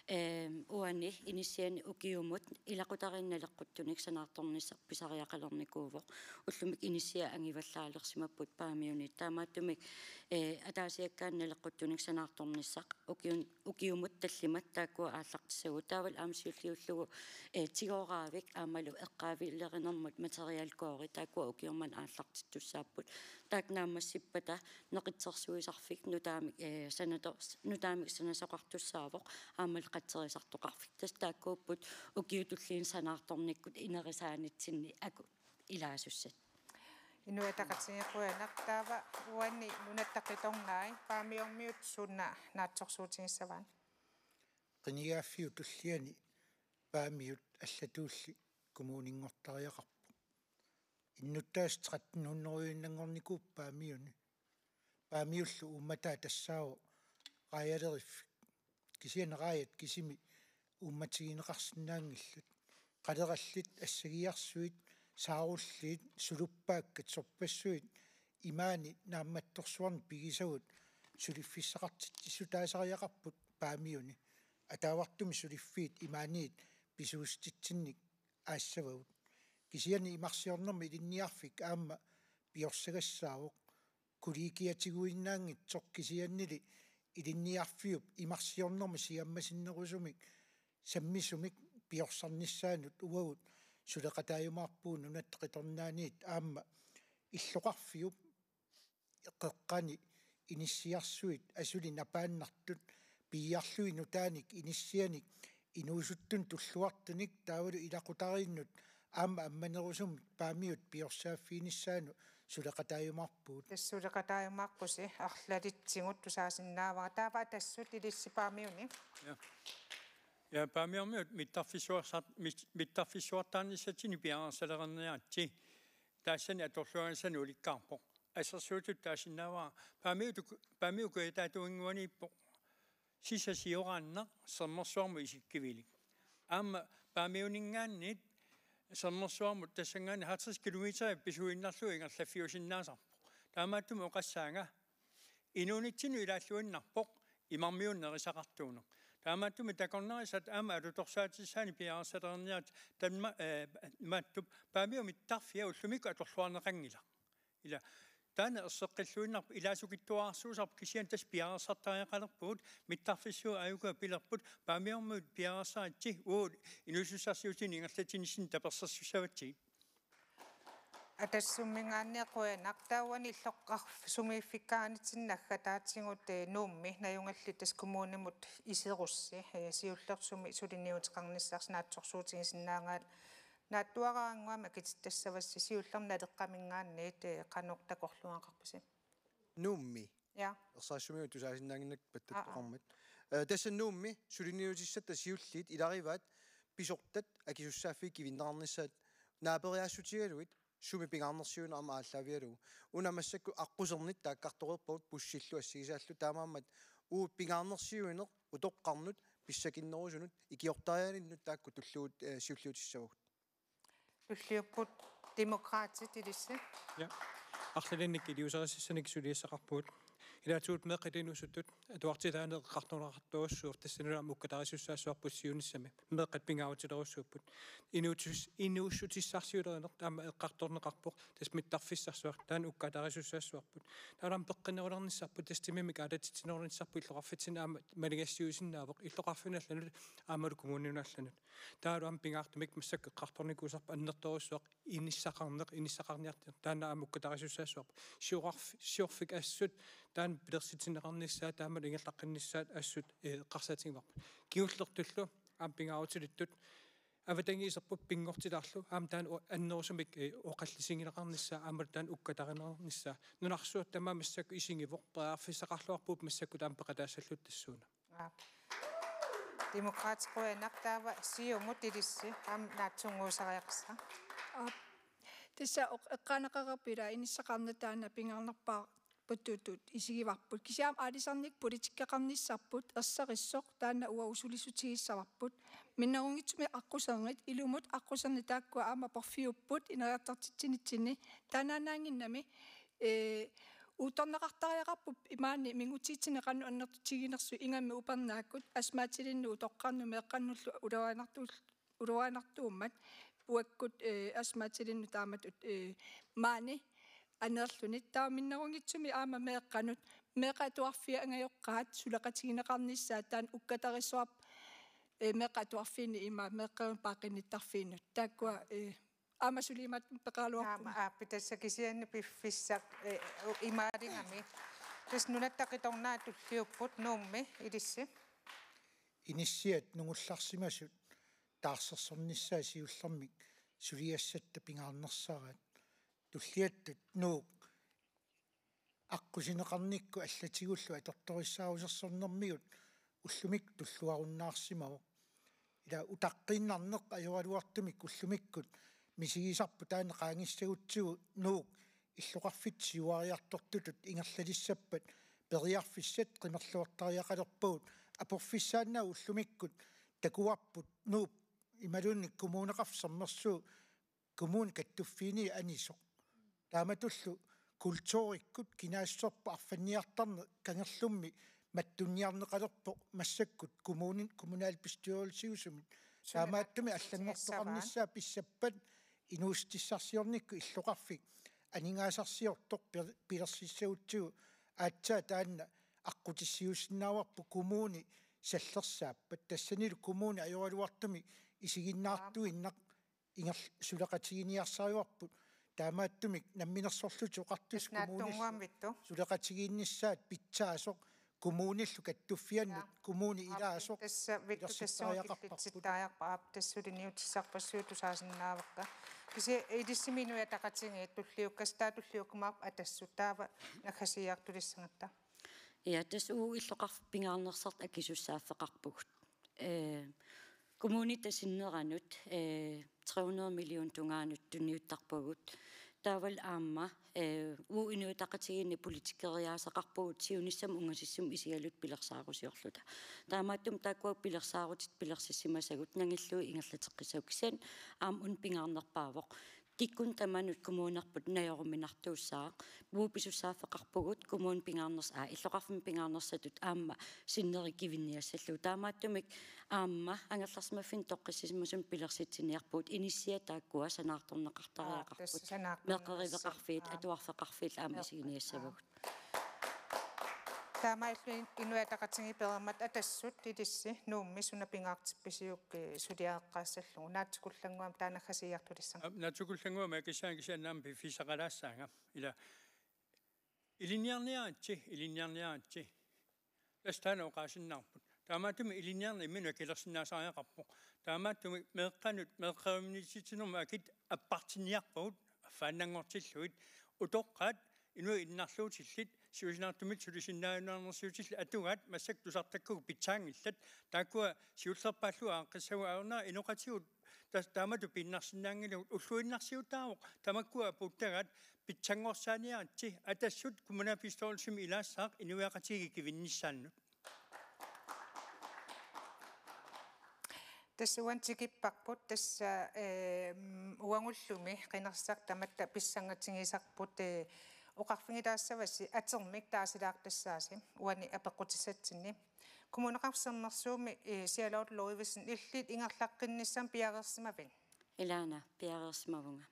ehm, uani inissiani ukiumut ilaqutariinni naleqquttunik sanaartornissaq pisariaqalernikuuvoq. Ullumikkut inissiat angivallaalersimapput Paamiuni. Taamaattumik, eh, ataasiakkaani naleqquttunik sanaartornissaq ukiun-, ukiumut tallimat taakkua aallartissagut. Taavalu aamma siulliullugu, eh, tigooraavik aammalu eqqaavilerinermut materialkoori taakkua ukiut manna aallartittussaapput. Taakku naammassippata neqitsersuisarfik nutaamik, eh, sanato-, nutaamik sanasoqartussaavoq aammalu qatserisartoqarfik. Tassa taakkuupput ukiut tulliinnut sanaartornikkut inerisaanitsinni akut ilaasussat. Inuit Ataqatigiit, qujanaq. Taava uani Nunatta Qitornai, Paamiormiut suna naatsorsuutigissavaat? Qinigaaffiup tulliani Paamiut allatuulli kommuninngortariaqarpoq. Innuttaasut tretten hundrediinnanngornikuupput Paamiuni. Paamiullu uummataa tassaavoq raajaleriffik. Kisianni raajat kisimi uummatigineqarsinnaanngillat. Qalerallit, assagiarsuit, saarulliit, suluppaakkat, sorpassuit imaani naammattorsuarnik pigisagut suliffissaqartitsissutaasariaqarput Paamiuni. Ataavartumik suliffiit imaaniit pisuussutitsinnik aassavagut. Kisianni imarsiornermi ilinniarfik aamma piorsagassaavoq. Kollegiatiguinnaanngitsoq kisiannili ilinniarfiup imarsiornermi siammasinnerusumik sammisumik piorsarnissaanut uagut suleqataajumaarpugut Nunatta Qitornaaniit aamma illoqarfiup qeqqani inissiarsuit asuli napaannartut piiarlugit nutaanik inissianik inuusuttunut tulluartunik taavalu ilaqutariinnut aamma ammanerusumik Paamiut piorsaaffiginissaanut suleqataajumaarpugut. Tassa suleqataajumaarpusi, arlalitsigut tusaasinnaavara. Taava Atassut, ilissi Paamiuni. Ja. Ja, Paamiormiut mittarfissuarsar-, mit-, mittarfissuartaarnissatsinnut piareersalereerniaritsi. Taassani atorluagassanut ulikkaarpoq. Assersuutitut taasinnaavara Paamiut-, Paamiut kujataatuinnguaniippoq. Sisa sioraannaq Sermersuarmut isikkivilik. Aamma Paamiuninngaanniit Sermersuarmut tassanngaanniit halvtreds kilometer pisuinnarlugu ingerlaffiusinnaasarpoq. Taamaattumik oqassaanga inuunitsinnut ilaalluinnarpoq imarmiuneq nerisaqartuuneq. Taamaattumik takornarisassat aamma alutorsaatissaannik piareersalereerniaritsi. Taama, eh, maanna Paamiut mittarfia ullumikkut atorluarneqanngilaq. Ila taanna erseqqilluinnarpoq, ilaasukittuararsuusarpoq, kisianni tassa piareersartariaqalerpugut, mittarfissuit aajuku pilerput, Paamiormiut piareersaritsi, uagut inuussutissarsiutini ingerlatsinissinnut tapersersussavatsigit. Atassumminngaanniit qujanaq. Taava uani illoqar-, sumiiffikkaanitsinni naggataatigut, eh, Nuummi, najugallit tassa kommunimut iserussi, eh, siullersumik suliniuteqarnissarsi naatsorsuutigisinnaagaat. Naatsuaraannguamik akitittassavassi, siullermik Naleqqaminngaanniit, eh, qanoq takorluugaqarpisi? Nuummi. Ja. Ersarissumik tusaasinnaannginnakku pattattoqarmat. Aa, aa. Eh, tassa Nuummi suliniutissatta siulliit ilarivaat pisortat akisussaaffiit kivinneqarnissaat naaperiaassutigalugit sumi pingaarnersiuineq aamma aallaavigalugu. Una massakkut aqqusernit taakkartoreerpagut bussillu assigisaallu, taamaammat uagut pingaarnersiuineq utoqqarnut pissakinnerusunut ikiortariaqarninnut taakku tulluut, eh, siulliutissavagut. Tulliupput Demokraatit, ilissi. Ja. Arlalinnik iliuuserisassanik suliassaqarpugut. Ilaatigut meeqqat inuusuttut atuartilaaneq eqqartorneqartorujussuuvoq, tassanilu aamma ukkatarisussaassavarput siunissami. Meeqqat pingaarutilerujussuupput. Inuutis-, inuussutissarsiulerineq aamma eqqartorneqarpoq, tassa mittarfissarsuaq, taanna ukkatarisussaassavarput. Taanna aamma peqqinnarulernissarput, tassa timimik aalatitsinerulernissarput illoqarfitsinni aamma maligassiuisinnaavoq, illoqarfinnut allanut aammalu kommuninut allanut. Taavalu aamma pingaartumik massakkut eqqartornikuusarput annertoorujussuaq inissaqarneq, inissaqarniarneq, taanna aamma ukkatarisussaassavarput. Siorarf-, siorfik assut, taanna pilersitinneqarnissaa, taamalu ingerlaqqinnissaat assut, eh, eqqarsaatigivarput. Kingullertullu aamma pingaarutilittut avatangiiserput pinngortilaarlugu, aamma taanna u-, annerusumik, eh, oqallisigineqarnissaa, aammalu taanna ukkatarineqarnissaa. Nunarsuaq tamaat massakkut isigivoq, periarfissaqarluarpugut massakkut taama peqataassalluta tassuuna. Aap. Demokraatit, qujanaq. Taava Siumut ilissi aamma naatsunnguusariaqassaaq. Aap. Tassa oq-, eqqaaneqareerpoq, ila inissaqarneq taanna pingaarnerpaaq, pututtut isigivarput. Kisianni aalisarnik politikkeqarnissarput ersarissoq, taanna uagut sulisutigissavarput. Minnerunngitsumik aqqusernit, ilumut aqqusernit taakkua aamma porfiupput, ineriartortitsinitsinni. Taannaannaanngimmat, eh, uuttorneqartariaqarpoq imaani mingutsitsinni qanoq annertutiginersoq, ingammik upernaakkut, astmaatilinnut utoqqarnut meeqqannullu uluarinnartuul-, uluarinnartuummat, uakkut, eh, astmaatilinnut taamatut, eh, maani aneerluni. Taava minnerunngitsumik aamma meeqqanut, meeqqat atuarfiit angajoqqaat suleqatigineqarnissaat, taanna ukkatarissuarput, eh, meeqqat atuarfiinni ima meeqqerivut paaqqinnittarfiinnut. Taakkua, eh, aamma suli imatut peqaraluarpunga. Aamma aappi, tassa kisianni piffissaq, eh, u-, imaaligami. Tassa Nunatta Qitornaa tulliupput, Nuummi ilissi. Inissiat nungullarsimasut taarsersornissaat siullermik suliassatta pingaarnersaraat. Tulliattut Nuuk aqqusineqarnikku allatigullu atortorissaarusersornermigut ullumikkut tulluarunnaarsimavoq. Ila utaqqiinnarneq ajoraluartumik ullumikkut misigisarput, taanna qaangissagutsigu Nuuk illoqarfitsiuariartortutut ingerlalissappat periarfissat qimerluartariaqalerpagut, aporfissaannaat ullumikkut takuarput Nuup imaluunniit Kommuneqarfik Sermersooq kommunip kattuffiini anisoq. Taamatullu kulturikkut kinaassuserput arfanniartarneq kangerlummi mattunniarneqalerpoq massakkut kommunin kommunalbestyrelsiusumit. Taamaattumik allanngortoqarnissaa pissappat inuussutissarsiornikkut illoqarfik aningaasarsiortoq pi-, pilersissagutsigu aatsaat taanna aqqutissiuussinnaavarput kommuni sallersaappat. Tassanilu kommuni ajoraluartumik isiginnaartuinnaq ingerl-, suleqatiginiarsarivarput. Taamaattumik Namminersorlutik Oqartussat kommunillu suleqatigiinnissaat pitsaasoq, kommunillu kattuffiannut, kommuni ilaasoq, tassa Vittu tassunga killitsittariaqarparput. Aap, tassa suliniutissarpassuit tusaasinnaavakka. Kisianni ilissimi Inuit Ataqatigiit tulliukkatta, taava tulliukkumaarput Atassut, taava naggasiiartulissagatta. Ja, tassa uagut illoqarfiit pingaarnersartut akisussaaffeqarpugut. Eh, kommunit tasinneranut, eh, tre hundrede million tungaanut tunniuttarpagut. Taavalu aamma, eh, uagut Inuit Ataqatigiinni politikeriaaseqarpugut siunissami ungasissumi isigaluta pilersaarusiorluta. Taamaattumik taakkua pilersaarutit pilersissimasagut nangillugit ingerlateqqissagut, kisianni aamma una pingaarnerpaavoq. Kikkunnut tamanut kommunerput najoruminartuussaaq. Uagut pisussaaffeqarpugut kommunip pingaarners-, aa, illoqarfimmi pingaarnersatut aamma sinneri kivinniassallugu. Taamaattumik aamma angerlarsimaffinni toqqissisimasumik pilersitsiniarpugut, inissiat taakkua sanaartorneqartariaqarput. Aap, tassa sanaartorneqartariaqarput. Meeqqeriveqarfiit, aap, atuarfeqarfiillu aamma, aap, isiginiassavagut. Taamaalillutik Inuit Ataqatigiit pereermat Atassut ilissi Nuummi suna pingaartippisiuk, eh, suliareqqaassallugu? Naatsukullannguamik taanna naggasiiartulissagatta. Aap, naatsukullannguamik akissaanga, kisianni aamma piffissaqalaassaanga. Ila ilinniarniaritsi, ilinniarniaritsi. Tassa taanna oqaasinnaarput. Taamaattumik ilinniarneq imminut akilersinnaasariaqarpoq. Taamaattumik meeqqanut meeqqerivinnitsitsinermut akit appartinniarpagut affaannanngortillugit, utoqqaat inuit innarluutillit siusinaartumillu sulisinnaajunnaarnersiutillit atugaat massakkut tusartakkagut pitsaanngillat, taakkua siullerpaallugit aaqqissagut ajornera inoqatigut tas-, taamatut piinnarsinnaanngilagut, ulluinnarsiutaavoq tamakkua apuuttagaat. Pitsanngorsaaniaritsi, Atassut kommunalbestyrelsimi ilaassaaq inuiaqatigiit kivinnissaannut. Tassa uani tikipparput, tassa, eh, uagullumi qinersisartut tamatta pissangatigisarput, eh, Oqarfigitaassavassi atermik taasilaartassaasi uani apeqqutissatsinni. Kommuneqarfik Sermersuumi, eh, Charlotte Ludvigsen, illit ingerlaqqinnissamut piareersimavit? Ilaana, piareersimavunga.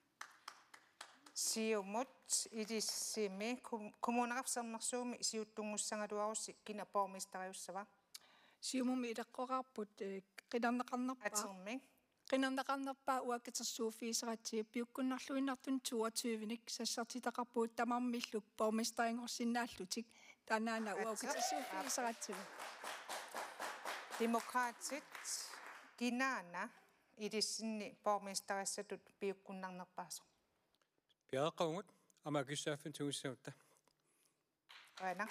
Siumut ilissimi Kom-, Kommuneqarfik Sermersuumi siuttunngussagaluarussi kina borgmesteriussava? Siumumi ileqqoqaarput, eh, qinerneqarnerpaaq. Atermik. Qinerneqarnerpaaq uanga katersuuffigisaratsigu, piukkunnarluinnartunik toogtyvenik sassartitaqarpugut tamarmillu borgmesterinngorsinnaallutik. Taannaana uanga Atermik. Katersuuffigisaratsigu. Demokraatit, kinaana ilissinni borgmesterissatut piukkunnarnerpaasoq? Piareeqqavugut, aamma akissuteqarfimmik tigussagutta. Qujanaq.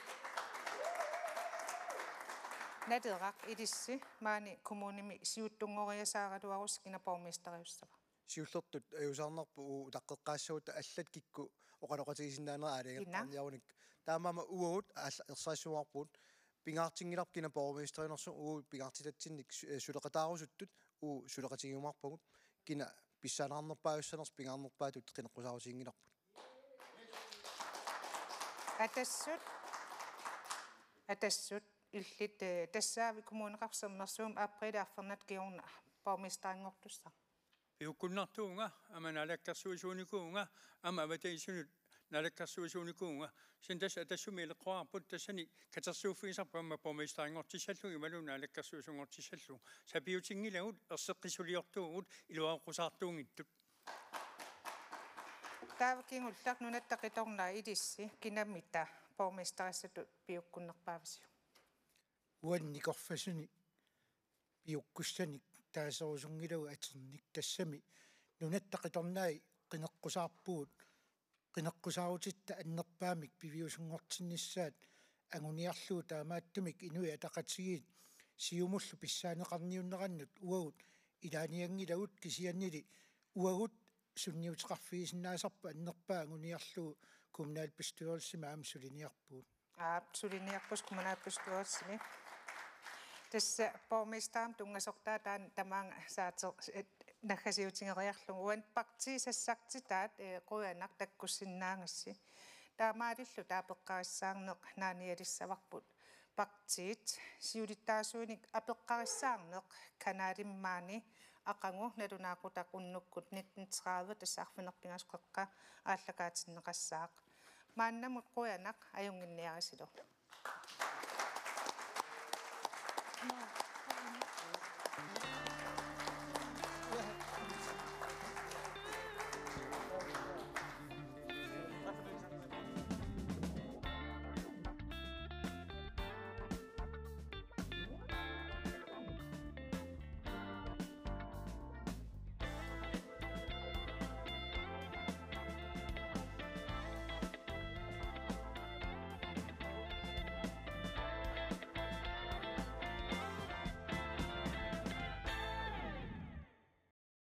Naleraq, ilissi maani kommunimi siuttunngoriasaaraluarussi kina borgmesteriussava? Siullertut ajuusaarnarpoq uagut utaqqeqqaassagutta allat kikkut oqaloqatigisinnaanerat aalajangertarniarunik. Taamaammat uagut aal-, ersarissumaqarpugut, pingaartinngilarput kina borgmesteriunersoq, uagut pingaartitatsinnik su-, eh, suleqataarusuttut uagut suleqatigiumaarpagut, kina pissaaneqarnerpaajussanersoq pingaarnerpaatut qineqqusaarutiginngilarput. Atassut, Atassut, illit, eh, tassaavoq Kommuneqarfik Sermersuumi aprilip arfernata kingorna borgmesterinngortussaq? Piukkunnartuuvunga, aamma naalakkersuisuunikuuvunga, aamma avatangiisinut naalakkersuisuunikuuvunga. Kisianni tassa Atassummi ileqqoqaarput, tassani katersuuffigisarput aamma borgmesterinngortissallugu imaluunniit naalakkersuisunngortissallugu. Sapiutinngilagut, erseqqissuliortuuvugut, iluaqqusaartuunngitsut. Taava kingulleq Nunatta Qitornai, ilissi kinamita borgmesterissatut piukkunnerpaavisiuk? Uannit korfasuni piukkussanik taaserusunngilagut aternik, tassami Nunatta Qitornai qineqqusaarpugut, qineqqusaarutitta annerpaamik piviusunngortinnissaat anguniarlugu, taamaattumik Inuit Ataqatigiit Siumullu pissaaneqarniunnerannut uagut ilaanianngilagut, kisiannili uagut sunniuteqarfigisinnaasarput annerpaaq anguniarlugu kommunalbestyrelsimi aamma suliniarpugut. Aap, suliniarpusi kommunalbestyrelsimi. Tassa borgmesterimik tunngasortaa taanna tamaanga saate-, eh, naggasiutigeriarlugu. Uani partiit sassartitaat, eh, qujanaq takkussinnaagassi. Taamaalilluta apeqqarissaarneq naanialissavarput. Partiit siulittaasuinik apeqqarissaarneq kanaalimmaani aqagu nalunaaqutaq unnukkut nitten tredive, tassa arfineq-pingasut qeqqa aallakaatinneqassaaq. Maannamut qujanaq, ajunnginniarisilu.